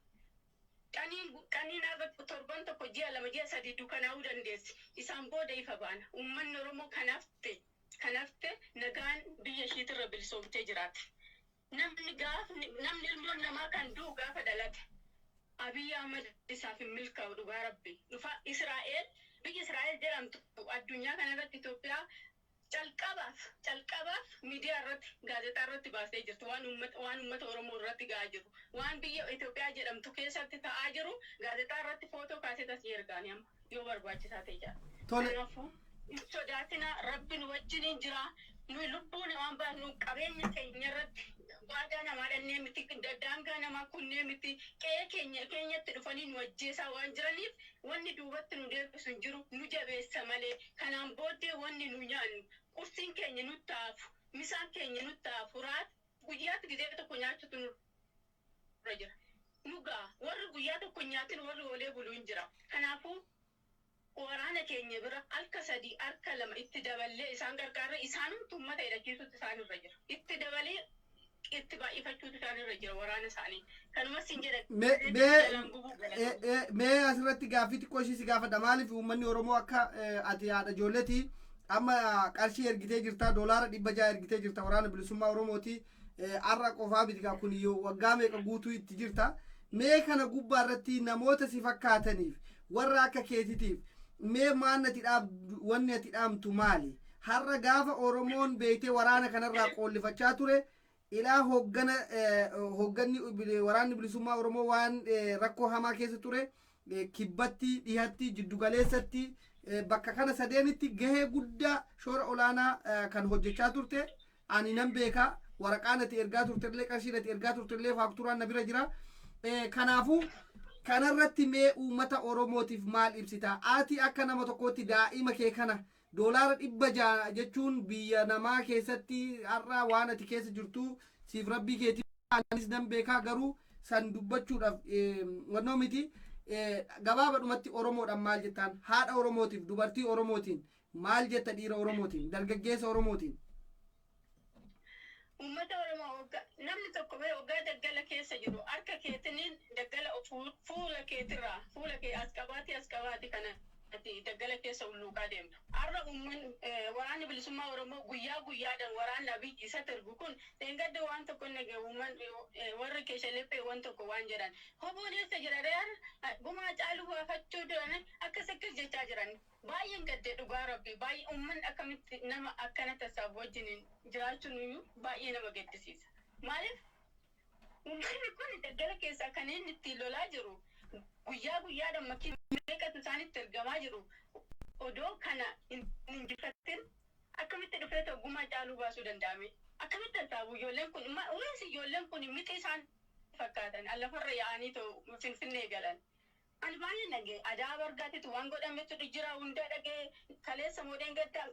Qaniin qaniin har'a torban tokko, ji'a 2, ji'a 3 dukkanaa'uu dandeessi. Isaan booda ifa baana. Uummanni Oromoo kan hafte kan hafte nagaan biyya ishiitirra bilisoomtee jiraate. Namni gaafni namni ilmoon namaa kan du'u gaafa dhalate. Abiy Ahmad isaaf hin milkaa'u, dhugaa Rabbi. Dhufa Israa'el, biyya Israa'el jedhamtu addunyaa kanarratti Itoophiyaa calqabaaf calqabaaf miidiyaa irratti, gaazexaa irratti baastee jirti waan uummata Oromoo irratti ga'aa jiru. Waan biyya Itoophiyaa jedhamtu keessatti ta'aa jiru gaazexaa irratti footoo kaasee asii ergaanii amma yoo barbaachisaa ta'e jira. Tole. Kanaafuu hin sodaatina, Rabbi nu wajjiniin jira. Nuyi lubbuun waan baasnu qabeenya keenya irratti waadaa namaa dhannee miti, daangaa namaa kunnee miti. Qe'ee keenya keenyatti dhufanii nu ajjeesaa waan jiraniif wanni duubatti nu deebisu hin jiru, nu jabeessa malee. Kanaan booddee wanni nu nyaannu, qursiin keenya nutti haafu, misaan keenya nutti haafu, raat guyyaatti gizee tokko nyaachutu nurra jira. Nu gaa warri guyyaa tokko hin nyaatin, warri oolee buluu hin jira. Kanaafuu waraana keenya bira harka sadii, harka lama itti daballee isaan gargaarra. Isaanumtu uummata hidhachiisuutu isaanirra jira. Itti dabalee itti baay'ifachuutu isaanirra jira waraana isaanii. Kanumas hin jedha. Mee asirratti gaaffii xiqqoo ishii si gaafadha. Maaliif uummanni Oromoo akka ati haadha ijoolleeti, amma qarshii ergitee jirta, $600 ergitee jirta Waraana Bilisummaa Oromooti. Har'a qofaa miti gaa kun, yoo waggaa meeqa guutuu itti jirta. Mee kana gubbaa irratti namoota si fakkaataniif, warra akka keetitiif, mee maan ati dhaabdu, wanni ati dhaamtu maali? Har'a gaafa Oromoon beektee waraana kanarraa qoollifachaa ture, ilaa hoggana hogganni Waraanni Bilisummaa Oromoo waan rakkoo hamaa keessa ture, kibbatti, dhihatti, jiddugaleessatti, bakka kana sadeenitti gahee guddaa, shoora olaanaa kan hojjechaa turte ani nan beeka. Waraqaan ati ergaa turtellee, qarshiin ati ergaa turtellee, faakturaan na bira jira. Kanaafuu kanarratti mee uummata Oromootiif maal ibsita ati akka nama tokkootti? Daa'ima kee kana $600 jechuun biyya namaa keessatti har'a waan ati keessa jirtu siif Rabbii keetii anis nan beekaa, garuu san dubbachuudhaaf wannoo miti. Gabaabadhumatti Oromoodhaan maal jettaan? Haadha Oromootiif, dubartii Oromootiin maal jetta? Dhiira Oromootiin, dargaggeessa Oromootiin? Uummata Oromoo, namni tokko bee waggaa daggala keessa jiru harka keetiniin daggala fuula keetirraa fuula kee as qabaati, as qabaati kana ati daggala keessa hulluuqaa deemtu. Har'a uummanni, Waraanni Bilisummaa Oromoo guyyaa guyyaadhaan waraanni Abiyyi isa ergu kun dheengadda waan tokko hin dhagaye. Uummanni warri keeshaleppee waan tokko waan jedhan, hoboon eessa jira ree, har'a gumaa Caaluu baafachuu duran akkas akkas jechaa jiran. Baay'een gadde, dhugaa Rabbi, baay'ee. Uummanni akkamitti nama akkana tasaaf wajjiniin jiraachuun iyyuu baay'ee nama gaddisiisa. Maaliif uummanni kun daggala keessaa kan inni ittiin lolaa jiru, guyyaa guyyaadhaan makiina meeqatu isaanitti ergamaa jiru, odoo kana hin injifatin akkamitti dhufee gumaa Caaluu baasuu danda'ame? Akkamitti hassaabu ijoolleen kun? Ways ijoolleen kun mixii isaan fakkaatan lafarra yaa'anii too Finfinnee galan. Ani baay'een dhagee adaa bargaatitu waan godhametu jira, hunda dhagee. Kaleessa moodeen gadda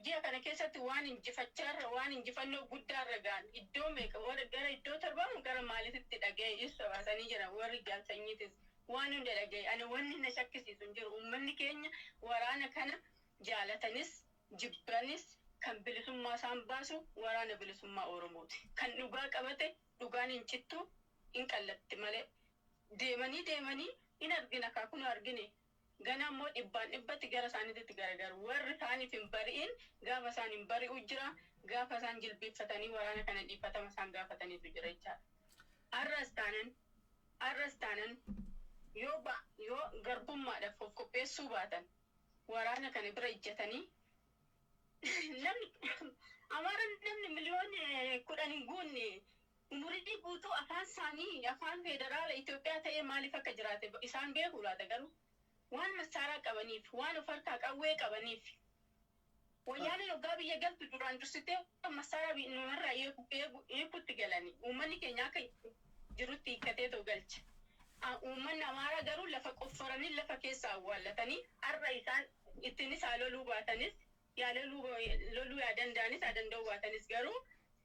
ji'a kana keessatti waan injifachaarra, waan injifannoo guddaarra ga'an iddoo meeqa, warra gara iddoo torbaamu gara maaliititti dhagee ibsa baasanii jiran, warri jaalsanyiitis waan hunda dhagee. Ani wanni na shakkisiisu hin jiru. Uummanni keenya waraana kana jaalatanis jibbanis, kan bilisummaa isaan baasu Waraana Bilisummaa Oromooti. Kan dhugaa qabate dhugaan hin cittu, hin qallatti malee. Deemanii deemanii in argina, kaakunu argine. Gana immoo dhibbaan dhibbatti gara isaaniitti garagaru. Warri isaaniif hin bari'in gaafa isaan hin bari'u jira. Gaafa isaan jilbeeffatanii waraana kana dhiifatama isaan gaafataniitu jira jechaadha. Har'as taanan har'as taanan yoo ba yoo garbummaadhaaf of qopheessuu baatan waraana kana bira ijjatanii namni Amaaraan namni miliyoona 10 hin guunne umurii guutuu afaan isaanii afaan federaala Itoophiyaa ta'ee maaliif akka jiraate isaan beeku laata garuu? Waan massaaraa qabaniif, waan of harkaa qawwee qabaniif. Wayyaaneen hoggaa biyya galtu duraan dursitee massaaraa namarraa hiikutti galani. Uummanni keenya akka jirutti hiikkatee too galche. Uummanni Amaaraa garuu lafa qofforanii lafa keessa awwaallatanii har'a isaan ittiinis haa loluu baatanis yaa loluu loluu yaa danda'anis haa danda'uu baatanis garuu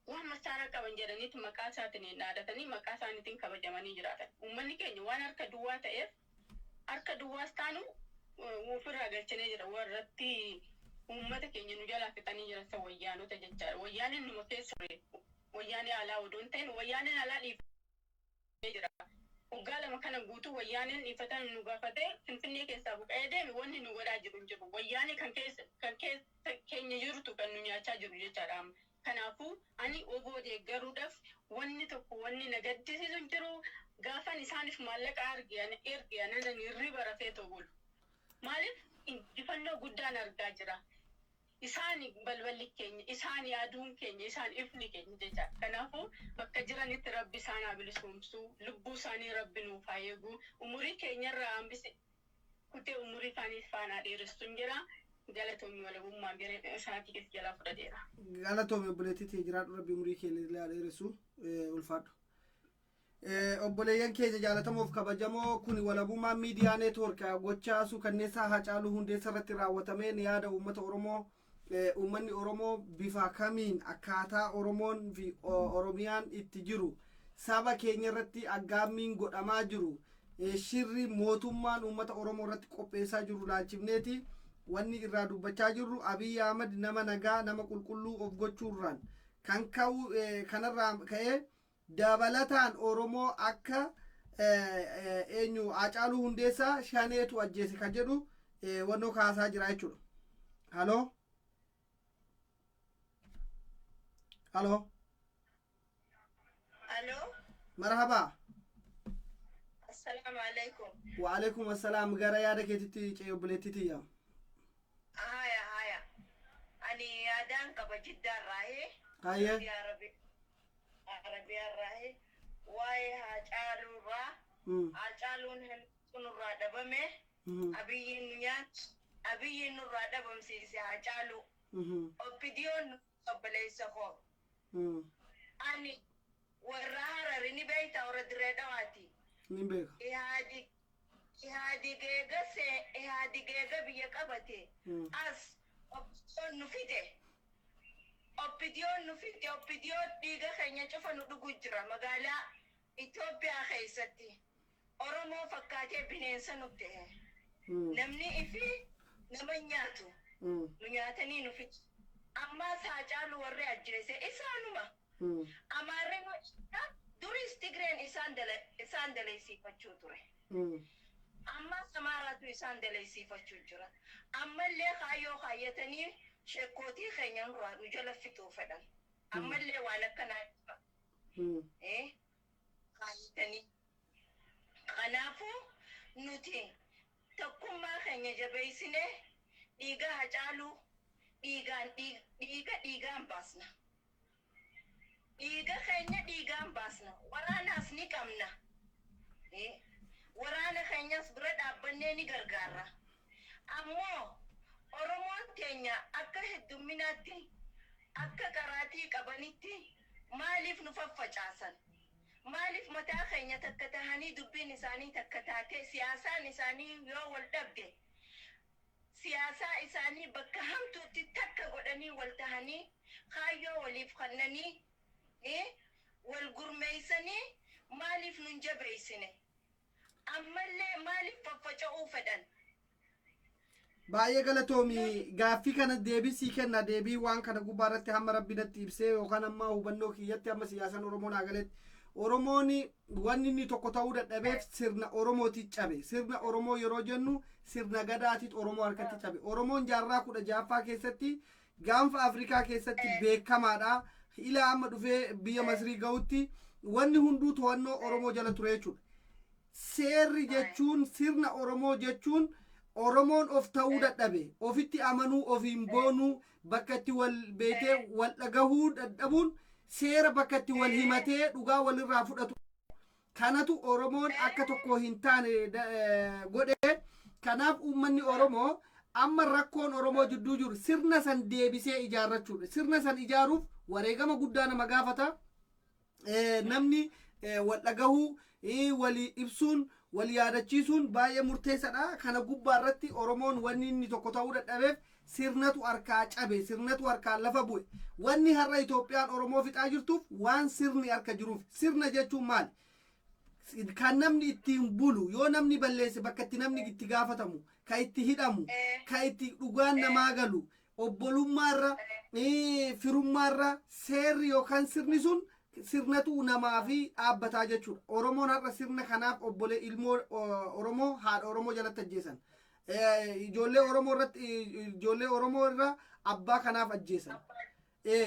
waan massaaraa qaban jedhaniitu maqaa isaatiin dhaadatanii maqaa isaaniitiin kabajamanii jiraatan. Uummanni keenya waan harka duwwaa ta'eef harka duwwaas taanu ofirraa galchinee jira warratti uummata keenya nu jalaa fixanii jiran san wayyaanota jechaadha. Wayyaaneen numa keessa ture. Wayyaanee alaa odoo hin ta'in wayyaaneen alaa dhiifamee jira. Waggaa 2 kana guutuu wayyaaneen dhiifatama nu gaafatee Finfinnee keessaa buqa'ee deeme wanni nu godhaa jiru hin jiru. Wayyaanee kan keessa kan keessa keenya jirutu kan nu nyaachaa jiru jechaadha amma. Kanaafuu ani wbo deeggaruudhaf wanni tokko wanni na gaddisiisu hin jiru. Gaafan isaanif maallaqa arge ana erge anan ani hirriba rafeetoo bulu. Maalif injifannoo guddaan argaa jira. Isaani balballi keenya, isaani aduun keenya, isaan ifni keenya jechaadha. Kanaafuu bakka jiranitti Rabbi isaan haa bilisoomsu, lubbuu isaanii Rabbi nuuf haa eegu, umurii keenyarraa hambise kutee umurii isaanii isaan haa dheeressun jedha. Galatoomi walabummaa garee isaatii keessa jalaa fudhateera. Galatoomi obboleettii tiyya jiraadhu rabbi umurii kee illee haa dheeressu ulfaadhu. Obboleeyyan keenya jaalatamoof kabajamoo kuni walabummaa miidiyaa neetwoork gochaa suukanneessaa Haacaaluu Hundeessa irratti raawwatameen yaada uummata Oromoo uummanni Oromoo bifa kamiin akkaataa Oromoon fi Oromiyaan itti jiru saba keenya irratti aggaammiin godhamaa jiru shirri mootummaan uummata Oromoo irratti qopheessaa jiru laalchifneeti wanni irraa dubbachaa jirru Abiy Ahmad nama nagaa nama qulqulluu of gochuurraan kan ka'u kanarraa ka'ee Dabalataan Oromoo akka eenyu Haacaaluu Hundeessaa shaneetu ajjeese kan jedhu wannoo kaasaa jira jechuudha. Haloo? Haloo? Aloo. Marhabaa. Assalaamu alaikum. Wa'alaikum assalaam gara yaada keetitti ce'e obboleettii tiyya. Haya haya. Ani yaadaan qaba jiddaarraahee. Hayyee. Saudi Arabi Arabiyaa irraahi waa'ee Haacaaluu irraa Haacaaluun hennuutu nurraa dhabame Abiyyiin nu nyaach Abiyyiin nurraa dhabamsiise Haacaaluu Oppidiyoon nu obboleessa koo ani warra Harari ni beekta warra Dirree Dhawaati Nin beeka. Ihaadig Ihaadig eega see Ihaadig eega biyya qabate as Oppidiyoon nu fixe Oppidiyoon nu fixxe Oppidiyoon dhiiga keenya cufa nu dhugu jira magaalaa Itoophiyaa keessatti Oromoo fakkaatee bineensa nu ta'e namni ifi nama hin nyaatu nu nyaatanii nu fixu ammaas Haacaaluu warri ajjeese isaanuma Amaarri nu duris Tigreen isaan isaan dalaysiifachuu ture. Ammas Amaaraatu isaan dalaysiifachuu jira. Ammallee kaayyoo kaayyatanii sheekkootii keenya nurraa nu jala fixuu fedhan. Ammallee waan akkanaa jira. Kaayyatanii. Kanaafuu nuti tokkummaa keenya jabeessinee dhiiga Hacaaluu dhiigaan dhiiga dhiigaan baasna. Dhiiga keenya dhiigaan baasna. Waraanaas ni qabna. Waraana keenyas bira dhaabbannee ni gargaarra. Ammoo Oromoon teenya akka heddumminaatti, akka qaraatii qabanitti maaliif nu faffacaasan? Maaliif mataa keenya takka tahanii dubbiin isaanii takka taatee siyaasaan isaanii yoo wal dhabde siyaasaa isaanii bakka hamtuutti takka godhanii wal tahanii kaayyoo waliif kannanii wal gurmeeysanii maaliif nun jabeeysine? Ammallee maaliif faffaca'uu fedhan? Baay'ee galatoomi gaaffii kana deebii sii kenna deebii waan kana gubbaa irratti hamma rabbi natti ibsee yookaan hamma hubannoo kiyyatti hamma siyaasaan Oromoo naa galetti Oromoon wanni inni tokko ta'uu dadhabeef sirna Oromooti cabe. Sirna Oromoo yeroo jennu sirna Gadaatit Oromoo harkatti cabe. Oromoon jaarraa 16ffaa keessatti gaanfa Afrikaa keessatti beekamaadha. Ilaa amma dhufee biyya Masrii ga'utti wanni hunduu to'annoo Oromoo jala ture jechuudha. Seerri jechuun, sirna Oromoo jechuun, Oromoon of ta'uu dadhabe, ofitti amanuu, ofiin boonuu, bakka itti wal beekee wal dhagahuu dadhabuun, seera bakka itti wal himatee dhugaa walirraa fudhatu kanatu Oromoon akka tokko hin taane godhe. Kanaaf uummanni Oromoo amma rakkoon Oromoo jidduu jiru sirna san deebisee ijaarrachuudha. Sirna san ijaaruuf wareegama guddaa nama gaafata. Namni wal dhagahuu, walii ibsuun, wal yaadachiisuun baay'ee murteessaadha. Kana gubbaa irratti Oromoon wanni inni tokko ta'uu dadhabeef sirnatu harkaa cabe, sirnatu harkaa lafa bu'e. Wanni har'a Itoophiyaan Oromoo fixaa jirtuuf waan sirni harka jiruuf. Sirna jechuun maali? Kan namni ittiin bulu, yoo namni balleesse bakka itti namni itti gaafatamu, ka itti hidhamu, ka itti dhugaan namaa galu, obbolummaarra, firummaarra seerri yookaan sirni sun sirnatu namaa fi dhaabbataa jechuudha. Oromoon har'a sirna kanaaf obbolee ilmoo Oromoo haadha Oromoo jalatti ajjeesan. Ijoollee Oromoo irratti, ijoollee Oromoo irra abbaa kanaaf ajjeesan.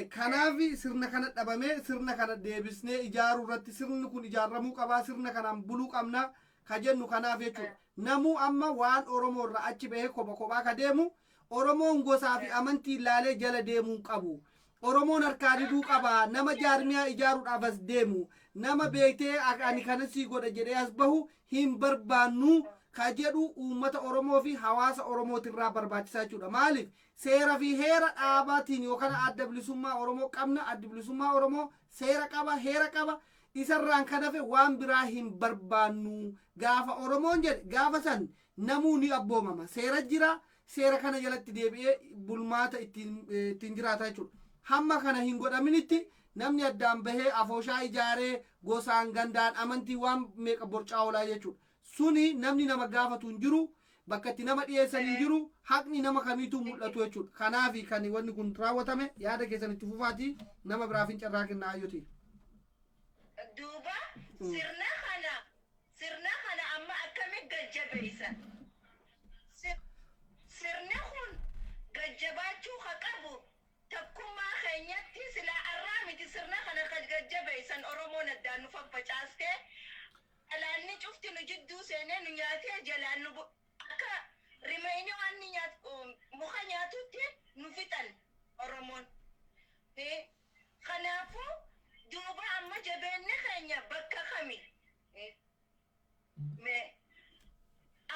Kanaaf sirna kana dhabamee, sirna kana deebisnee ijaaruu irratti sirni kun ijaaramuu qabaa, sirna kanaan buluu qabna ka jennu kanaaf jechuudha. Namuu amma waan Oromoo irraa achi bahee kopha kophaa ka deemu, Oromoon gosaa fi amantii ilaalee jala deemuu qabu. Oromoon harkaa diduu qaba. Nama jaarmiyaa ijaaruudhaaf as deemu, nama beektee ani kana sii godha jedhee as bahu hin barbaannu ka jedhu uummata Oromoo fi hawaasa Oromootirraa barbaachisaa jechuudha. Maaliif? Seera fi heera dhaabaatiin yookaan Adda Bilisummaa Oromoo qabna. Addi Bilisummaa Oromoo seera qaba, heera qaba. Isarraan kan hafe waan biraa hin barbaannu. Gaafa Oromoon jedhe, gaafa san namuu ni abboomama. Seera jira, seera kana jalatti deebi'ee bulmaata ittiin jiraata jechuudha. Hamma kana hin godhaminitti namni addaan bahee afooshaa ijaaree gosaan, gandaan, amantii waan meeqa borcaa oolaa jechuudha. Suni namni nama gaafatu hin jiru, bakka itti nama dhiyeessan hin jiru, haqni nama kamiituu mul'atu jechuudha. Kanaafi kan wanni kun raawwatame. Yaada keessan itti fufaatii nama biraaf hin carraa kennaa ayyoti. Duuba sirna kana amma akkamitti gajjabeessan? Sirni kun gajjabaachuu ka qabu tokkummaa keenyatti silaa arraa miti. Sirna kana ka gajjabeessan Oromoon addaan nu faffacaastee, alaanni cufti nu jidduu seenee nu nyaatee jalaan nu akka rimayni waan ni nyaat muka nyaatutti nu fixan Oromoon. Kanaafuu duuba amma jabeenni keenya bakka kami? Mee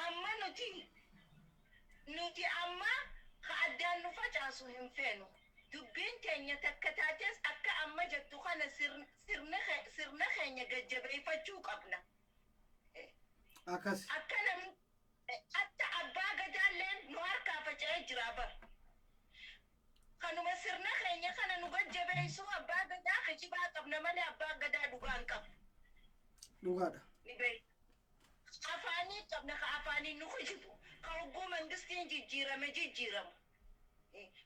amma nuti amma ka addaan nu facaasu hin feenu. Dubbiin keenya takka taates akka amma jettu kana sirna keenya gajjabeeffachuu qabna. Akkas. Akka namni hatta abbaa gadaalleen nu harkaa faca'ee jira bar. Kanuma sirna keenya kana nu gajjabeessu abbaa gadaa kijibaa qabna malee abbaa gadaa dhugaa hin qabu. Dhugaadha. Ni beekna. Afaanii qabna, ka afaanii nu kijibu, ka hogguu mangistiin jijjiirame jijjiiramu,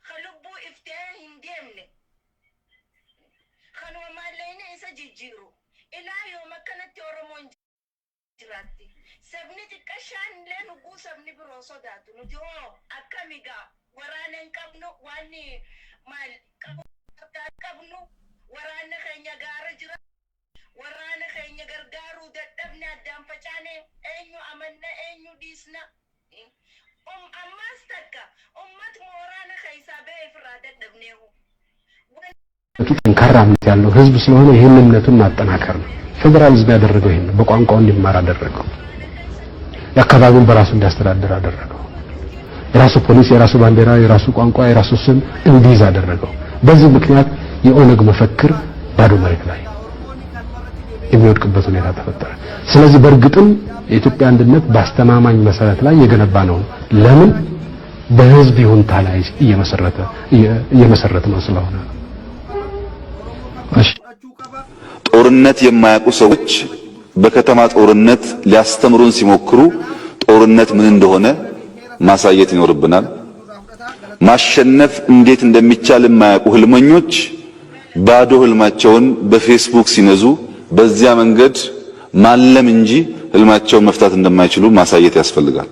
ka lubbuu iftee hin deemne, kanuma maallaqni isa jijjiiru. Ilaa yoom akkanatti Oromoon jiraatti? Sabni xiqqashaan illee nugguu sabni biroo sodaatu, nuti hoo akkami gaa? Waraana hin qabnu, waan maal qabnu, waraanni keenya gaara jira. Waraana keenya gargaaruu dadhabne, addaan facaane. Eenyu amanna, eenyu dhiisna? Ammaas takka ummatuma waraana keessaa ba'ee ofirraa dadhabneehu. ጠንካራ እምነት ያለው ህዝብ ስለሆነ ይህን እምነቱን ማጠናከር ነው። ፌዴራሊዝም ያደረገው ይህን ነው። በቋንቋው እንዲማር አደረገው። የአካባቢውን በራሱ እንዲያስተዳድር አደረገው። የራሱ ፖሊስ፣ የራሱ ባንዲራ፣ የራሱ ቋንቋ፣ የራሱ ስም እንዲይዝ አደረገው። በዚህ ምክንያት የኦነግ መፈክር ባዶ መሬት ላይ የሚወድቅበት ሁኔታ ተፈጠረ። ስለዚህ በእርግጥም የኢትዮጵያ አንድነት በአስተማማኝ መሰረት ላይ የገነባ ነው። ለምን? በህዝብ ይሁንታ ላይ እየመሰረት ነው ስለሆነ። እሺ። ጦርነት የማያውቁ ሰዎች በከተማ ጦርነት ሊያስተምሩን ሲሞክሩ ጦርነት ምን እንደሆነ ማሳየት ይኖርብናል። ማሸነፍ እንዴት እንደሚቻል የማያውቁ ህልመኞች ባዶ ህልማቸውን በፌስቡክ ሲነዙ በዚያ መንገድ ማለም እንጂ ህልማቸውን መፍታት እንደማይችሉ ማሳየት ያስፈልጋል።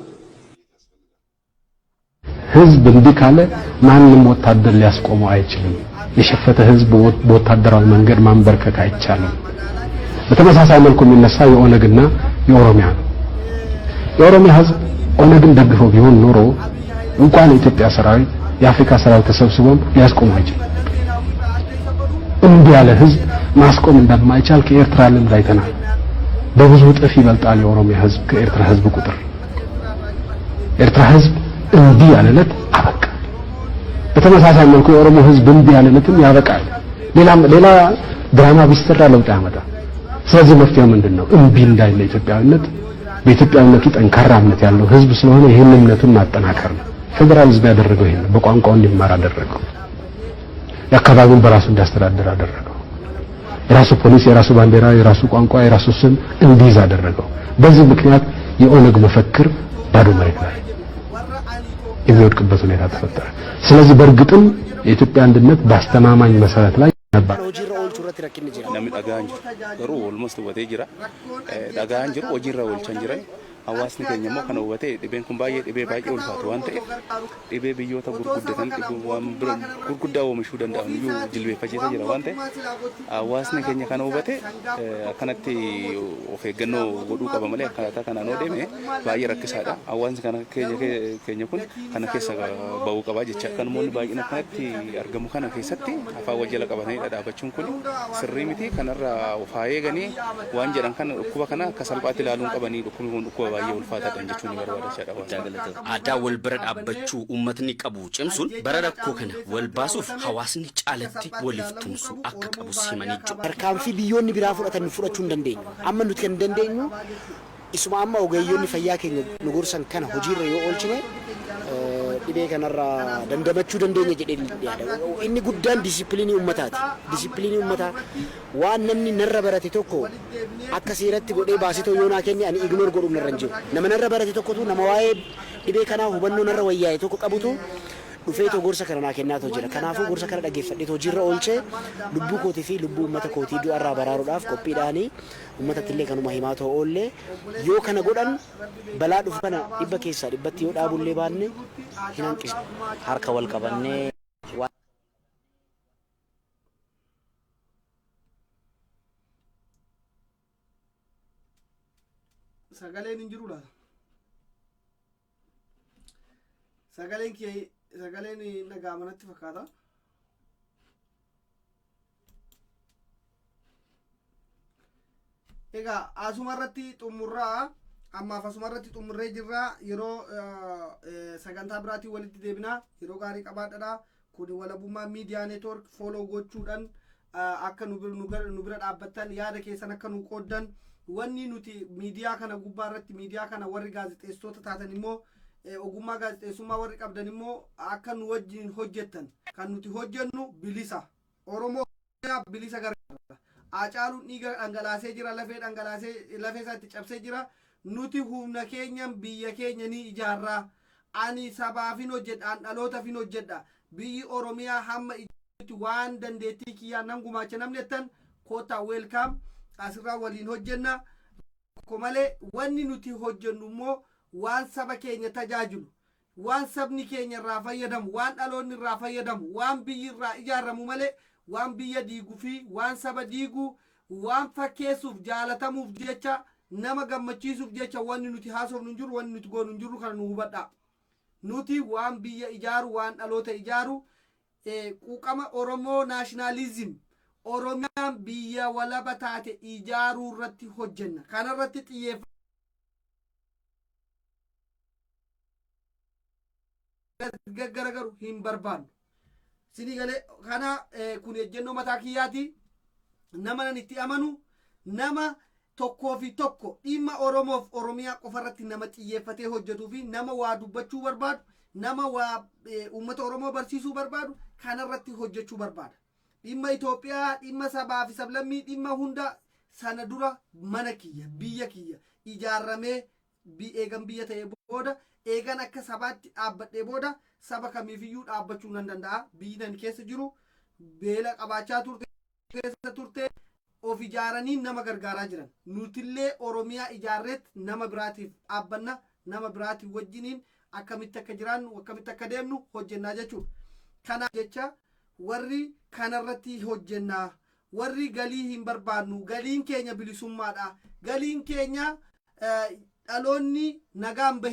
ህዝብ እምቢ ካለ ማንም ወታደር ሊያስቆመው አይችልም። የሸፈተ ህዝብ በወታደራዊ መንገድ ማንበርከክ አይቻልም። በተመሳሳይ መልኩ የሚነሳ የኦነግና የኦሮሚያ ነው። የኦሮሚያ ህዝብ ኦነግን ደግፈው ቢሆን ኖሮ እንኳን የኢትዮጵያ ሰራዊት የአፍሪካ ሰራዊት ተሰብስቦም ሊያስቆመው አይችልም። እምቢ ያለ ህዝብ ማስቆም እንደማይቻል ከኤርትራ ልምድ አይተናል። በብዙ እጥፍ ይበልጣል የኦሮሚያ ህዝብ ከኤርትራ ህዝብ ቁጥር። ኤርትራ ህዝብ እምቢ ያለለት አበቃ። በተመሳሳይ መልኩ የኦሮሞ ህዝብ እምቢ ያለለትም ያበቃል። ሌላ ሌላ ድራማ ቢሰራ ለውጥ ያመጣ። ስለዚህ መፍትሄው ምንድን ነው? እምቢ እንዳይል ለኢትዮጵያዊነት በኢትዮጵያዊነቱ ጠንካራ እምነት ያለው ህዝብ ስለሆነ ይህን እምነቱን ማጠናከር ነው። ፌዴራሊዝም ያደረገው ይሄን ነው። በቋንቋው እንዲማር አደረገው። የአካባቢውን በራሱ እንዲያስተዳድር አደረገው። የራሱ ፖሊስ፣ የራሱ ባንዲራ፣ የራሱ ቋንቋ፣ የራሱ ስም እንዲይዝ አደረገው። በዚህ ምክንያት የኦነግ መፈክር ባዶ መሬት ላይ የሚወድቅበት ሁኔታ ተፈጠረ። ስለዚህ በእርግጥም የኢትዮጵያ አንድነት በአስተማማኝ መሰረት ላይ ነበር። Hojiirra oolchuu irratti rakkinni jira. Namni dhagaan jiru garuu walumatti hubatee jira. Dhagaan jiru hojiirra oolchaa hin jiran. Hawaasni keenya immoo kana hubatee dhibeen kun baay'ee dhibee baay'ee ulfaatu waan ta'eef dhibee biyyoota gurguddatan dhibee waan bira gurguddaa oomishuu danda'an iyyuu jilbeeffachiisaa jira waan ta'eef hawaasni keenya kana hubatee akkanatti of eeggannoo godhuu qaba malee akkaataa kanaan yoo deeme baay'ee rakkisaadha. Hawaasni kana keenya kun kana keessa ba'uu qaba jecha. Kan namoonni baay'een akkanatti argamu kana keessatti afaan wal jala qabatanii dhadhaabachuun kun sirrii miti. Kanarraa of haa eeganii waan jedhan kana dhukkuba kana akka salphaatti ilaaluu hin qabanii dhukkubni kun dhukkuba baay'ee ulfaataadha jechuun ni barbaada jechaadha. Aadaa wal bira dhaabbachuu uummatni qabu cimsuun bara rakkoo kana wal baasuuf hawaasni caalatti waliif tumsuu akka qabus himanii jiru. Tarkaanfii biyyoonni biraa fudhatan fudhachuu hin dandeenyu. Amma nuti kan dandeenyu isuma amma ogeeyyoonni fayyaa keenya nu gorsan kana hojiirra yoo oolchine dhibee kanarraa dandamachuu dandeenya jedhee yaada. Inni guddaan disipiliinii uummataati. Disipiliinii uummataa waan namni narra barate tokko akka seeratti godhee baasitoo yoo naa kenne ani ignore godhuun narra hin jiru. Nama narra barate tokkotu nama waa'ee dhibee kanaa hubannoo narra wayyaa'e tokko qabutu dhufeetoo gorsa kana naa kennaatoo jira. Kanaafuu gorsa kana dhaggeeffadheetoo hojiirra oolchee lubbuu kootii fi lubbuu uummata kootii du'arraa baraaruudhaaf qophiidhaanii uummatatti illee kanuma himaatoo oollee yoo kana godhan balaa dhufu kana dhibba keessaa dhibbatti yoo dhaabullee baanne hin hanqisu. Harka wal qabannee waan Sagaleen hin jiru laata? Sagaleen kee sagaleen dhaga'ama natti fakkaata. Egaa asuma irratti xumurraa ammaaf asuma irratti xumurree jirra. Yeroo sagantaa biraatiin walitti deebinaa. Yeroo gaarii qabaadhadha. Kun Walabummaa Miidiyaa Network. Follow gochuudhaan akka nu bira dhaabbattan, yaada keessan akka nu qooddan, wanni nuti miidiyaa kana gubbaa irratti miidiyaa kana warri gaazexeessitoota taatan immoo ogummaa gaazexeessummaa warri qabdan immoo akka nu wajjin hojjettan. Kan nuti hojjennu bilisa Oromoo bilisa gargaara. Hacaaluun dhiiga dhangalaasee jira, lafee dhangalaasee lafee isaa itti cabsee jira. Nuti humna keenyan biyya keenya ni ijaarraa. Ani sabaafin hojjedha, an dhalootafin hojjedha, biyyi Oromiyaa hamma itti waan dandeettii kiyyaa nan gumaacha namni jettan koottaa, welcome, asirraa waliin hojjenna. Tokko malee wanni nuti hojjennu immoo waan saba keenya tajaajilu, waan sabni keenya irraa fayyadamu, waan dhaloonni irraa fayyadamu, waan biyyi irraa ijaaramu malee waan biyya diigu fi waan saba diigu, waan fakkeessuuf, jaalatamuuf jecha, nama gammachiisuuf jecha wanni nuti haasofnu hin jiru, wanni nuti goonu hin jiru. Kana nu hubadha. Nuti waan biyya ijaaru, waan dhaloota ijaaru, quuqama Oromoo, nationalism, Oromiyaan biyya walaba taate ijaaruu irratti hojjenna. Kanarratti xiyyeeffannaa gaggaragaru hin barbaannu. Sinii galee? Kana kun ejjennoo mataa kiyyaati. Nama nan itti amanu, nama tokkoo fi tokko dhimma Oromoof Oromiyaa qofarratti nama xiyyeeffatee hojjetuu fi nama waa dubbachuu barbaadu, nama waa uummata Oromoo barsiisuu barbaadu kanarratti hojjechuu barbaada. Dhimma Itoophiyaa, dhimma sabaa fi sablammii, dhimma hunda sana dura mana kiyya, biyya kiyya ijaarramee eegan biyya ta'e booda, eegan akka sabaatti dhaabbadhee booda saba kamiifiyyuu dhaabbachuu nan danda'a. Biyyi nan keessa jiru beela qabaachaa turte keessa turte. Of ijaaranii nama gargaaraa jiran. Nutillee Oromiyaa ijaarreet nama biraatiif dhaabbanna, nama biraatiin wajjiniin akkamitti akka jiraannu, akkamitti akka deemnu hojjennaa jechuudha. Kanaaf jecha warri kanarratti hojjennaa, warri galii hin barbaannu, galiin keenya bilisummaadha. Galiin keenya dhaloonni nagaan bahe.